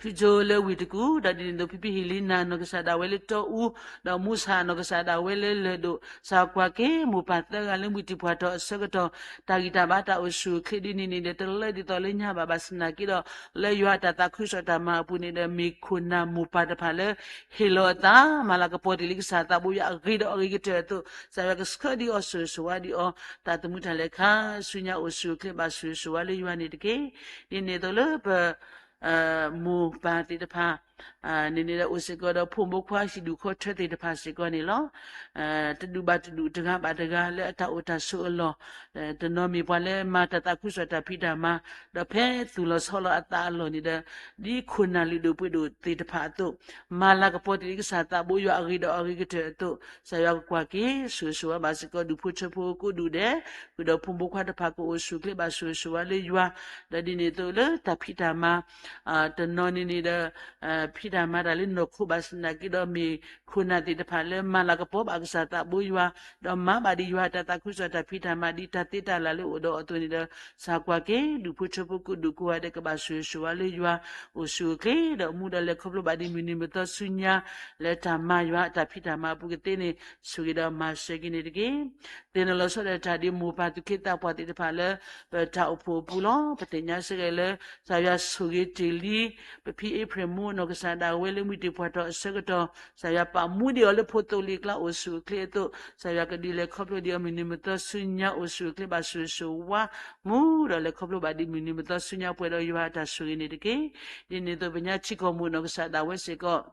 ဖုကၠိလၢဝ့ၢ်တကူၣ် ဒီးဒ်န့ၣ်အသိး ဖံဖံဟ့ၣ်လံနၤနီၢ်ကစၢ်ဒၣ်ဝဲလၢတီအူ ဒီးမူဆၣ်နီၢ်ကစၢ်ဒၣ်ဝဲလၢလၢၢ်ဒိၣ် စၢ်ကွၢ်က့ၤ မိၢ်ပၢ်သၢဂၤလၢမုၢ်တံၢ်ပှၢ်ထီၣ်အဆၢကတီၢ် တၢ်ဂံၢ်တၢ်ဘါတၢ်အိၣ်ဆူၣ်အိၣ်ချ့ဒ်န့ၣ်န့ၣ်ဒီး တလၢဒ်သိးလၢညါဘၣ်ဘၣ်ဆၣ်သနာ်က့ဒီး လၢယွၤအတၢ်သးခုကစီၣ်တၢ်မၤအပူၤန့ၣ်ဒီး မ့ၢ်ခိၣ်နၢ်မိၢ်ပၢ်တဖၣ်လၢ ဟ့ၣ်လီၤအသး မၤလၤကပီၤတ့ၢ်လံကစၢ်သးဘိယွၤအဂ့ၤဒီးအဂ့ၤကတၢၢ်အသိး ကစၢ်ယွၤကဆှၢဒံးအီၤ ဆိၣ်ဂ့ၤဆိၣ်ဝါဒံးအီၤ တၢ်သမူတၢ်လဲၤခါဆူညါ အိၣ်ဆူၣ်အိၣ်ချ့ဘၣ်ဆိၣ်ဂ့ၤဆိၣ်ဝါလၢယွၤန့ၣ်တက့ၢ်. ဒ်န့ၣ်အသိးလၢပ မိၢ်ပၢ်သ့ၣ်တဖၣ် န့ၣ်န့ၣ်ဒီးအိၣ်စ့ၢ်ကီးဒီးဖိမုၣ်ဖိခွါဟံၣ်ဒူၣ်ခီၣ်ထၢသ့ၣ်တဖၣ်စ့ၢ်ကီးန့ၣ်လီၤ. တဒူၣ်ဘၣ်တဒူၣ် တဂၤဘၣ်တဂၤ လၢအတၢ်အိၣ်တၢ်ဆိးအလီၢ် တနီၤမ့ၢ်ပှၤလၢမၤတၢ်သးခုကစီၣ်တၢ်ဖံးတၢ်မၤ ဒီးဖဲသူၣ်လီၤဆီလီၤအသးအလီၢ်န့ၣ်ဒီး ဒ်ခိၣ်နၢ်လုၢ်ဒိၣ်ပှ့ၤဒိၣ်သ့ၣ်တဖၣ်အသိး မၤလၤကပီၤတ့ၢ်လံကစၢ်သးဘိယွၤအဂ့ၤဒီးအဂ့ၤကတၢၢ်အသိး ကစၢ်ယွၤကကွၢ်က့ၤ ဆိၣ်ဂ့ၤဆိၣ်ဝါဘၣ်စ့ၢ်ကီး ဒူၣ်ဖိထၢဖိကိးဒူၣ်ဒဲး ဃုာ်ဒီးဖိမုၣ်ဖိခွါတဖၣ် ကအိၣ်ဆူၣ်အိၣ်ချ့ဘၣ်ဆိၣ်ဂ့ၤဆိၣ်ဝါလၢယွၤ ဒီးဒ်န့ၣ်အသိးလၢတၢ်ဖံးတၢ်မၤ တနီၤန့ၣ်န့ၣ်ဒီး ဖံးတၢ်မၤတၢ်လၢနီၢ်ခိဘၣ်ဆၣ်သနာ်က့ဒီး မ့ၢ်ခိၣ်နၢ်သ့ၣ်တဖၣ်လၢမၤလၤကပီၤဘၣ်ကစၢ်သးဘိယွၤ ဒီးမၤဘၣ်ဒံးယွၤတၢ်သးခုကစီၣ်တၢ်ဖံးတၢ်မၤဒ်တၢ်သ့တၢ်လၢ်လၢအိၣ်ဒီးအသိးန့ၣ်ဒီး ကစၢ်ကွၢ်က့ၤ ဒူၣ်ဖိထၢဖိကိးဒူၣ်ကိးဂၤဒဲး ကဘၣ်ဆိၣ်ဂ့ၤဆိၣ်ဝါလၢယွၤ အိၣ်ဆူၣ်အိၣ်ချ့ ဒီးမူဒီးလဲၤခီဖျိဘၣ်ဒံးမုၢ်နံၤမုၢ်သီဆူညါ လၢတၢ်မၤယွၤအတၢ်ဖံးတၢ်မၤအပူၤကသ့န့ၣ် ဆိၣ်ဂ့ၤဒီးမၤစၢၤက့ၤန့ၣ်တက့ၢ်. သ့ၣ်နီၣ်လီၤဆီဒၣ်တၢ်ဒ်မိၢ်ပၢ်သူၣ်က့သးပှၢ်သ့ၣ်တဖၣ်လၢ ပတၢ်အိၣ်ဖှိၣ်အပူၤလီၤ. ပသ့ၣ်ညါစ့ၢ်ကီးလၢ ကစၢ်ယွၤဆိၣ်ဂ့ၤတ့ၢ်လံ ပဖံအ့ဖြ့ၣ်မူနီၢ်ကစၢ်ဒၣ်ဝဲလၢမုၢ်တံၢ်ပှၢ်ထီၣ်အဆၢကတီၢ် ကစၢ်ယွၤပာ်မူဒံးအီၤလၢဖိသိလံၤကျါအိၣ်ဆူၣ်အိၣ်ချ့အသိး ကစၢ်ယွၤကဒုးလဲၤခီဖျိဒံးအီၤမုၢ်နံၤမုၢ်သီဆူညါအိၣ်ဆူၣ်အိၣ်ချ့ဘၣ်ဆိၣ်ဂ့ၤဆိၣ်ဝါ မူဒီးလဲၤခီဖျိဘၣ်ဒံးမုၢ်နံၤမုၢ်သီဆူညါပှဲၤဒီးယွၤအတၢ်ဆိၣ်ဂ့ၤန့ၣ်တက့ၢ်. ဒ်န့ၣ်အသိး ပညါထံကီၢ်မုၣ်နီၢ်ကစၢ်ဒၣ်ဝဲစ့ၢ်ကီး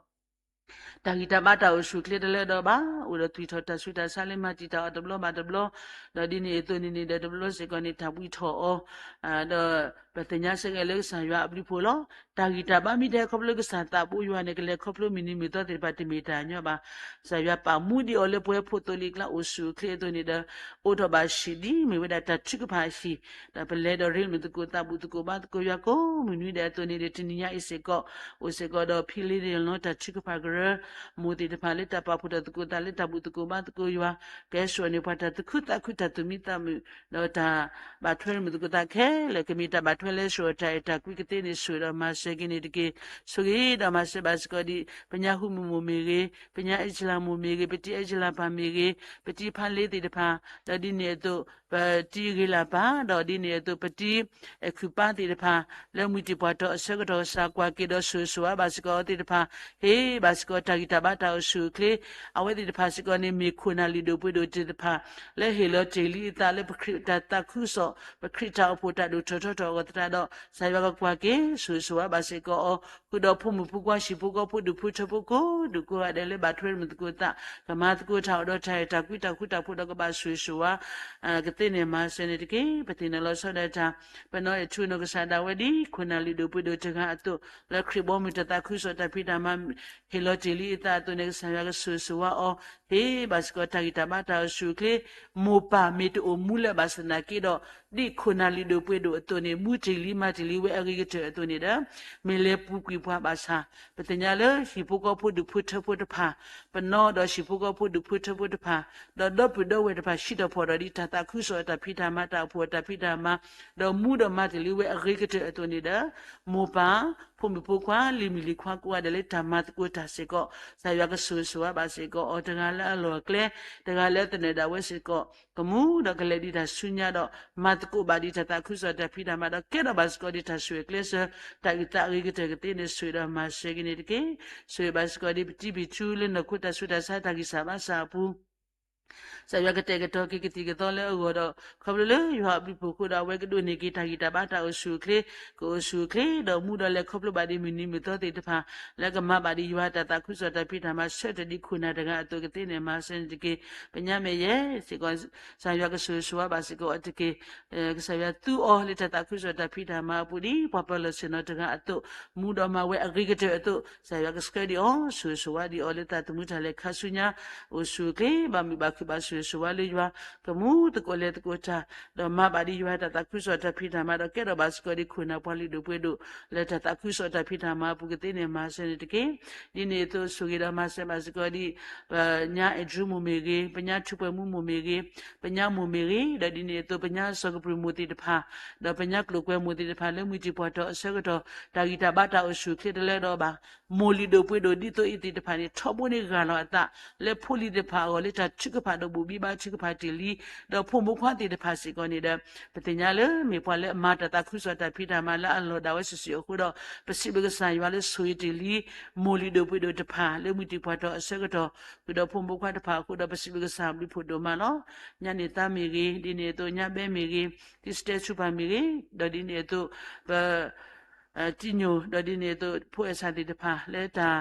တၢ်ဂံၢ်တၢ်ဘါတၢ်အိၣ်ဆူၣ်အိၣ်ချ့တလၢဒီးဘၣ်, အိၣ်ဒီးသွံၣ်ထီၣ်တၢ်ဆူးတၢ်ဆါလၢမၤတံာ်တာ်အီၤတဘျီဘၣ်တဘျီ, ဒီးဒ်န့ၣ်အသိးန့ၣ်န့ၣ်ဒီးတဘျီဘျီစ့ၢ်ကီးန့ၣ် တၢ်ဘှံးထီၣ်အီၤ, ဒီးပသ့ၣ်ညါစ့ၢ်ကီးလၢကစၢ်ယွၤအဘျုးအဖှိၣ်လီၤ. တၢ်ဂံၢ်တၢ်ဘါမ့ၢ်တဟဲခီဖျိလၢကစၢ်သးဘိယွၤန့ၣ် ကလဲၤခီဖျိမုၢ်နံၤမုၢ်သီသ့ၣ်တဖၣ်တမ့ၢ်တၢ်ညီဘၣ်. ကစၢ်ယွၤပာ်မူဒံးအီၤလၢပဝဲဖိသိလံၤကျါအိၣ်ဆူၣ်အိၣ်ချ့အသိးန့ၣ်ဒီး အိးထီၣ်ဘၣ်ဆံးဒ်မ့ၢ်ဝဲဒၣ်တၢ်ထုကဖၣ်အဟံၣ်, ဒီးပလဲၤဒီးရ့လိာ်သကိးသးဘူၣ်သကိးဘါသကိးယွၤကိးမုၢ်နွံဒဲးအသိးန့ၣ်ဒီး တနံၤညါအံၤစ့ၢ်ကီး အိၣ်စ့ၢ်ကီးဒီးဖံလ့ၤဒၣ်လီၤတၢ်ထုကဖၣ်ကရၢ မိၢ်သ့ၣ်တဖၣ်လၢတၢ်ပာ်ဖှိၣ်ထီၣ်သကိးသးလၢတၢ်ဘူၣ်သကိးဘါသကိးယွၤ, ကဲစိာ်န့ၢ်ပှၤတၢ်သူၣ်ခုသးခုတၢ်သူၣ်မံသးမုာ်, ဒီးတၢ်ဘၣ်ထွဲမုာ်သကိးသးခဲလၢာ် ကမ့ၢ်တၢ်ဘၣ်ထွဲလၢစိာ်တၢ်အဲၣ်တၢ်ကွံကသ့န့ၣ် ဆိၣ်ဒီးမၤစၢၤက့ၤန့ၣ်တက့ၢ်. ဆိၣ်ဂ့ၤဒီးမၤစၢၤဘၣ်စ့ၢ်ကီးဒံး ပညါဟူမုၢ်မိၢ်မ့ၢ်ဂ့ၤ, ပညါအဲၣ်စလၤမိၢ်မ့ၢ်ဂ့ၤ, ပတံၤအဲၣ်စလၤပၢ်မ့ၢ်ဂ့ၤ, ပတံၤဖါလ့သ့ၣ်တဖၣ်, ဒီးဒ်န့ၣ်အသိး ပတံၤဂ့ၤလၢ်ပၢ်, ဒီးဒ်န့ၣ်အသိး ပတံၤအဲၣ်ခုၣ်ပၢ်သ့ၣ်တဖၣ် လၢမုၢ်တံၢ်ပှၢ်ထီၣ်အဆၢကတီၢ် ကစၢ်ကွၢ်က့ၤဒီးဆိၣ်ဂ့ၤဆိၣ်ဝါဘၣ်စ့ၢ်ကီးအဝဲသ့ၣ်တဖၣ်, ဟ့ၣ်ဘၣ်စ့ၢ်ကီးတၢ်ဂံၢ်တၢ်ဘါတၢ်အိၣ်ဆူၣ်အိၣ်ချ့, အဝဲသ့ၣ်တဖၣ်စ့ၢ်ကီးန့ၣ် မ့ၢ်ခိၣ်နၢ်လုၢ်ဒိၣ်ပှ့ၤဒိၣ်သ့ၣ်တဖၣ် လၢဟ့ၣ်လီၤတ့ၢ်လံအသးလၢပခရံာ်တၢ်သးခုကစီၣ်, ပခရံာ်တၢ်အိၣ်ဖှိၣ်တၢ်ဒိၣ်ထီၣ်ထီထီၣ်အဂီၢ်သတးဒီး ကစၢ်ယွၤကကွၢ်က့ၤ ဆိၣ်ဂ့ၤဆိၣ်ဝါဘၣ်စ့ၢ်ကီးအီၤ, ဃုာ်ဒီးဖိမုၣ်ဖိခွါဟံၣ်ဖိဃီဖိဒူၣ်ဖိထၢဖိကိးဒူၣ်ကိးဂၤဒဲးလၢဘၣ်ထွဲမုာ်သကိးသး, ကမၤသကိးတၢ်အိၣ်ဒီးတၢ်အဲၣ်တၢ်ကွံတၢ်ဃူတၢ်ဖိးဒီးကဘၣ်ဆိၣ်ဂ့ၤဆိၣ်ဝါ ကသ့န့ၣ်မၤစၢၤန့ၣ်တက့ၢ်. ပသ့ၣ်နီၣ်လီၤဆီဒၣ်တၢ် ပနီၢ်အဲၣ်ထူနီၢ်ကစၢ်ဒၣ်ဝဲဒ် ခိၣ်နၢ်လုၢ်ဒိၣ်ပှ့ၤဒိၣ်တဂၤအသိး, လၢခရံာ်ဘီမုၢ်တၢ်သးခုကစီၣ်တၢ်ဖံးတၢ်မၤ ဟ့ၣ်လီၤတ့ၢ်လံအသးအသိးန့ၣ် ကစၢ်ယွၤကဆိၣ်ဂ့ၤဆိၣ်ဝါအီၤ, ဟ့ၣ်ဘၣ်စ့ၢ်ကီးတၢ်ဂံၢ်တၢ်ဘါတၢ်အိၣ်ဆူၣ်အိၣ်ချ့, မိၢ်ပၢ်မ့ၢ်တအိၣ်မူလၢၤဘၣ်ဆၣ်သနာ်က့ဒီး ဒ်ခိၣ်နၢ်လုၢ်ဒိၣ်ပှ့ၤဒိၣ်အသိးန့ၣ် မူတ့ၢ်လံမၤတ့ၢ်လံဝဲအဂ့ၤကတၢၢ်အသိးန့ၣ်ဒီး မ့ၢ်လဲၤပူၤကွံာ်ပှၤဘၣ်ဆၣ်, ပသ့ၣ်ညါလၢဟံၣ်ဖိဃီဖိဒူၣ်ဖိထၢဖိတဖၣ်, ပနီၢ်ဒီးဟံၣ်ဖိဃီဖိဒူၣ်ဖိထၢဖိတဖၣ်, ဒီးဒီပုၢ်ဒီဝဲၢ်တဖၣ် ဟံးထီၣ်ဖီၣ်ဒီးဒ်တၢ်သးခုကစီၣ်တၢ်ဖံးတၢ်မၤတၢ်အိၣ်ဖှိၣ်တၢ်ဖံးတၢ်မၤ, ဒီးမူဒီးမၤတ့ၢ်လံဝဲအဂ့ၤကတၢၢ်အသိးန့ၣ်ဒီး မိၢ်ပၢ် ဖိမုၣ်ဖိခွါ လံၤမုၣ်လံၤခွါကိးဂၤဒဲးလၢတၢ်မၤသကိးတၢ်စ့ၢ်ကီး, ကစၢ်ယွၤကဆိၣ်ဂ့ၤဆိၣ်ဝါဘၣ်စ့ၢ်ကီးအီၤ တဂၤလၢအလီၢ်အကျဲ, တဂၤလၢအသနၢၣ်ဒၣ်ဝဲစ့ၢ်ကီး, ကမူဒီးကလဲၤဒံးတၢ်ဆူညါဒီး မၤသကိးဘၣ်ဒံးတၢ်သးခုကစီၣ်တၢ်ဖံးတၢ်မၤဒီး ကဲထီၣ်ဘၣ်စ့ၢ်ကီးဒ်တၢ်ဆိၣ်ဂ့ၤကျဲးစၢး တၢ်အုၣ်သးအဂ့ၤကတၢၢ်ကသ့န့ၣ် ဆိၣ်ဂ့ၤဒီးမၤစၢၤက့ၤန့ၣ်တက့ၢ်. ဆိၣ်ဂ့ၤဘၣ်စ့ၢ်ကီးဒ်ပတံၤပံၤထူလၢနီၢ်ခိတၢ်ဆူးတၢ်ဆါတၢ်ဂံၢ်စၢ်ဘါစၢ်အပူၤ ကစၢ်ယွၤကတဲာ်ကတီၤက့ၤကသံၣ်ကသီလၢအဂီၢ်ဒီး ခီဖျိလၢယွၤအဘျုးအဖှိၣ်အဃိဒီး အဝဲကဒိးန့ၢ်က့ၤတၢ်ဂံၢ်တၢ်ဘါတၢ်အိၣ်ဆူၣ်အိၣ်ချ့, ကအိၣ်ဆူၣ်အိၣ်ချ့ ဒီးမူဒီးလဲၤခီဖျိဘၣ်ဒံးမုၢ်နံၤမုၢ်သီသ့ၣ်တဖၣ် လၢကမၤဘၣ်ဒံးယွၤတၢ်သးခုကစီၣ်တၢ်ဖံးတၢ်မၤဆၢထၢၣ်ဒ်ခိၣ်နၢ်တဂၤအသိးကသ့န့ၣ် မၤစၢၤန့ၣ်တက့ၢ်. ပညါမဲာ်ယဲစ့ၢ်ကီး ကစၢ်ယွၤကဆိၣ်ဂ့ၤဆိၣ်ဝါဘၣ်စ့ၢ်ကီးအီၤတက့ၢ်. ကစၢ်ယွၤသူအီၤလၢတၢ်သးခုကစီၣ်တၢ်ဖံးတၢ်မၤအပူၤဒ် ပှၤပၢၤလီၢ်ဆ့ၣ်နီၤတဂၤအသိး မူဒီးမၤဝဲအဂ့ၤကတၢၢ်အသိး ကစၢ်ယွၤကဆှၢဒံးအီၤ ဆိၣ်ဂ့ၤဆိၣ်ဝါဒံးအီၤလၢသးသမူတၢ်လဲၤခါဆူညါ အိၣ်ဆူၣ်အိၣ်ချ့ ဘၣ်မုာ်ဘၣ်ခုၣ်ဘၣ်ဆိၣ်ဂ့ၤဆိၣ်ဝါလၢယွၤ ကမူသကိးလဲၤသကိးတၢ် ဒီးမၤဘၣ်ဒံးယွၤတၢ်သးခုကစီၣ်တၢ်ဖံးတၢ်မၤ ဒီးကဲထီၣ်ဘၣ်စ့ၢ်ကီးဒ်ခိၣ်နၢ်ပှၤလုၢ်ဒိၣ်ပှ့ၤဒိၣ် လၢတၢ်သးခုကစီၣ်တၢ်ဖံးတၢ်မၤအပူၤကသ့န့ၣ် မၤစၢၤန့ၣ်တက့ၢ်. ဒ်န့ၣ်အသိးဆိၣ်ဂ့ၤဒီးမၤစၢၤဘၣ်စ့ၢ်ကီးဒ် ပညါအဲၣ်ဒြူမိၢ်မ့ၢ်ဂ့ၤ, ပညါထူးပှဲၤမူမိၢ်မ့ၢ်ဂ့ၤ, ပညါမိၢ်မ့ၢ်ဂ့ၤ, ဒီးဒ်န့ၣ်အသိး ပညါစီၤကပြုၢ်မိၢ်သ့ၣ်တဖၣ်, ဒီးပညါကျိၣ်ကွဲမိၢ်သ့ၣ်တဖၣ် လၢမုၢ်တံၢ်ပှၢ်ထီၣ်အဆၢကတီၢ် တၢ်ဂံၢ်တၢ်ဘါတၢ်အိၣ်ဆူၣ်အိၣ်ချ့တလၢဒီးဘၣ် မိၢ်လုၢ်ဒိၣ်ပှ့ၤဒိၣ်ဒ်သိးအံၤသ့ၣ်တဖၣ်န့ၣ် ထီဘိန့ၣ်ဂၢ်လီၤအသး လၢဖိလံၤသ့ၣ်တဖၣ်အဂီၢ် လၢတၢ်ထုကဖၣ်ဒီးဘိၣ်ဘံဘါထုကဖၣ်တ့ၢ်လံ, ဒီးဖိမုၣ်ခွါသ့ၣ်တဖၣ်စ့ၢ်ကီးန့ၣ်ဒီး ပသ့ၣ်ညါလၢမ့ၢ်ပှၤလၢအမၤတၢ်သးခုကစီၣ်တၢ်ဖံးတၢ်မၤလၢအလီၢ်ဒၣ်ဝဲစုာ်စုာ်အဃိဒီး ပစံးဘျုးကစၢ်ယွၤလၢဆိၣ်ဂ့ၤတ့ၢ်လံ မိၢ်လုၢ်ဒိၣ်ပှ့ၤဒိၣ်တဖၣ် လၢမုၢ်တံၢ်ပှၢ်ထီၣ်အဆၢကတီၢ် ဃုာ်ဒီးဖိမုၣ်ခွါတဖၣ်အဃိဒီး ပစံးဘျုးကစၢ်ဘျုးဖှိၣ်ဒိၣ်မးလီၤ. ညါန့ၣ်သါမ့ၢ်ဂ့ၤ, ဒ်န့ၣ်အသိး ညါဘဲမ့ၢ်ဂ့ၤ, တံစတဲဆူပၢ်မ့ၢ်ဂ့ၤ, ဒီးဒ်န့ၣ်အသိး ပ တံညိၣ် ဒီးဒ်န့ၣ်အသိး ဖိအဲၣ်ဆၣ်သ့ၣ်တဖၣ် လၢတၢ်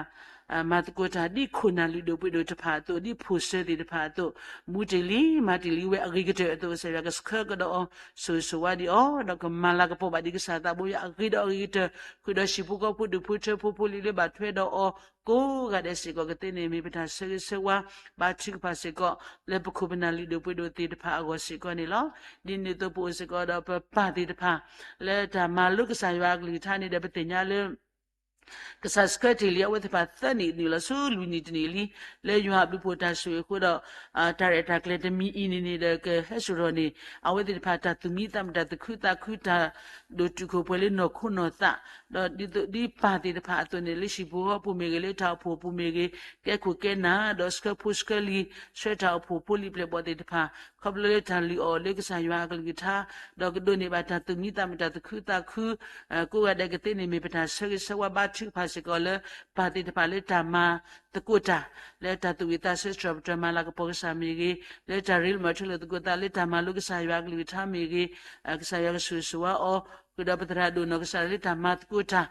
မၤသကိးတၢ် ဒ်ခိၣ်နၢ်လုၢ်ဒိၣ်ပှ့ၤဒိၣ်တဖၣ်အသိး ဒ်ဖိၣ်စၢၤသ့ၣ်တဖၣ်အသိး မူတ့ၢ်လံ မၤတ့ၢ်လံဝဲအဂ့ၤကတၢၢ်အသိး ကစၢ်ယွၤကဆှၢကဒီးအီၤ ဆိၣ်ဂ့ၤဆိၣ်ဝါဒံးအီၤ ဒီးကမၤလၤကပီၤဘၣ်ဒံးကစၢ်သးဘိယွၤအဂ့ၤဒီးအဂ့ၤကတၢၢ် ဃုာ်ဒီးဟံၣ်ဖိဃီဖိဒူၣ်ဖိထၢဖိဖိလံၤလၢ ဘၣ်ထွဲဒီးအီၤ ကိးဂၤဒဲးစ့ၢ်ကီးကသ့န့ၣ် မ့ၢ်ပတၢ်ဆၢဂ့ၤဆၢဝါ ဘါထုကဖၣ်စ့ၢ်ကီး လၢပခိၣ်ပနၢ်လုၢ်ဒိၣ်ပှ့ၤဒိၣ်သ့ၣ်တဖၣ်အဂီၢ်စ့ၢ်ကီးန့ၣ်လီၤ. ဒ်န့ၣ်အသိးပအိၣ်စ့ၢ်ကီးဒီးပပၢ်သ့ၣ်တဖၣ် လၢတၢ်မၤလိကစၢ်ယွၤအကလုၢ်ကထါန့ၣ်ဒီး ပသ့ၣ်ညါလၢ ကစၢ်ဆှၢတ့ၢ်လံအဝဲသ့ၣ်တဖၣ်သၢနံၣ်နုာ်လီၤဆူလွံၢ်နံၣ်တနံၣ်လံ လၢယွၤအဘျုးဖှိၣ်တၢ်ဆိၣ်ဂ့ၤအဃိဒီး တၢ်ရဲၣ်တၢ်ကျဲၤတမံၤအံၤန့ၣ်န့ၣ်ဒီး ကဟဲစိာ်ထီၣ်န့ၣ် အဝဲသ့ၣ်တဖၣ်တၢ်သူၣ်မံသးမုာ်တၢ်သူၣ်ခုသးခုတၢ်ဒိၣ်တုာ်ခိၣ်ပှဲၤလၢနီၢ်ခိနီၢ်သး ဒီးဒ်သိးဒ်ပၢ်သ့ၣ်တဖၣ်အသိးန့ၣ် လၢဟံၣ်ပူၤဃီပူၤမ့ၢ်ဂ့ၤ လၢတၢ်အိၣ်ဖှိၣ်ပူၤမ့ၢ်ဂ့ၤ ကဲခိၣ်ကဲနၢ် ဒီးဆှၢဖိဆှၢလံၤ ဆှၢတၢ်အိၣ်ဖှိၣ်ဖိလံၤပျဲၢ်ဘီၣ်သ့ၣ်တဖၣ် ခီဖျိလၢတၢ်လုၢ်အီၣ်လၢကစၢ်ယွၤအကလုၢ်ကထါ ဒီးကဒိးန့ၢ်ဘၣ်တၢ်သူၣ်မံသးမုာ်တၢ်သူၣ်ခုသးခု ကိးဂၤဒဲးကသ့န့ၣ် မ့ၢ်ပတၢ်ဆၢဂ့ၤဆၢဝါဘါထုကဖၣ်စ့ၢ်ကီးလၢ ပၢ်သ့ၣ်တဖၣ်လၢတၢ်မၤသကိးတၢ် လၢတၢ်သူၣ်ဝံၣ်သးဆၢ တြီၢ်ပတြၢၤမၤလၤကပီၤကစၢ်မ့ၢ်ဂ့ၤ, လၢတၢ်ရ့လိာ်မုာ်ထၢလိာ်သကိးသးလၢတၢ်မၤလိကစၢ်ယွၤအကလုၢ်ကထါမ့ၢ်ဂ့ၤ, ကစၢ်ယွၤကဆိၣ်ဂ့ၤဆိၣ်ဝါအီၤ, ဃုာ်ဒီးပသရၣ်ဒိၣ်နီၢ်ကစၢ်လၢတၢ်မၤသကိးတၢ်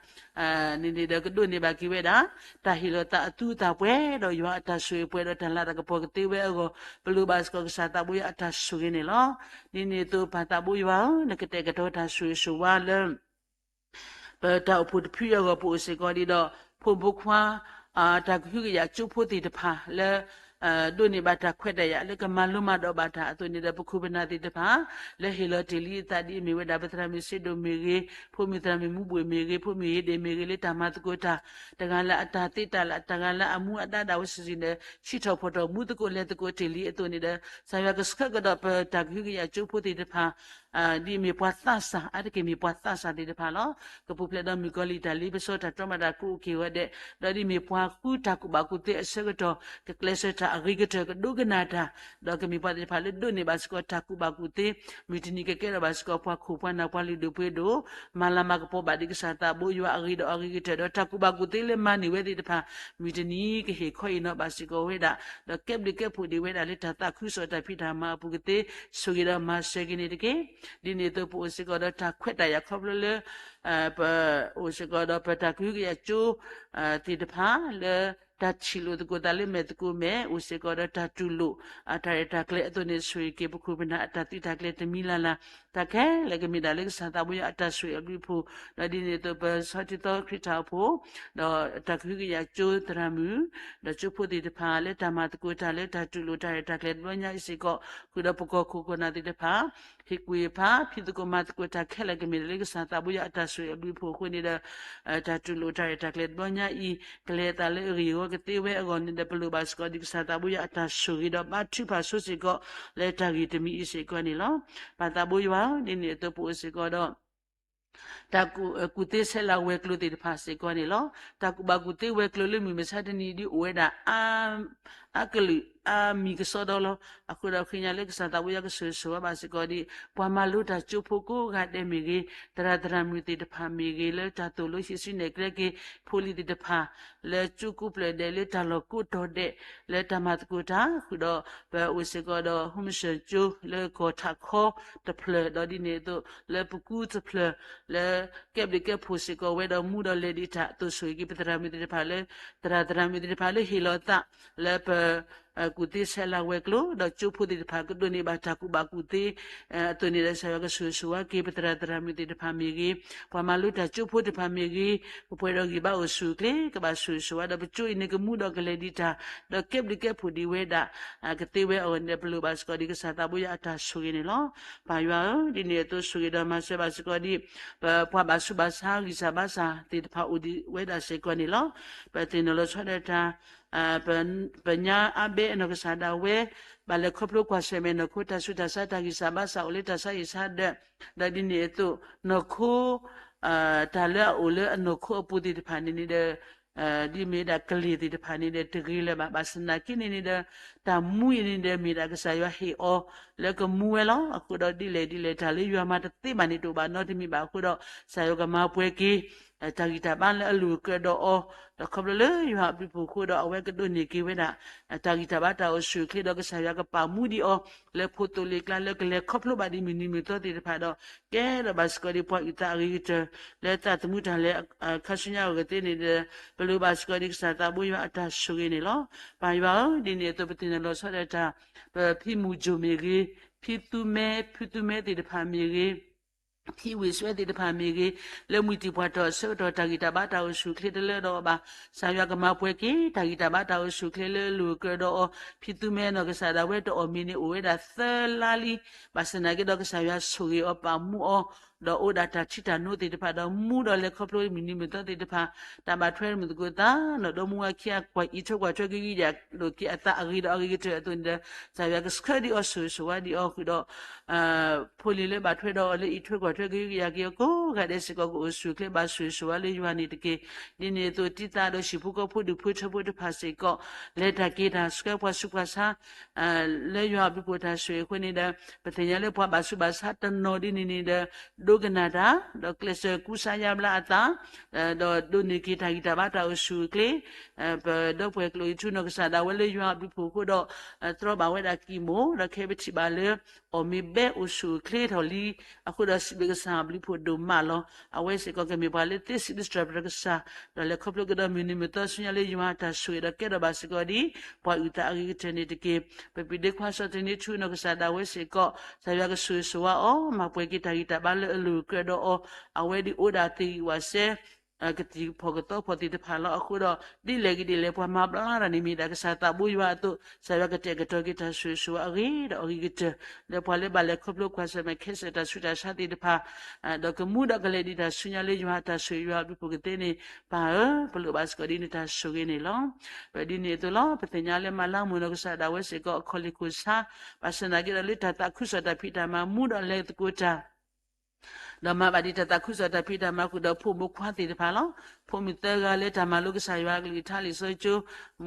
န့ၣ်န့ၣ်ဒီးကဒိးန့ၢ်ဘၣ်က့ၤဝဲဒၣ် တၢ်ဟ့ၣ်လီၤသးအသူအသၣ်ပှဲၤဒီးယွၤအတၢ်ဆိၣ်ဂ့ၤပှဲၤဒီးတၢ်လၤတၢ်ကပီၤကသ့ဝဲအဂီၢ် ပလိၣ်ဘၣ်စ့ၢ်ကီးကစၢ်သးဘိယွၤအတၢ်ဆိၣ်ဂ့ၤန့ၣ်လီၤ. ဒ်န့ၣ်အသိးပၢ်သးဘိယွၤဧၢ, နကတဲာ်ကတီၤတၢ်ဆိၣ်ဂ့ၤဆိၣ်ဝါလၢ ပတၢ်အိၣ်ဖှိၣ်တဖုအဂီၢ် ပအိၣ်စ့ၢ်ကီးဒံးဒီး ဖိမုၣ်ဖိခွါ တၢ်ကဟုကယာ်ကၠိဖိသ့ၣ်တဖၣ်လၢ ဒိးန့ၢ်ဘၣ်တၢ်ခွဲးတၢ်ယာ်လၢကမၤလိမၤဒိးဘၣ်တၢ်အသိးန့ၣ်ဒီး ပခိၣ်ပနၢ်သ့ၣ်တဖၣ် လၢဟ့ၣ်လီၤတ့ၢ်လံအသးဒ်အမ့ၢ်ဝဲဒၣ် ပသရၣ်မုၣ်စ့ဒိၣ်မ့ၢ်ဂ့ၤ, ဖိမုၣ်သရၣ်မုၣ်မူဘှ့ၣ်မ့ၢ်ဂ့ၤ, ဖိမုၣ်ဟ့ဒ့ၣ်မ့ၢ်ဂ့ၤ လၢတၢ်မၤသကိးတၢ် တဂၤလၢအတၢ်သ့တၢ်လၢ် တဂၤလၢအမူအဒါဒၣ်ဝဲစုာ်စုာ်န့ၣ် ဆံးထီၣ်ဖီၣ်ထီၣ်မူသကိးလဲၤသကိးတ့ၢ်လံအသိးန့ၣ်ဒီး ကစၢ်ယွၤကဆှၢကဒီးပတၢ်ကဟုကယာ်ကၠိဖိသ့ၣ်တဖၣ် ဒ်အမ့ၢ်ပှၤသးစၢ် အါတက့ၢ်မ့ၢ်ပှၤသးစၢ်သ့ၣ်တဖၣ်လီၤ. ကပူၤဖျဲးဒီးမုၣ်ကီၤလံၢ်တၢ်လ့ပစီတၢ်တြီမၤတၢ်ကအိၣ်က့ၤဝဲဒဲး, ဒီးဒ်မ့ၢ်ပှၤဃုတၢ်ကူၣ်ဘၣ်ကူၣ်သ့အဆၢကတီၢ် ကကျဲးစၢးတၢ်အဂ့ၤကတၢၢ် ကဒိကနၣ်တၢ်, ဒီးကမ့ၢ်ပှၤသ့ၣ်တဖၣ်လၢဒိးန့ၢ်ဘၣ်စ့ၢ်ကီးတၢ်ကူၣ်ဘၣ်ကူၣ်သ့, မုၢ်တနံၤကကဲထီၣ်ဘၣ်စ့ၢ်ကီးပှၤခိၣ်ပှၤနၢ်ပှၤလုၢ်ဒိၣ်ပှ့ၤဒိၣ်, မၤလၤမၤကပီၤဘၣ်ဒံးကစၢ်သးဘိယွၤအဂ့ၤဒီးအဂ့ၤကတၢၢ် ဒီးတၢ်ကူၣ်ဘၣ်ကူၣ်သ့လၢမၤန့ၢ်ဝဲသ့ၣ်တဖၣ် မုၢ်တနံၤကဟ့ၣ်ခီဟ့ၣ်နီၤဘၣ်စ့ၢ်ကီးဝဲဒၣ်, ဒီးကဲဘျုးကဲဖှိၣ်ဒံးဝဲဒၣ်လၢတၢ်သးခုကစီၣ်တၢ်ဖံးတၢ်မၤအပူၤကသ့ ဆိၣ်ဂ့ၤဒီးမၤစၢၤက့ၤန့ၣ်တက့ၢ်. ဒ်န့ၣ်အသိးပအိၣ်စ့ၢ်ကီးဒီးတၢ်ခွဲးတၢ်ယာ်ခီဖျိလၢ ပအိၣ်စ့ၢ်ကီးဒီးပတၢ်ကဟုကယာ်ကၠိ သ့ၣ်တဖၣ်လၢ တၢ်ထံၣ်လိာ်သကိးသးလၢမဲာ်သကိးမဲာ် အိၣ်စ့ၢ်ကီးဒီးတၢ်တူၢ်လိာ် တၢ်ရဲၣ်တၢ်ကျဲၤအသိးန့ၣ် ဆိၣ်ဂ့ၤက့ၤပခိၣ်ပနၢ်အတၢ်သုးတၢ်ကျဲၤတမံၤလၢ်လၢ် တၢ်ခဲလၢာ်ကမ့ၢ်ဒၣ်လၢကစၢ်သးဘိယွၤအတၢ်ဆိၣ်ဂ့ၤအဘျုးအဖှိၣ်, ဒီးဒ်န့ၣ်အသိးပဆီထံသီခရံာ်တၢ်အိၣ်ဖှိၣ် ဒီးတၢ်ကဟုကယာ်ကၠိသရၣ်မုၣ် ဒီးကၠိဖိသ့ၣ်တဖၣ် လၢတၢ်မၤသကိးတၢ်လၢတၢ်တူၢ်လိာ်တၢ်ရဲၣ်တၢ်ကျဲၤတဘျီညါအံၤစ့ၢ်ကီး ဃုာ်ဒီးပကီၢ်ခိၣ်ကီၢ်နၢ်သ့ၣ်တဖၣ် ဟ့ၣ်ကူၣ်ဟ့ၣ်ဖး ဖံးသကိးမၤသကိးတၢ်ခဲလၢာ်ကမ့ၢ်ဒၣ်လၢကစၢ်သးဘိယွၤအတၢ်ဆိၣ်ဂ့ၤအဘျုးအဖှိၣ်အဃိန့ၣ်ဒီး တၢ်တူၢ်လိာ်တၢ်ရဲၣ်တၢ်ကျဲၤတဘျီညါအံၤ ကလဲၤအသးလၢအဂ့ၢ်အဂီၢ်ကသ့ဝဲအဂီၢ်န့ၣ်ဒီး ပလိၣ်ဘၣ်စ့ၢ်ကီးဒံးကစၢ်သးဘိယွၤအတၢ်ဆိၣ်ဂ့ၤဒီးဘါထုကဖၣ်ဆိစ့ၢ်ကီး လၢတၢ်ဂ့ၢ်တမံၤအံၤစ့ၢ်ကီးန့ၣ်လီၤ. ပၢ်သးဘိယွၤဧၢ, ဒ်န့ၣ်အသိးပအိၣ်စ့ၢ်ကီးဒီး တၢ်ကူၣ်သ့ဆဲးလၤဝဲၤကျိၤသ့ၣ်တဖၣ်စ့ၢ်ကီးန့ၣ်လီၤ. တၢ်ကူၣ်ဘၣ်ကူၣ်သ့ဝဲၤကျိၤလၢမုၢ်မဆါတနံၤဒ်အိၣ်ဝဲဒၣ်အါ အကလုာ်အမံၤကစီဒီလီၤ. အဃိဒီးဃ့ညါလၢကစၢ်သးဘိယွၤကဆိၣ်ဂ့ၤဆိၣ်ဝါဘၣ်စ့ၢ်ကီးဒံး ပှၤမၤလိတၢ်ကၠိဖိကိးဂၤဒဲးမ့ၢ်ဂ့ၤ, သရၣ်သရၣ်မုၣ်သ့ၣ်တဖၣ်မ့ၢ်ဂ့ၤ, လၢတၢ်သိၣ်လိဟံးစုနဲၣ်ကျဲက့ၤ ဖိလံၤသ့ၣ်တဖၣ် လၢကၠိကိးဖျၢၣ်ဒဲး လၢတၢ်လီၢ်ကိးတီၤဒဲး လၢတၢ်မၤသကိးတၢ်ဃုာ်ဒီး ပအိၣ်စ့ၢ်ကီးဒီး ဟိမစၢၣ်ကၠိလၢကီၢ်ထးခီတဖျၢၣ် ဒီးဒ်န့ၣ်အသိး လၢပကူတဖျၢၣ် လၢကဲဘျုးကဲဖှိၣ်စ့ၢ်ကီးဝဲဒီးမူဒီးလဲၤဒံးတၢ် သိၣ်ဆိၣ်ဂ့ၤက့ၤပသရၣ်မုၣ်သ့ၣ်တဖၣ်လၢ သရၣ်သရၣ်မုၣ်သ့ၣ်တဖၣ်လၢဟ့ၣ်လီၤသး လၢပ ကူၣ်သ့ဆဲးလၤဝဲၤကျိၤ ဒီးကၠိဖိသ့ၣ်တဖၣ်ကဒိးန့ၢ်ဘၣ်တၢ်ကူၣ်ဘၣ်ကူၣ်သ့ အသိးန့ၣ်ဒီး ကစၢ်ယွၤကဆိၣ်ဂ့ၤဆိၣ်ဝါက့ၤ ပသရၣ်သရၣ်မုၣ်သ့ၣ်တဖၣ်မ့ၢ်ဂ့ၤ, ပှၤမၤလိတၢ်ကၠိဖိတဖၣ်မ့ၢ်ဂ့ၤ, ပပှဲၤဒီးဂံၢ်ဘါအိၣ်ဆူၣ်အိၣ်ချ့ ကဘၣ်ဆိၣ်ဂ့ၤဆိၣ်ဝါဒီး ပကၠိအံၤန့ၣ်ကမူဒီးကလဲၤဒံးတၢ် ဒီးကဲဘျုးကဲဖှိၣ်ဒံးဝဲဒၣ် ကသ့ဝဲအဂီၢ်န့ၣ်ဒီး ပလိၣ်ဘၣ်စ့ၢ်ကီးဒံးကစၢ်သးဘိယွၤအတၢ်ဆိၣ်ဂ့ၤန့ၣ်လီၤ. ပၢ်ယွၤဧၢ, ဒ်န့ၣ်အသိးဆိၣ်ဂ့ၤဒီးမၤစၢၤဘၣ်စ့ၢ်ကီးဒံး ပပှၤဘၣ်ဆူးဘၣ်ဆါ ဂံၢ်စၢ်ဘါစၢ်သ့ၣ်တဖၣ်အိၣ်ဒံးဝဲဒၣ်စ့ၢ်ကီးန့ၣ်လီၤ. ပသ့ၣ်နီၣ်လီၤဆီဒၣ်တၢ် ပညါအါဘဲအနီၢ်ကစၢ်ဒၣ်ဝဲ ဘၣ်လဲၤခီဖျိကွၢ်ဆၢၣ်မဲာ်နီၢ်ခိတၢ်ဆူးတၢ်ဆါ တၢ်ဂံၢ်စၢ်ဘါစၢ်အိၣ်လၢတၢ်ဆါဟံၣ်ဆါဒၢး, ဒီးဒ်န့ၣ်အသိး နီၢ်ခိ တၢ်လၢအအိၣ်လၢအနီၢ်ခိအပူၤသ့ၣ်တဖၣ်န့ၣ်န့ၣ်ဒီး ဒ်မ့ၢ်ဒၣ်ကလ့ၢ်သ့ၣ်တဖၣ်န့ၣ်ဒီး တဂ့ၤလၢၤဘၣ်. ဘၣ်ဆၣ်သနာ်က့န့ၣ်န့ၣ်ဒီး တၢ်မူအံၤန့ၣ်ဒီး မ့ၢ်ဒၣ်ကစၢ်ယွၤဟ့ၣ်အီၤလၢကမူဝဲလီၤ. အဃိဒီးဒ်လဲၣ်ဒ်လဲၣ် တၢ်လၢယွၤမၤတသ့ဘၣ်န့ၣ် တအိၣ်ဘၣ်နီတမံၤဘၣ်အဃိဒီး ကစၢ်ယွၤကမၤပှဲၤက့ၤ တၢ်ဂံၢ်တၢ်ဘါလၢအလိၣ်အကၢဒီးအီၤ, ဒီးခီဖျိလၢယွၤအဘျုးအဖှိၣ်အဃိဒီး အဝဲကဒိးန့ၢ်က့ၤဝဲဒၣ် တၢ်ဂံၢ်တၢ်ဘါတၢ်အိၣ်ဆူၣ်အိၣ်ချ့ဒီး ကစၢ်ယွၤကပာ်မူဒံးအီၤ လၢဖိသိလ့ၣ်ကျါလၢကလဲၤခီဖျိဘၣ်ဒံးမုၢ်နံၤမုၢ်သီသ့ၣ်တဖၣ်ဒီး ကဲထီၣ်ဘၣ်စ့ၢ်ကီးဒံးပှၤအုၣ်သးအဂ့ၤကတၢၢ် လၢသးသမူတၢ်လဲၤခါဆူညါအဂီၢ်သ့ၣ်န့ၣ်ဒီး ပလိၣ်ဘၣ်စ့ၢ်ကီးဒံးကစၢ်သးဘိယွၤအတၢ်ဆိၣ်ဂ့ၤန့ၣ်လီၤ. ပၢ်ယွၤဧၢ, ဒ်န့ၣ်အသိးပသ့ၣ်နီၣ်လီၤဆီဒၣ်တၢ် ပဖံမူၣ်ကၠိၣ်မ့ၢ်ဂ့ၤ, ဖံသူမဲ, ဖံသူမဲသ့ၣ်တဖၣ်မ့ၢ်ဂ့ၤ ဖံဝ့ၢ်စွဲသ့ၣ်တဖၣ်မ့ၢ်ဂ့ၤ, လၢမှံၤတံၢ်ပှၢ်ထီၣ်အဆၢကတီၢ် တၢ်ဂံၢ်တၢ်ဘါတၢ်အိၣ်ဆူၣ်အိၣ်ချ့တလၢဒီးအီၤဘၣ်. ကစၢ်ယွၤကမၤပှဲၤက့ၤ တၢ်ဂံၢ်တၢ်ဘါတၢ်အိၣ်ဆူၣ်အိၣ်ချ့လၢအလိၣ်အကၢဒီးအီၤ, ဖံသူမဲနီၢ်ကစၢ်ဒၣ်ဝဲတအီၣ်မ့ၤန့ၣ်အိၣ်ဝဲဒၣ်သၢလါလံ. ဘၣ်ဆၣ်သနာ်က့ဒီး ကစၢ်ယွၤဆိၣ်ဂ့ၤအီၤပာ်မူအီၤ, ဒီးအိၣ်ဒၣ်တၢ်ထံတၢ်နိသ့ၣ်တဖၣ်ဒီး မူဒီးလဲၤခီဖျိမုၢ်နံၤမုၢ်သီသ့ၣ်တဖၣ်, တၢ်ဘၣ်ထွဲမုၢ်သကိးသး နီၢ်ဒီမါဝၤခံဂၤကွၢ်အံးထွဲကွၢ်ထွဲက့ၤကယၤလိာ်က့ၤအသးအဂ့ၤဒီးအဂ့ၤကတၢၢ်အသိးန့ၣ်ဒီး ကစၢ်ယွၤကဆှၢဒံးအီၤဆိၣ်ဂ့ၤဆိၣ်ဝါဒံးအီၤဃုာ်ဒီး ဖိလံၤလၢဘၣ်ထွဲဒီးအီၤလၢအံးထွဲကွၢ်ထွဲက့ၤကယၤက့ၤအီၤကိးဂၤဒဲးစ့ၢ်ကီး ကအိၣ်ဆူၣ်အိၣ်ချ့ဘၣ်ဆိၣ်ဂ့ၤဆိၣ်ဝါလၢယွၤန့ၣ်တက့ၢ်. ဒ်န့ၣ်အသိး တံၤသးဒီးဟံၣ်ဖိဃီဖိဒူၣ်ဖိထၢဖိတဖၣ်စ့ၢ်ကီး လဲၤတၢ်က့ၤတၢ်ဆှၢပှၤဆူးပှၤဆါ လၢယွၤအဘျုးအဖှိၣ်တၢ်ဆိၣ်ဂ့ၤအဃိန့ၣ်ဒီး ပသ့ၣ်ညါလၢပှၤဘၣ်ဆူးဘၣ်ဆါတနီၤဒ်န့ၣ်န့ၣ်ဒီး ဒိကနၣ်တၢ် ဒီးကျဲးစၢးကူစါယါဘျါအသး ဒီးဒိးန့ၢ်က့ၤတၢ်ဂံၢ်တၢ်ဘါတၢ်အိၣ်ဆူၣ်အိၣ်ချ့ ပဒီပုၢ်ဝဲၢ်ကျိာ်အံၤထူနီၢ်ကစၢ်ဒၣ်ဝဲလၢယွၤအဘျုးအဖှိၣ်အဃိဒီး တြီဘၣ်ဝဲဒၣ်ကံၢ်မိၢ် ဒီးခဲအံၤပထံၣ်ဘၣ်လၢ အီၣ်မ့ၤဘဲအိၣ်ဆူၣ်အိၣ်ချ့ထီၣ်လံ. အဃိဒီးစံးဘျုးကစၢ်အဘျုးအဖှိၣ်ဒိၣ်မးလီၤ. အဝဲစ့ၢ်ကီးကမ့ၢ်ပှၤလၢသ့စံးဘျုးစံးထီၣ်ပတြၢၤကစၢ် ဒီးလဲၤခီဖျိကဒီးမုၢ်နံၤမုၢ်သီဆူညါလၢယွၤအတၢ်ဆိၣ်ဂ့ၤဒီးကဲထီၣ်ဘၣ်စ့ၢ်ကီးဒ် ပှၤအုၣ်သးအဂ့ၤကတၢၢ်န့ၣ်တက့ၢ်. ပပံၤဒ့ခွါစီၤတနံထူနီၢ်ကစၢ်ဒၣ်ဝဲစ့ၢ်ကီး ကစၢ်ယွၤကဆိၣ်ဂ့ၤဆိၣ်ဝါအီၤ မၤပှဲၤက့ၤတၢ်ဂံၢ်တၢ်ဘါလၢအလိၣ်အကၢဒီးအီၤ အဝဲဒ်အိၣ်ဒၣ်သ့ၣ်ဂံၢ်ဝးစဲ ကသံၣ်ဖီၣ်ကသီဖီၣ်သ့ၣ်တဖၣ်လီၤ. အဃိဒီး ဒ်လဲၣ်ဂ့ၤဒ်လဲၣ် ပှၤမၤဘျါတၢ်န့ၣ်မ့ၢ်ဒၣ်ကစၢ်သးဘိယွၤအသိး ကစၢ်ယွၤကတဲာ်ကတီၤက့ၤတၢ်ဆိၣ်ဂ့ၤဆိၣ်ဝါအဂ့ၤဒီးအဂ့ၤကတၢၢ် လၢပှၤလၢဘၣ်လဲၤခီဖျိကွၢ်ဆၢၣ်မဲာ်ခဲစၢၣ်တၢ်ဆူးတၢ်ဆါသ့ၣ်တဖၣ် ဒီးကမူဒီးကလဲၤဒံးတၢ်ဆူညါလၢယွၤအတၢ်ဆိၣ်ဂ့ၤယွၤအဘျုးအဖှိၣ်ကသ့န့ၣ် ပၢ်ဧၢ ပလိၣ်ဘၣ်စ့ၢ်ကီးဒ်နတၢ်ဆိၣ်ဂ့ၤန့ၣ်လီၤ. ပဒ်န့ၣ်အသိးလီၤ. ပသ့ၣ်ညါလၢမၤလါမိၢ်နီၢ်ကစၢ်ဒၣ်ဝဲစ့ၢ်ကီး အခီၣ်လ့ၢ်ခိၣ်ဆါ ဘၣ်ဆၣ်သနာ်က့ဒီးလၢတၢ်သးခုကစီၣ်တၢ်ဖံးတၢ်မၤမူဒီးလဲၤသကိးတၢ် ဒီးမၤဘၣ်ဒံးတၢ်သးခုကစီၣ်တၢ်ဖံးတၢ်မၤဃုာ်ဒီးဖိမုၣ်ခွါသ့ၣ်တဖၣ်လီၤ. ဖိမုၣ်သၢဂၤလၢတၢ်မၤလိကစၢ်ယွၤအကလုၢ်ကထါလံာ်စီဆှံကၠိ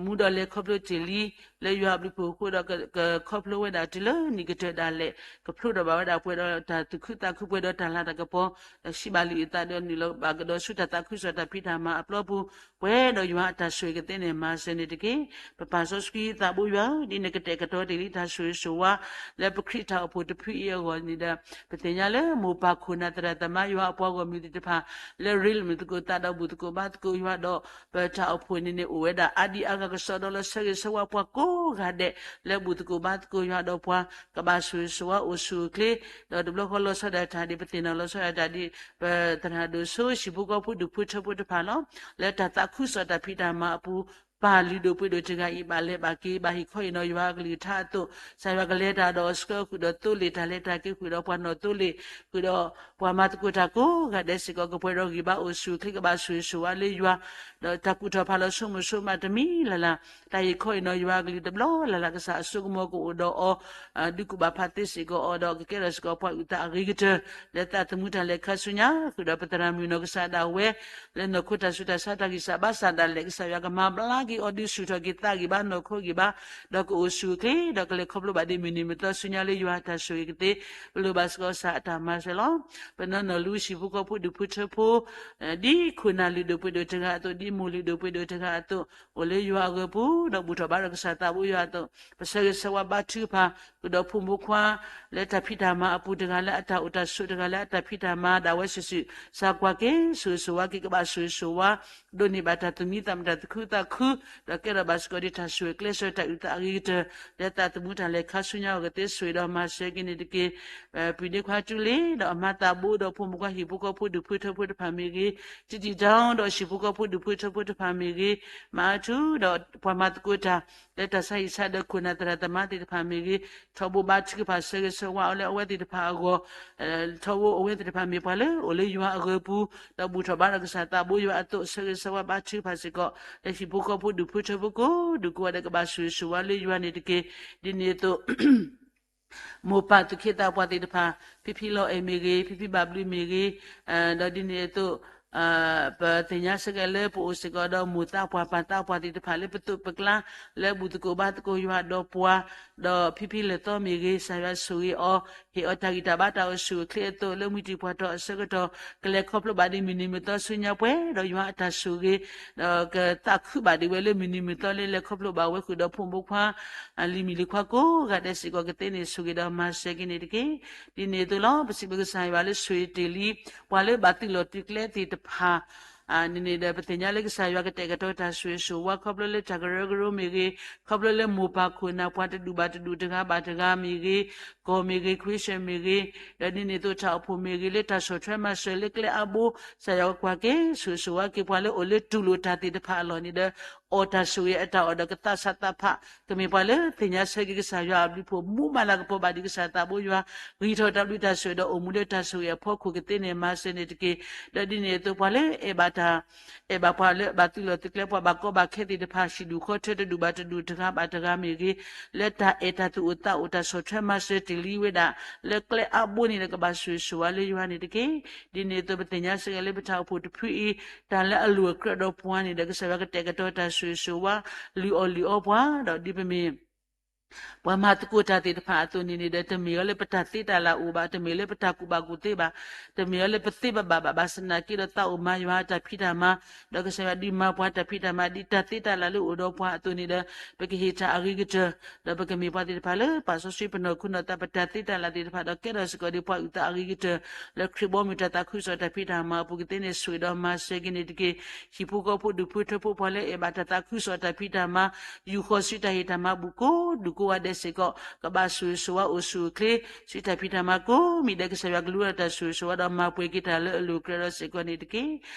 မူဒီးလဲၤခီဖျိတ့ၢ်လံ လၢယွၤအဘျုးအဖှိၣ်အဃိဒီး ကခီဖျိဝဲဒၣ်တုၤလၢနံၣ်ကတၢၢ်ဒၣ်လဲာ် ကဖျိထီၣ်ဘၣ်ဝဲဒၣ်ပှဲၤဒီးတၢ်သူၣ်ခုသးခုပှဲၤဒီးတၢ်လၤတၢ်ကပီၤ ဒီးဟံးဘၣ်လုၢ်အုၣ်သးဒီးနုာ်လီၤဘၣ်ကဒီးဆူတၢ်သးခုကစီၣ်တၢ်ဖံးတၢ်မၤအပျီပူၤ ပှဲၤဒီးယွၤအတၢ်ဆိၣ်ဂ့ၤကသ့န့ၣ် မၤစၢၤန့ၣ်တက့ၢ်. ပပၢ်စီဆှံသးဘိယွၤဧၢ, ဒ်နကတဲာ်ကတီၤတ့ၢ်လံတၢ်ဆိၣ်ဂ့ၤဆိၣ်ဝါ လၢပခရံာ်တၢ်အိၣ်ဖှိၣ်တဖုအံၤအဂီၢ်န့ၣ်ဒီး ပသ့ၣ်ညါလၢမိၢ်ပၢ်ခိၣ်နၢ်သရၣ်သမါယွၤအပှၤဂီၢ်မုၢ်သ့ၣ်တဖၣ် လၢရ့လိာ်မုာ်သကိးသးဒီးဘူၣ်သကိးဘါသကိးယွၤဒီး ပတၢ်အိၣ်ဖှိၣ်န့ၣ်န့ၣ်အိၣ်ဝဲဒၣ်အါဒံအါဂၤကစီဒီလၢဆၢဂ့ၤဆၢဝါပှၤကိးဂၤဒဲး လၢဘူၣ်သကိးဘါသကိးယွၤဒီးပှၤ ကဘၣ်ဆိၣ်ဂ့ၤဆိၣ်ဝါအိၣ်ဆူၣ်အိၣ်ချ့ ဒီးတဘျီဃီလီၤဆီဒၣ်တၢ်ဒ် ပသ့ၣ်နီၣ်လီၤဆီဒၣ်တၢ်ဒ် ပသရၣ်ဒိၣ်စိဟံၣ်ဖိဃီဖိဒူၣ်ဖိထၢဖိတဖၣ်လီၤ. လၢတၢ်သးခုကစီၣ်တၢ်ဖံးတၢ်မၤအပူၤ ပၢ်လုၢ်ဒိၣ်ပှ့ၤဒိၣ်တဂၤအံၤ ဘၣ်လဲၤဘၣ်က့ၤ ဘၣ်ဟ့ၣ်ခီဟ့ၣ်နီၤယွၤအကလုၢ်ကထါအသိး ကစၢ်ယွၤကလဲၤတၢ်ဒီးအီၤဆှၢဃုာ်ဒီးသိလ့ၣ် တၢ်လဲၤတၢ်က့ၤဃုာ်ဒီးပှၤနီၢ်သိလ့ၣ် ဃုာ်ဒီးပှၤမၤသကိးတၢ်ကိးဂၤဒဲးစ့ၢ်ကီး ကပှဲၤဒီးဂံၢ်ဘါအိၣ်ဆူၣ်အိၣ်ချ့ ကဘၣ်ဆိၣ်ဂ့ၤဆိၣ်ဝါလၢယွၤ ဒီးတၢ်ကူၣ်ထီၣ်ဖးလီၤဆိကမိၣ်ဆိကမးတမံၤလၢ်လၢ် တၢ်ဟ့ၣ်ခီဟ့ၣ်နီၤယွၤအကလုၢ်တဘျီလၢ်လၢ် ကစၢ်အစိကမီၤကအိၣ်ဒီးအီၤ ဒုးကူၣ်ဘၣ်ဖးသ့စ့ၢ်ကီးအီၤဒီး ကကဲထီၣ်စ့ၢ်ကီးပှၤအုၣ်သးအဂ့ၤကတၢၢ် လၢသးသမူတၢ်လဲၤခါဆူညါ ဃုာ်ဒီးပသရၣ်မုၣ်နီၢ်ကစၢ်ဒၣ်ဝဲ လၢနီၢ်ခိတၢ်ဆူးတၢ်ဆါတၢ်ဂံၢ်စၢ်ဘါစၢ်ဒၣ်လဲာ် ကစၢ်ယွၤကမၤဘျါက့ၤ အီၣ်ဒုးဆူၣ်ထီၣ်က့ၤသးဂံၢ်ဘါနီၢ်ခိဂံၢ်ဘါ, ဒီးကအိၣ်ဆူၣ်အိၣ်ချ့ ဒီးကလဲၤခီဖျိဘၣ်ဒ်မုၢ်နံၤမုၢ်သီဆူညါလၢယွၤအတၢ်ဆိၣ်ဂ့ၤကသ့, ပလိၣ်ဘၣ်စ့ၢ်ကီးကစၢ်အတၢ်မၤစၢၤလီၤ. ပနီၢ်နီၢ်လူၤဟံၣ်ဖိဃီဖိဒူၣ်ဖိထၢဖိ ဒ်ခိၣ်နၢ်လုၢ်ဒိၣ်ပှ့ၤဒိၣ်တဂၤအသိး, ဒ်မိၢ်လုၢ်ဒိၣ်ပှ့ၤဒိၣ်တဂၤအသိး, အိၣ်လၢယွၤအဂၢၤပူၤ ဒီးဘူၣ်ထီၣ်ဘါထီၣ်ကစၢ်သးဘိယွၤအသိး, ပဆၢဂ့ၤဆၢဝါဘါထုကဖၣ် ဃုာ်ဒီးဖိမုၣ်ဖိခွါ လၢတၢ်ဖံးတၢ်မၤအပူၤတဂၤ, လၢအတၢ်အိၣ်တၢ်ဆိးတဂၤ, လၢအတၢ်ဖံးတၢ်မၤဒၣ်ဝဲစုာ်စုာ်, ကစၢ်ကွၢ်က့ၤ ဆိၣ်ဂ့ၤဆိၣ်ဝါက့ၤ ကဘၣ်ဆိၣ်ဂ့ၤဆိၣ်ဝါ ဒိးန့ၢ်ဘၣ်တၢ်သူၣ်မံသးမုာ် တၢ်သူၣ်ခုသးခု, ဒီးကဲထီၣ်ဘၣ်စ့ၢ်ကီးဒ်တၢ်ဆိၣ်ဂ့ၤကျဲးစၢးတၢ်အုၣ်သးအဂ့ၤကတၢၢ် လၢသးသမူတၢ်လဲၤခါဆူညါအဂီၢ်ကသ့ ဆိၣ်ဂ့ၤဒီးမၤစၢၤက့ၤန့ၣ်တက့ၢ်. ပုၢ်ဒ့ခွါကၠူလ့ၤ ဒီးအမါသးဘိ ဒီးဖိမုၣ်ဖိခွါဟံၣ်ဖိဃီဖိဒူၣ်ဖိထၢဖိတဖၣ်မ့ၢ်ဂ့ၤ, တံတံၢ်တီဒီးဟံၣ်ဖိဃီဖိဒူၣ်ဖိထၢဖိတဖၣ်မ့ၢ်ဂ့ၤ, မၤအါထူဒီးပှၤမၤသကိးတၢ် လၢတၢ်ဆါဟံၣ်ဆါဒီးခိၣ်နၢ်သရၣ်သမါသ့ၣ်တဖၣ်မ့ၢ်ဂ့ၤ, ထီဘိဘါထုကဖၣ်ဆၢဂ့ၤဆၢဝါအီၤလၢအဝဲသ့ၣ်တဖၣ်အဂီၢ်, ထီဘိအဝဲသ့ၣ်တဖၣ်မ့ၢ်ပှၤလၢအိၣ်လၢယွၤအဂၢၤပူၤ, ဒီးဘူၣ်ထီၣ်ဘါထီၣ်ကစၢ်သးဘိယွၤအသိး ဆၢဂ့ၤဆၢဝါဘါထုကဖၣ်စ့ၢ်ကီး လၢဟံၣ်ဖိဃီဖိဒူၣ်ဖိထၢဖိကိးဒူၣ်ကိးဂၤဒဲး ကဘၣ်ဆိၣ်ဂ့ၤဆိၣ်ဝါလၢယွၤန့ၣ်တက့ၢ်. ဒ်န့ၣ်အသိး မိၢ်ပၢ်သူၣ်က့သးပှၢ်သ့ၣ်တဖၣ် ဖံဖံလီၤအဲၣ်မ့ၢ်ဂ့ၤ, ဖံဖံဘၣ်ဘျုးမ့ၢ်ဂ့ၤ, ဒီးဒ်န့ၣ်အသိး ပသ့ၣ်ညါဆၢက့ၤလၢပအိၣ်စ့ၢ်ကီးဒီးမိၢ်သးပှၢ်ပၢ်သးပှၢ်သ့ၣ်တဖၣ်လၢပသိးပကျါ လၢဘူၣ်သကိးဘါသကိးယွၤဒီးပှၤ, ဒီးဖံဖံလၢာ်သီမ့ၢ်ဂ့ၤ ကစၢ်ယွၤဆိၣ်ဂ့ၤအီၤ, ဟ့ၣ်အီၤတၢ်ဂံၢ်တၢ်ဘါတၢ်အိၣ်ဆူၣ်အိၣ်ချ့အသိး လၢမုၢ်တံၢ်ပှၢ်ထီၣ်အဆၢကတီၢ် ကလဲၤခီဖျိဘၣ်ဒ်မုၢ်နံၤမုၢ်သီဆူညါပှဲၤဒီးယွၤအတၢ်ဆိၣ်ဂ့ၤ ဒီးကသးခုဘၣ်ဒံးဝဲလၢမုၢ်နံၤမုၢ်သီလၢလဲၤခီဖျိဘၣ်ဝဲဃုာ်ဒီးဖိမုၣ်ဖိခွါ လံၤမုၣ်လံၤခွါကိးဂၤဒဲးစ့ၢ်ကီးကသ့န့ၣ် ဆိၣ်ဂ့ၤဒီးမၤစၢၤက့ၤန့ၣ်တက့ၢ်. ဒ်န့ၣ်အသိးလီၤ ပစံးဘျုးကစၢ်ယွၤလၢဆိၣ်ဂ့ၤတ့ၢ်လံ ပှၤလၢဘၣ်သုးလီၢ်သုးကျဲသ့ၣ်တဖၣ် န့ၣ်န့ၣ်ဒီး ပသ့ၣ်ညါလၢကစၢ်ယွၤကတဲာ်ကတီၤတၢ်ဆိၣ်ဂ့ၤဆိၣ်ဝါ ခီဖျိလၢတၢ်ကရၢကရိမ့ၢ်ဂ့ၤ, ခီဖျိလၢမိၢ်ပၢ်ခိၣ်နၢ်ပှၤတဒူၣ်ဘၣ်တဒူၣ်တဂၤဘၣ်တဂၤမ့ၢ်ဂ့ၤ, ကီၢ်မ့ၢ်ဂ့ၤ ခရံာ်စတၢၢ်မ့ၢ်ဂ့ၤ, ဒီးဒ်န့ၣ်အသိးတၢ်အိၣ်ဖှိၣ်မ့ၢ်ဂ့ၤ လၢတၢ်ဆီၣ်ထွဲမၤစၢၤလၢကျဲအါဘိ ကစၢ်ယွၤကကွၢ်က့ၤ ဆိၣ်ဂ့ၤဆိၣ်ဝါက့ၤပှၤလၢအိၣ်လၢတူၢ်လိာ်တၢ်သ့ၣ်တဖၣ်အလီၢ်န့ၣ်ဒီး အီၣ်တၢ်ဆိၣ်ဂ့ၤအတၢ်အီၣ်ဒီးကသးဆးသးဖး ကမ့ၢ်ပှၤလၢသ့ၣ်ညါဆၢက့ၤကစၢ်ယွၤအဘျုးအဖှိၣ် မူမၤလၤကပီၤဘၣ်ဒံးကစၢ်သးဘိယွၤ ဂံၢ်ထီၣ်တၢ်ဘျုးတၢ်ဆိၣ်ဂ့ၤဒီးအိၣ်မူလၢတၢ်ဆိၣ်ဂ့ၤအဖီခိၣ်ကသ့န့ၣ် မၤစၢၤန့ၣ်တက့ၢ်. ဒီးဒ်န့ၣ်အသိးပှၤလၢအဲၣ်ဘၣ်တၢ် အဲၣ်ဘၣ်ပှၤလၢဘၣ်သုးလီၢ်သုးကျဲ ပှၤဘၣ်ကီဘၣ်ခဲသ့ၣ်တဖၣ် ဟံၣ်ဒူၣ်ဃီထၢတဒူၣ်ဘၣ်တဒူၣ်တဂၤဘၣ်တဂၤမ့ၢ်ဂ့ၤ, လၢတၢ်အဲၣ်တၢ်သူၣ်အိၣ်သးအိၣ် တၢ်ဆီၣ်ထွဲမၤစၢၤတ့ၢ်လံဝဲဒၣ် လၢကျဲအါဘိန့ၣ်ဒီး ကဘၣ်ဆိၣ်ဂ့ၤဆိၣ်ဝါလၢယွၤန့ၣ်တက့ၢ်. ဒ်န့ၣ်အသိးပသ့ၣ်ညါဆၢက့ၤလၢပတၢ်အိၣ်ဖှိၣ်တဖုအံၤ တၢ်လၢအလိၣ်အကြၢးဒီးပှၤန့ၣ်ဒီး ကစၢ်ယွၤကတဲာ်ကတီၤတၢ်ဆိၣ်ဂ့ၤဆိၣ်ဝါ လုၢ်အီၣ်လုၢ်အီပှၤ ဒီးဒ်ပမ့ၢ် ပှၤမၤသကိးတၢ်သ့ၣ်တဖၣ်အသိးန့ၣ်န့ၣ်ဒီး တမ့ၢ်အီၤလၢပတၢ်သ့တၢ်လၢ်အိၣ်ဘၣ်, တမ့ၢ်လၢပတၢ်ကူၣ်ဘၣ်ကူၣ်သ့ဘၣ်, တမ့ၢ်အီၤလၢပသ့ပဘၣ်ဘၣ်, ဘၣ်ဆၣ်သနာ်က့ဒီးသးအိၣ်မၤယွၤအတၢ်ဖံးတၢ်မၤ, ဒီးကစၢ်ယွၤဒုးမၤပှၤတၢ်ဖံးတၢ်မၤ ဒ်တၢ်သ့တၢ်လၢ်လၢအိၣ်ဒီးပှၤအသိးန့ၣ်ဒီး ပကဟ့ၣ်တၢ်အဂ့ၤကတၢၢ်, ဒီးပကမ့ၢ်ပှၤသ့ၣ်တဖၣ်လၢပာ်စီဆှံပနီၢ်ခိနီၢ်သး ပတၢ်သ့တၢ်လၢ်သ့ၣ်တဖၣ်ဒီး ကဲထီၣ်စ့ၢ်ကီးဒ်ပှၤအုၣ်သးအဂ့ၤကတၢၢ် လၢခရံာ်ဘီမုၢ်တၢ်သးခုကစီၣ်တၢ်ဖံးတၢ်မၤအပူၤကသ့န့ၣ် ဆိၣ်ဂ့ၤဒီးမၤစၢၤက့ၤန့ၣ်တက့ၢ်. ဟံၣ်ဖိဃီဖိဒူၣ်ဖိထၢဖိ ပှၤလၢအဲၣ်ဘၣ်တၢ်သးခုကစီၣ်တၢ်ဖံးတၢ်မၤ ယူာ်ဃီၤဆူတၢ်ဟ့ၣ်တၢ်မၤဘူၣ်ကိးဒူၣ်ကိးဂၤဒဲးစ့ၢ်ကီး ကဘၣ်ဆိၣ်ဂ့ၤဆိၣ်ဝါအိၣ်ဆူၣ်အိၣ်ချ့ ဆူတၢ်ဖံးတၢ်မၤကိးမံၤဒဲး ကစၢ်ယွၤကလူၤဒီးတၢ်ဆိၣ်ဂ့ၤဆိၣ်ဝါဒီးမၤပှဲၤက့ၤတၢ်လၢအလိၤအကြၢးဒီးစ့ၢ်ကီးန့ၣ်တက့ၢ်.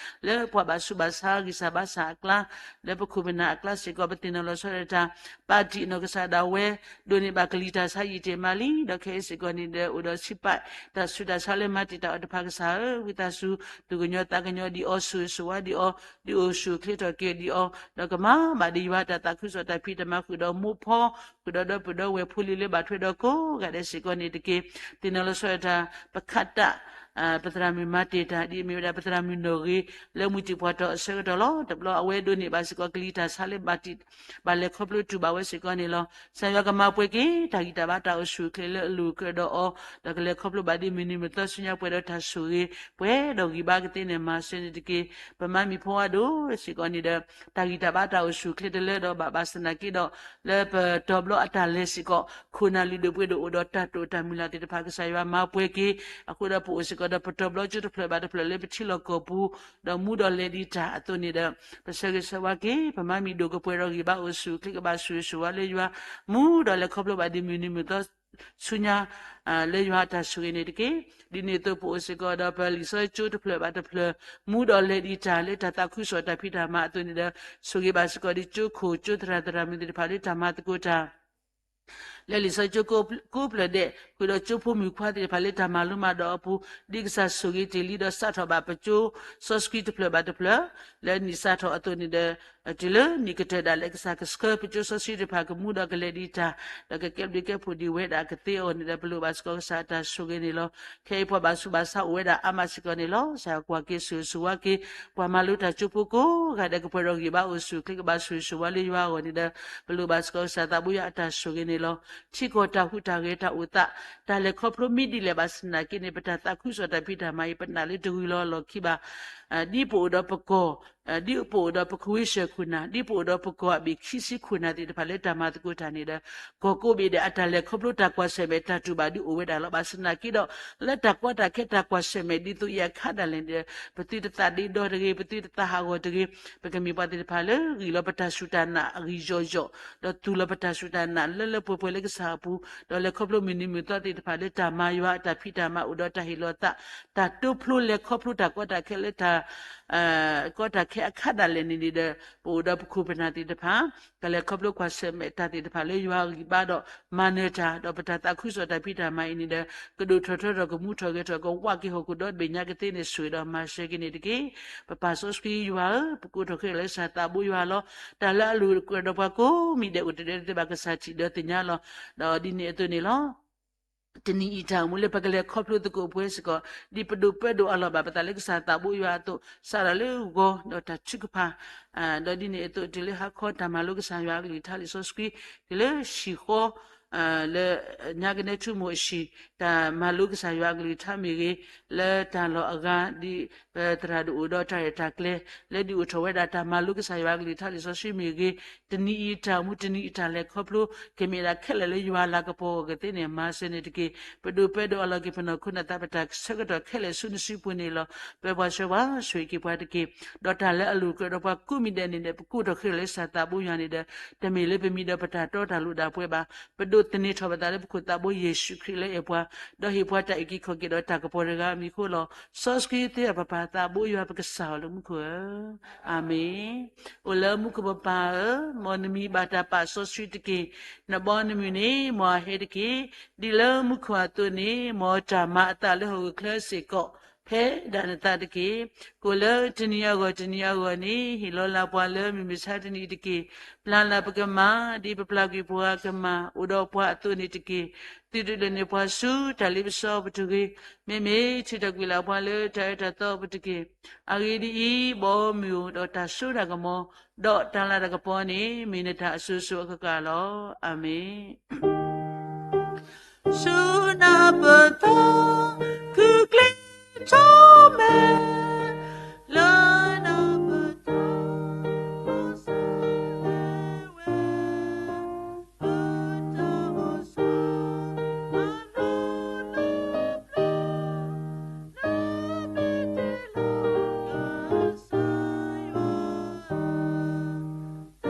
လၢပှၤဘၣ်ဆူးဘၣ်ဆါဂံၢ်စၢ်ဘါစၢ်အကျါ, လၢပခိၣ်ပနၢ်အကျါစ့ၢ်ကီး ပသ့ၣ်နီၣ်လီၤဆီဒၣ်တၢ် ပၣ်တံၣ်အနီၢ်ကစၢ်ဒၣ်ဝဲ ဒိးန့ၢ်ဘၣ်ကလံၤတၢ်ဆါယံာ်တ့ၢ်မးလံ, ဒီးခဲအံၤစ့ၢ်ကီးန့ၣ်ဒီး အိၣ်ဒီးဆံးပာ်တၢ်ဆူးတၢ်ဆါလၢမၤတံာ်တာ်အီၤတဖၣ်ကစၢ်ဧၢ, ဝံသးစူၤ သူၣ်ကညီၤသးကညီၤဒံးအီၤ ဆိၣ်ဂ့ၤဆိၣ်ဝါဒံးအီၤ, ဒုးအိၣ်ဆူၣ်အိၣ်ချ့ထီၣ်က့ၤဒံးအီၤ, ဒီးကမၤဘၣ်ဒံးယွၤတၢ်သးခုကစီၣ်တၢ်ဖံးတၢ်မၤဃုာ်ဒီးမိၢ်ဖီ ဃုာ်ဒီးဒီပုၢ်ဒီဝဲၢ်ဖိလံၤလၢဘၣ်ထွဲဒီးကိးဂၤဒဲးစ့ၢ်ကီးန့ၣ်တက့ၢ်. သ့ၣ်နီၣ်လီၤဆီဒၣ်တၢ် ပခးတၢ် ပသရၣ်မုၣ်မၤတ့ၢ်တၢ်ဒ်အမ့ၢ်ဝဲဒၣ် ပသရၣ်မုၣ်နီၣ်ဂ့ၤ လၢမုၢ်တံၢ်ပှၢ်ထီၣ်အဆၢကတီၢ်လီၤ. တဘျီအဝဲဒိးန့ၢ်ဘၣ်စ့ၢ်ကီးကလံၤတၢ်ဆါလၢဘၣ်တံၣ် ဘၣ်လဲၤခီဖျိတူၢ်ဘၣ်ဝဲစ့ၢ်ကီးန့ၣ်လီၤ. ကစၢ်ယွၤကမၤပှဲၤက့ၤ တၢ်ဂံၢ်တၢ်ဘါတၢ်အိၣ်ဆူၣ်အိၣ်ချ့လၢအလိၤအကြၢးဒီးအီၤ, ဒီးကလဲၤခီဖျိဘၣ်ဒ်မုၢ်နံၤမုၢ်သီဆူညါပှဲၤဒီးတၢ်ဆိၣ်ဂ့ၤ ပှဲၤဒီးဂံၢ်ဘါကသ့န့ၣ် မၤစၢၤန့ၣ်တက့ၢ်. ပမၤမံၤဖီဝါဒိၣ်စ့ၢ်ကီးန့ၣ်ဒီး တၢ်ဂံၢ်တၢ်ဘါတၢ်အိၣ်ဆူၣ်အိၣ်ချ့တလၢဒီးဘၣ်, ဘၣ်ဆၣ်သနာ်က့ဒီး လၢပတီၤဘျီအတၢ်လဲၤစ့ၢ်ကီး ခိၣ်နၢ်လုၢ်ဒိၣ်ပှ့ၤဒိၣ်အိၣ်ဒီးတၢ်တိာ်တၢ်မုၢ်လၢ်သ့ၣ်တဖၣ် ကစၢ်ယွၤမၤပှဲၤက့ၤ, အဃိဒီးပအိၣ်စ့ၢ်ကီးဒီး ပတီၤဘျီကၠိတဖျၢၣ်ဘၣ်တဖျၢၣ်လၢပထံလီၢ်ကီၢ်ပူၤ, ဒီးမူဒီးလဲၤဒံးတၢ်အသိးန့ၣ်ဒီး ပဆၢဂ့ၤဆၢဝါက့ၤ ပမၤမံၤဒိၣ်ကပှဲၤဒီးဂံၢ်ဘါအိၣ်ဆူၣ်အိၣ်ချ့ ကဘၣ်ဆိၣ်ဂ့ၤဆိၣ်ဝါလၢယွၤ, မူဒီးလဲၤခီဖျိဘၣ်ဒ်မုၢ်နံၤမုၢ်သီ ဆူညါ လၢယွၤအတၢ်ဆိၣ်ဂ့ၤန့ၣ်တက့ၢ်. ဒ်န့ၣ်အသိးပအိၣ်စ့ၢ်ကီးဒီးပလံာ်စီဆှံကၠိတဖျၢၣ်ဘၣ်တဖျၢၣ်, မူဒီးလဲၤဒံးတၢ်လၢတၢ်သးခုကစီၣ်တၢ်ဖံးတၢ်မၤအသိးန့ၣ်ဒီး ဆိၣ်ဂ့ၤဘၣ်စ့ၢ်ကီးဒ်ကၠိခိၣ်ကၠိသရၣ်သရၣ်မုၣ်သ့ၣ်တဖၣ်လၢတၢ်မၤသကိးတၢ် လၢလံာ်စီဆှံကၠိကိးဖျၢၣ်ဒဲး ဃုာ်ဒီးကၠိဖိမုၣ်ခွါသ့ၣ်တဖၣ်လၢတၢ်မၤလိမၤဒိးအပူၤ, ဒ်ကစၢ်ဆိၣ်ဂ့ၤတ့ၢ်လံဒီးစးထီၣ်ဘၣ်ပကၠိစီဆှံတဖျၢၣ်ဘၣ်တဖျၢၣ်, လၢနံၣ်စးထီၣ်အသိးန့ၣ်ဒီး တုၤလၢနံၣ်ကတၢၢ်ဒၣ်လဲာ် ကစၢ်ကဆှၢပကၠိစီဆှံတဖၣ်ကမူဒီးကလဲၤဒံးတၢ်, ဒီးကကဲဘျုးကဲဖှိၣ်ဒံးဝဲဒၣ်ကသ့အဂီၢ်န့ၣ်ဒီး ပလိၣ်ဘၣ်စ့ၢ်ကီးကစၢ်အတၢ်ဆိၣ်ဂ့ၤန့ၣ်လီၤ. ခဲအံၤပှၤဘၣ်ဆူးဘၣ်ဆါအိၣ်ဝဲဒၣ်အါမးစ့ၢ်ကီးန့ၣ်လီၤ. ကစၢ်ကွၢ်က့ၤဆိၣ်ဂ့ၤဆိၣ်ဝါက့ၤ ပှၤမၤလိတၢ်ကၠိဖိကိးဂၤဒဲး ကပှဲၤဒီးဂံၢ်ဘါအိၣ်ဆူၣ်အိၣ်ချ့ ကဘၣ်ဆိၣ်ဂ့ၤဆိၣ်ဝါလၢယွၤအဂီၢ်န့ၣ်ဒီး ပလိၣ်ဘၣ်စ့ၢ်ကီးကစၢ်သးဘိယွၤအတၢ်ဆိၣ်ဂ့ၤန့ၣ်လီၤ. ထံကီၢ်တၢ်ဟူးတၢ်ဂဲၤတၢ်အိၣ်သး တၢ်လဲၤခီဖျိမ့ၢ်ဒ်လဲၣ်ဘၣ်ဆၣ်သနာ်က့န့ၣ် ပတၢ်သးခုကစီၣ်တၢ်ဖံးတၢ်မၤအံၤ ပနာ်လၢတဂုၤလီၤလီၢ်ခံဘၣ် ဒ်ပအိၣ်ဒီးပကီၢ်, ဒ်ပအိၣ်ဒီးပခွံဆၢၣ်ခိၣ်နၢ်, ဒ်ပအိၣ်ဒီးပကီၢ်အဘ့ၣ်ခံဆံခိၣ်နၢ်သ့ၣ်တဖၣ်လၢတၢ်မၤသကိးတၢ်န့ၣ်ဒီး ကီၢ်ကိးဘ့ၣ်ဒဲးအတၢ်လဲၤခီဖျိတၢ်ကွၢ်ဆၢၣ်မဲာ်တၢ်တူၢ်ဘၣ်ဒုးအိၣ်ဝဲဒၣ်လီၤ. ဘၣ်ဆၣ်သနာ်က့ဒီး လၢတၢ်ကီတၢ်ခဲတၢ်ကွၢ်ဆၢၣ်မဲာ်ဒ်သိးအံၤအခါဒၣ်လဲာ်န့ၣ်ဒီး ပသုတသးဒ့ဒီတဂ့ၤ, ပသုတသးဟးဂီၤတဂ့ၤ, ပကမ့ၢ်ပှၤသ့ၣ်တဖၣ်လၢဂံၢ်လီၤပတၢ်စူၢ်တၢ်နာ်အဂံၢ်ယီၢ်ယီၢ်, ဒီးသူၣ်လီၤပတၢ်စူၢ်တၢ်နာ်လၢလၢပှဲၤပှဲၤလၢကစၢ်အပူၤ, ဒီးလဲၤခီဖျိမုၢ်နံၤမုၢ်သီသ့ၣ်တဖၣ်လၢတၢ်မၤယွၤအတၢ်ဖံးတၢ်မၤအိၣ်ဒီးတၢ်ဟ့ၣ်လီၤသး, တၢ်တိဖျိလဲၤခီဖျိတၢ်ကီတၢ်ခဲလၢတၢ် ကီတၢ်ခဲအခါဒၣ်လဲာ်န့ၣ်န့ၣ်ဒီး ပအိၣ်ဒီးပခိၣ်ပနၢ်သ့ၣ်တဖၣ် ကလဲၤခီဖျိကွၢ်ဆၢၣ်မဲာ်တၢ်သ့ၣ်တဖၣ်လၢယွၤအဂံၢ်ဘါဒီး မၤနၢၤတၢ် ဒီးပတၢ်သးခုကစီၣ်တၢ်ဖံးတၢ်မၤအံၤန့ၣ်ဒီး ကဒိၣ်ထီၣ်ထီထီၣ် ကမူထီၣ်ဂဲၤထီၣ် ကဝးက့ၤဟီၣ်ခိၣ်ဒီတဘ့ၣ်ညါကသ့န့ၣ် ဆိၣ်ဂ့ၤဒီးမၤစၢၤက့ၤန့ၣ်တက့ၢ်. ပပၢ်စီဆှံယွၤဧၢ, ပကိးထီၣ်ခဲလၢာ်လၢကစၢ်သးဘိယွၤလီၤ. တၢ်လၢအလိၤကြၢးဒီးပှၤကိးမံၤဒဲးအိၣ်တဒၢတသ့ဘၣ် ကစၢ်ထံၣ်ဒီးသ့ၣ်ညါလီၤ. ဒီးဒ်န့ၣ်အသိးန့ၣ်လီၤ. တနံၤအံၤတၢ်အိၣ်မူလၢပကလဲၤခီဖျိသကိးပဝဲစ့ၢ်ကီး ဒ်ပဒိးပၢဒိးအလီၢ်ဘၣ်ပသးလၢကစၢ်သးဘိယွၤအသိး စးထီၣ်လၢဂီၤဒီးတၢ်ထုကဖၣ် ဒီးဒ်န့ၣ်အသိးတုၤလၢဟါခီတၢ်မၤလိကစၢ်ယွၤအကလုၢ်ကထါလံာ်စီဆှံ တုၤလၢဟံၣ်ဃီ လၢညါကနဲထူမိၢ်အဟံၣ် တၢ်မၤလိကစၢ်ယွၤအကလုၢ်ကထါမ့ၢ်ဂ့ၤ, လၢတၢ်လီၢ်အဂၤဒ် ပသရၣ်ဒိၣ်အိၣ်ဒီးတၢ်ရဲၣ်တၢ်ကျဲၤ လၢဒုးအိၣ်ထီၣ်ဝဲဒၣ်တၢ်မၤလိကစၢ်ယွၤအကလုၢ်ကထါလံာ်စီဆှံမ့ၢ်ဂ့ၤ, တနံၤအံၤတၢ်အိၣ်မူ တနံၤအံၤတၢ်လဲၤခီဖျိ ကမ့ၢ်ဒၣ်ခဲလၢာ်လၢယွၤလၤကပီၤအဂီၢ်ကသ့န့ၣ် မၤစၢၤန့ၣ်တက့ၢ်. ပဒိးပၢဒိးအလီၢ်က့ၤပနီၢ်ခိနီၢ်သး ပတၢ်ဆၢကတီၢ်ခဲလၢာ်ဆူနစုပူၤန့ၣ်လီၤ. ပၢပှၤဆှၢပှၤဆိၣ်ဂ့ၤက့ၤပှၤတက့ၢ်. ဒီးတၢ်လၢအလိၤကြၢးဒီးပှၤကိးမံၤဒဲးန့ၣ်ဒီး ပကိးထီၣ်ခဲလၢာ်လၢကစၢ်သးဘိယွၤန့ၣ်ဒီး တမ့ၢ်လၢပမံၤဒီးပတၢ်တီတၢ်လိၤဒၣ်ပှဲၤဘၣ်. ပဒိးသန့ၤထီၣ်ပသးလၢပခိၣ်သးဘိယ့ၣ်ၡူးခရံာ်လၢအဲၣ်ပှၤ, ဒီးဟ့ၣ်ပှၤတၢ်အုၣ်က့ၤခီၣ်က့ၤဒီးတၢ်ကပီၤတဂၤအမံၤအဃိလီၤ. စီဆှံသ့အပၢ်ပၢ်သးဘိယွၤပကစၢ်အီၤလၢမူခိၣ်ဧၢ, အၤမ့ၣ်. အိၣ်လၢမူခိၣ်ပပၢ်ဧၢ, မ်နမံၤဘၣ်တၢ်ပာ်စီဆှံတက့ၢ်. နဘီနမုၢ်န့ၣ် မ်အဟဲတက့ၢ်. ဒ်လၢမူခိၣ်အသိးန့ၣ် မ်တၢ်မၤအသးလၢဟီၣ်ခိၣ်ချၢစ့ၢ်ကီး ဖဲဒၣ်နသးတက့ၢ်. ကိးလၢတနံၤအဂီၢ်တနံၤအဂီၢ်န့ၣ် ဟ့ၣ်လီၤလၢပှၤလၢမုၢ်မဆါတနံၤတက့ၢ်. ပျၢ်လၢပကမၢ် ဒ်ပပျၢ်ကွံာ်ပှၤကမၢ် အိၣ်ဒီးပှၤအသိးန့ၣ်တက့ၢ်. သုတဒုးနဲၣ်ပှၤဆူတၢ်လ့ပစီပူၤတဂ့ၤ. မ့မ့ၢ်ထုးထီၣ်ကွံာ်လၢပှၤလၢတၢ်အၢတၢ်သီပူၤတက့ၢ်. အဂ့ၢ်ဒ်အံၤ, ဘီမုၢ်အိၣ်ဒီးတၢ်စိတၢ်ကမီၤ, ဒီးတၢ်လၤတၢ်ကပီၤန့ၣ် မ့ၢ်နတၢ်အစိၤစိၤအဃၣ်ဃၣ်လီၤ. အၤမ့ၣ်. ဆူနၢ်ပၢၢ်သီ ခုၣ်ကျ့ထီၣ်မဲာ် လၢနၢ်ပၢၢ်သီ ကစၢ်လဲၤဝဲ ပတၢ်အိၣ်ဆိး အလီၢ်လၢပျၢၤ လၢပတဲလီၤကစၢ်ယွၤ ကစၢ်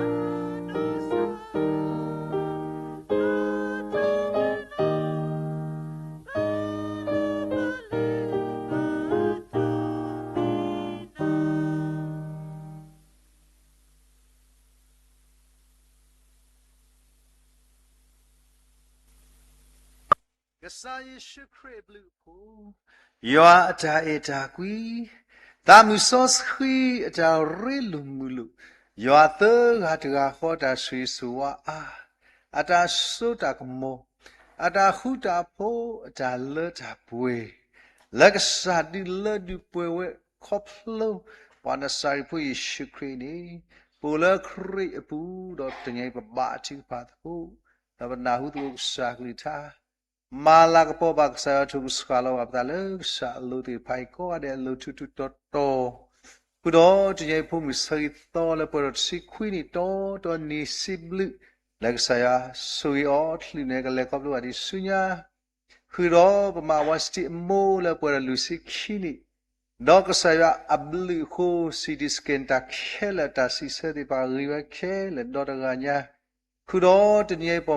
ယ့ၣ်ၡူးခရံာ်အဘျုးအဖှိၣ်, ယွၤအတၢ်အဲၣ်တၢ်ကွံ, သးမုၢ်စီဆှံအတၢ်ရ့လိာ်မုာ်လိာ်, ယွၤသၢဂၤတဂၤဃီတၢ်ဆိၣ်ဂ့ၤဆိၣ်ဝါအါ, အတၢ်စိတၢ်ကမီၤ, အတၢ်ဃူတၢ်ဖိး အတၢ်လၢတၢ်ပှဲၤ, လၢကစၢ်ဒုးလၢဒုးပှဲၤဝဲခီဖျိ ပှၤနစၤရ့းဖိယ့ၣ်ၡူးခရံာ်န့ၣ်, ပအိၣ်လၢခရံာ်အပူၤ ဒီးတနံၤအံၤပဘါထုကဖၣ်သကိး, ဒီးပနၢ်ဟူသကိးကစၢ်ကလုၢ်ကထါ မၤလၤကပီၤဘၣ်ကစၢ်ယွၤ ထိၣ်ကဆှၣ်လီၤဘၣ်ပသးလၢကစၢ်အလိၤသ့ၣ်တဖၣ်အံၤ ကိးဂၤဒဲးအလိၤထူးထူးတီၤတီၤ, ဃုာ်ဒီးတနံၤအံၤဖိမုၣ်ဆၢဂ့ၤသီလၢပှဲၤဒီးတဆံခွံနံၣ်တီတီန့ၣ် စံးဘျုး လၢကစၢ်ယွၤဆိၣ်ဂ့ၤအီၤ ချုးနဲၣ်ကလဲၤခီဖျိဘၣ်ဒံးဆူညါ ဃုာ်ဒီးပမၤဝါစတံအမိၢ်လၢပှဲၤဒီးလွံၢ်ဆံခံနံၣ်, ဒီးကစၢ်ယွၤအဘျုးအဃိ စံးဒံးစကဲၣ်န့ၣ် တၢ်ခဲလၢာ်တၢ်စံးဆၢသ့ၣ်တဖၣ်ဂ့ၤဝဲခဲလၢာ်ဒီတဂၤညါ, ဃုာ်ဒီးတနံၤအံၤပ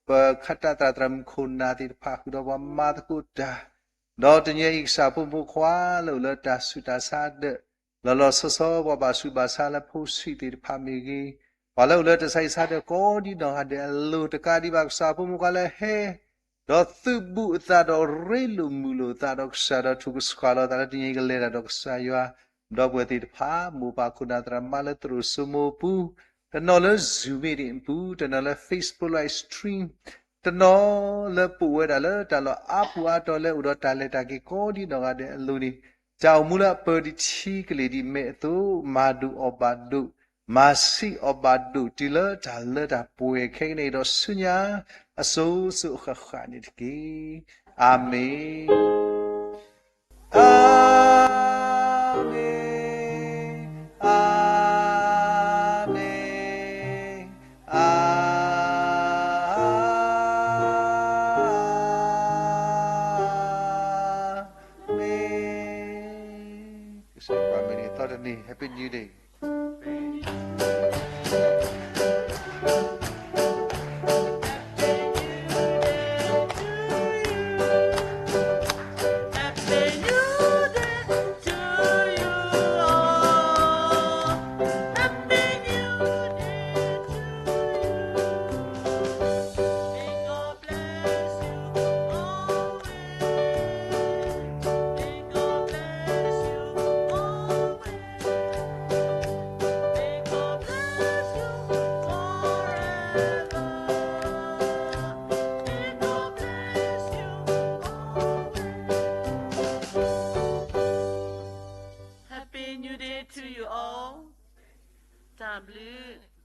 ပခးတၢ်သရၣ်သရၣ်မုၣ်ခိၣ်နၢ်သ့ၣ်တဖၣ် ဃုာ်ဒီးပှၤမၤသကိးတၢ်, ဒီးတနံၤအံၤကစၢ်ဖိမုၣ်ဖိခွါလၢအိၣ်လၢတၢ်ဆူးတၢ်ဆါအဒၢး, လီၤလီၤဆီဆီပှၤဘၣ်ဆူးဘၣ်ဆါလၢဖိဆံးသ့ၣ်တဖၣ်မ့ၢ်ဂ့ၤ, ပှၤလၢအိၣ်လၢတၢ်ဆါဟံၣ်ဆါဒၢကိးဒံနီၢ်ဂၤဒဲးအလိၤ တကးဒံးဘၣ် ကစၢ်ဖိမုၣ်ဖိခွါလၢဟဲ ဒီးသုးဘူးအသးဒီးရ့လိာ်မုာ်လိာ်အသးဒီးကစၢ်ဒီး ထုးကဆှီလီၤသးလၢတနံၤအံၤကလဲၤတၢ်ဒီးကစၢ်ယွၤ, ဒီပုၢ်ဝဲၢ်သ့ၣ်တဖၣ် မိၢ်ပၢ်ခိၣ်နၢ်သရၣ်သမါလၢသရိာ်စိမိၤအပူၤ, တနီၤလၢ Zoom meeting အပူၤ, တနီၤလၢ Facebook live stream, တနီၤလၢပအိၣ်ဝဲဒၣ်လၢတၢ်လီၢ်အါပူၤအါတီၤလၢအိၣ်ဒီးတၢ်လဲၤတၢ်က့ၤကိးဒံနီၢ်ဂၤဒဲးအလိၤန့ၣ်, တၢ်အိၣ်မူလၢအပၢၤဒံးထံကလ့ၤဒံးမဲာ်အသိး မၤဒိၣ်အီၣ်ဘၣ်ဒိၣ်, မၤဆံးအီၣ်ဘၣ်ဒိၣ်တုၤလၢတၢ်လၢတၢ်ပှဲၤခဲကနံၣ်အံၤဒီးဆူညါ အစိၤစိၤအဃၣ်ဃၣ်န့ၣ်တက့ၢ်. အၤမ့ၣ်. အၤမ့ၣ်, အၤမ့ၣ်, အၤမ့ၣ်. ကစၢ်ယွၤမ့ၢ်န့ၢ်သီတနံၤ Happy New Day. Happy New Day to you all. တၢ်ဘျုး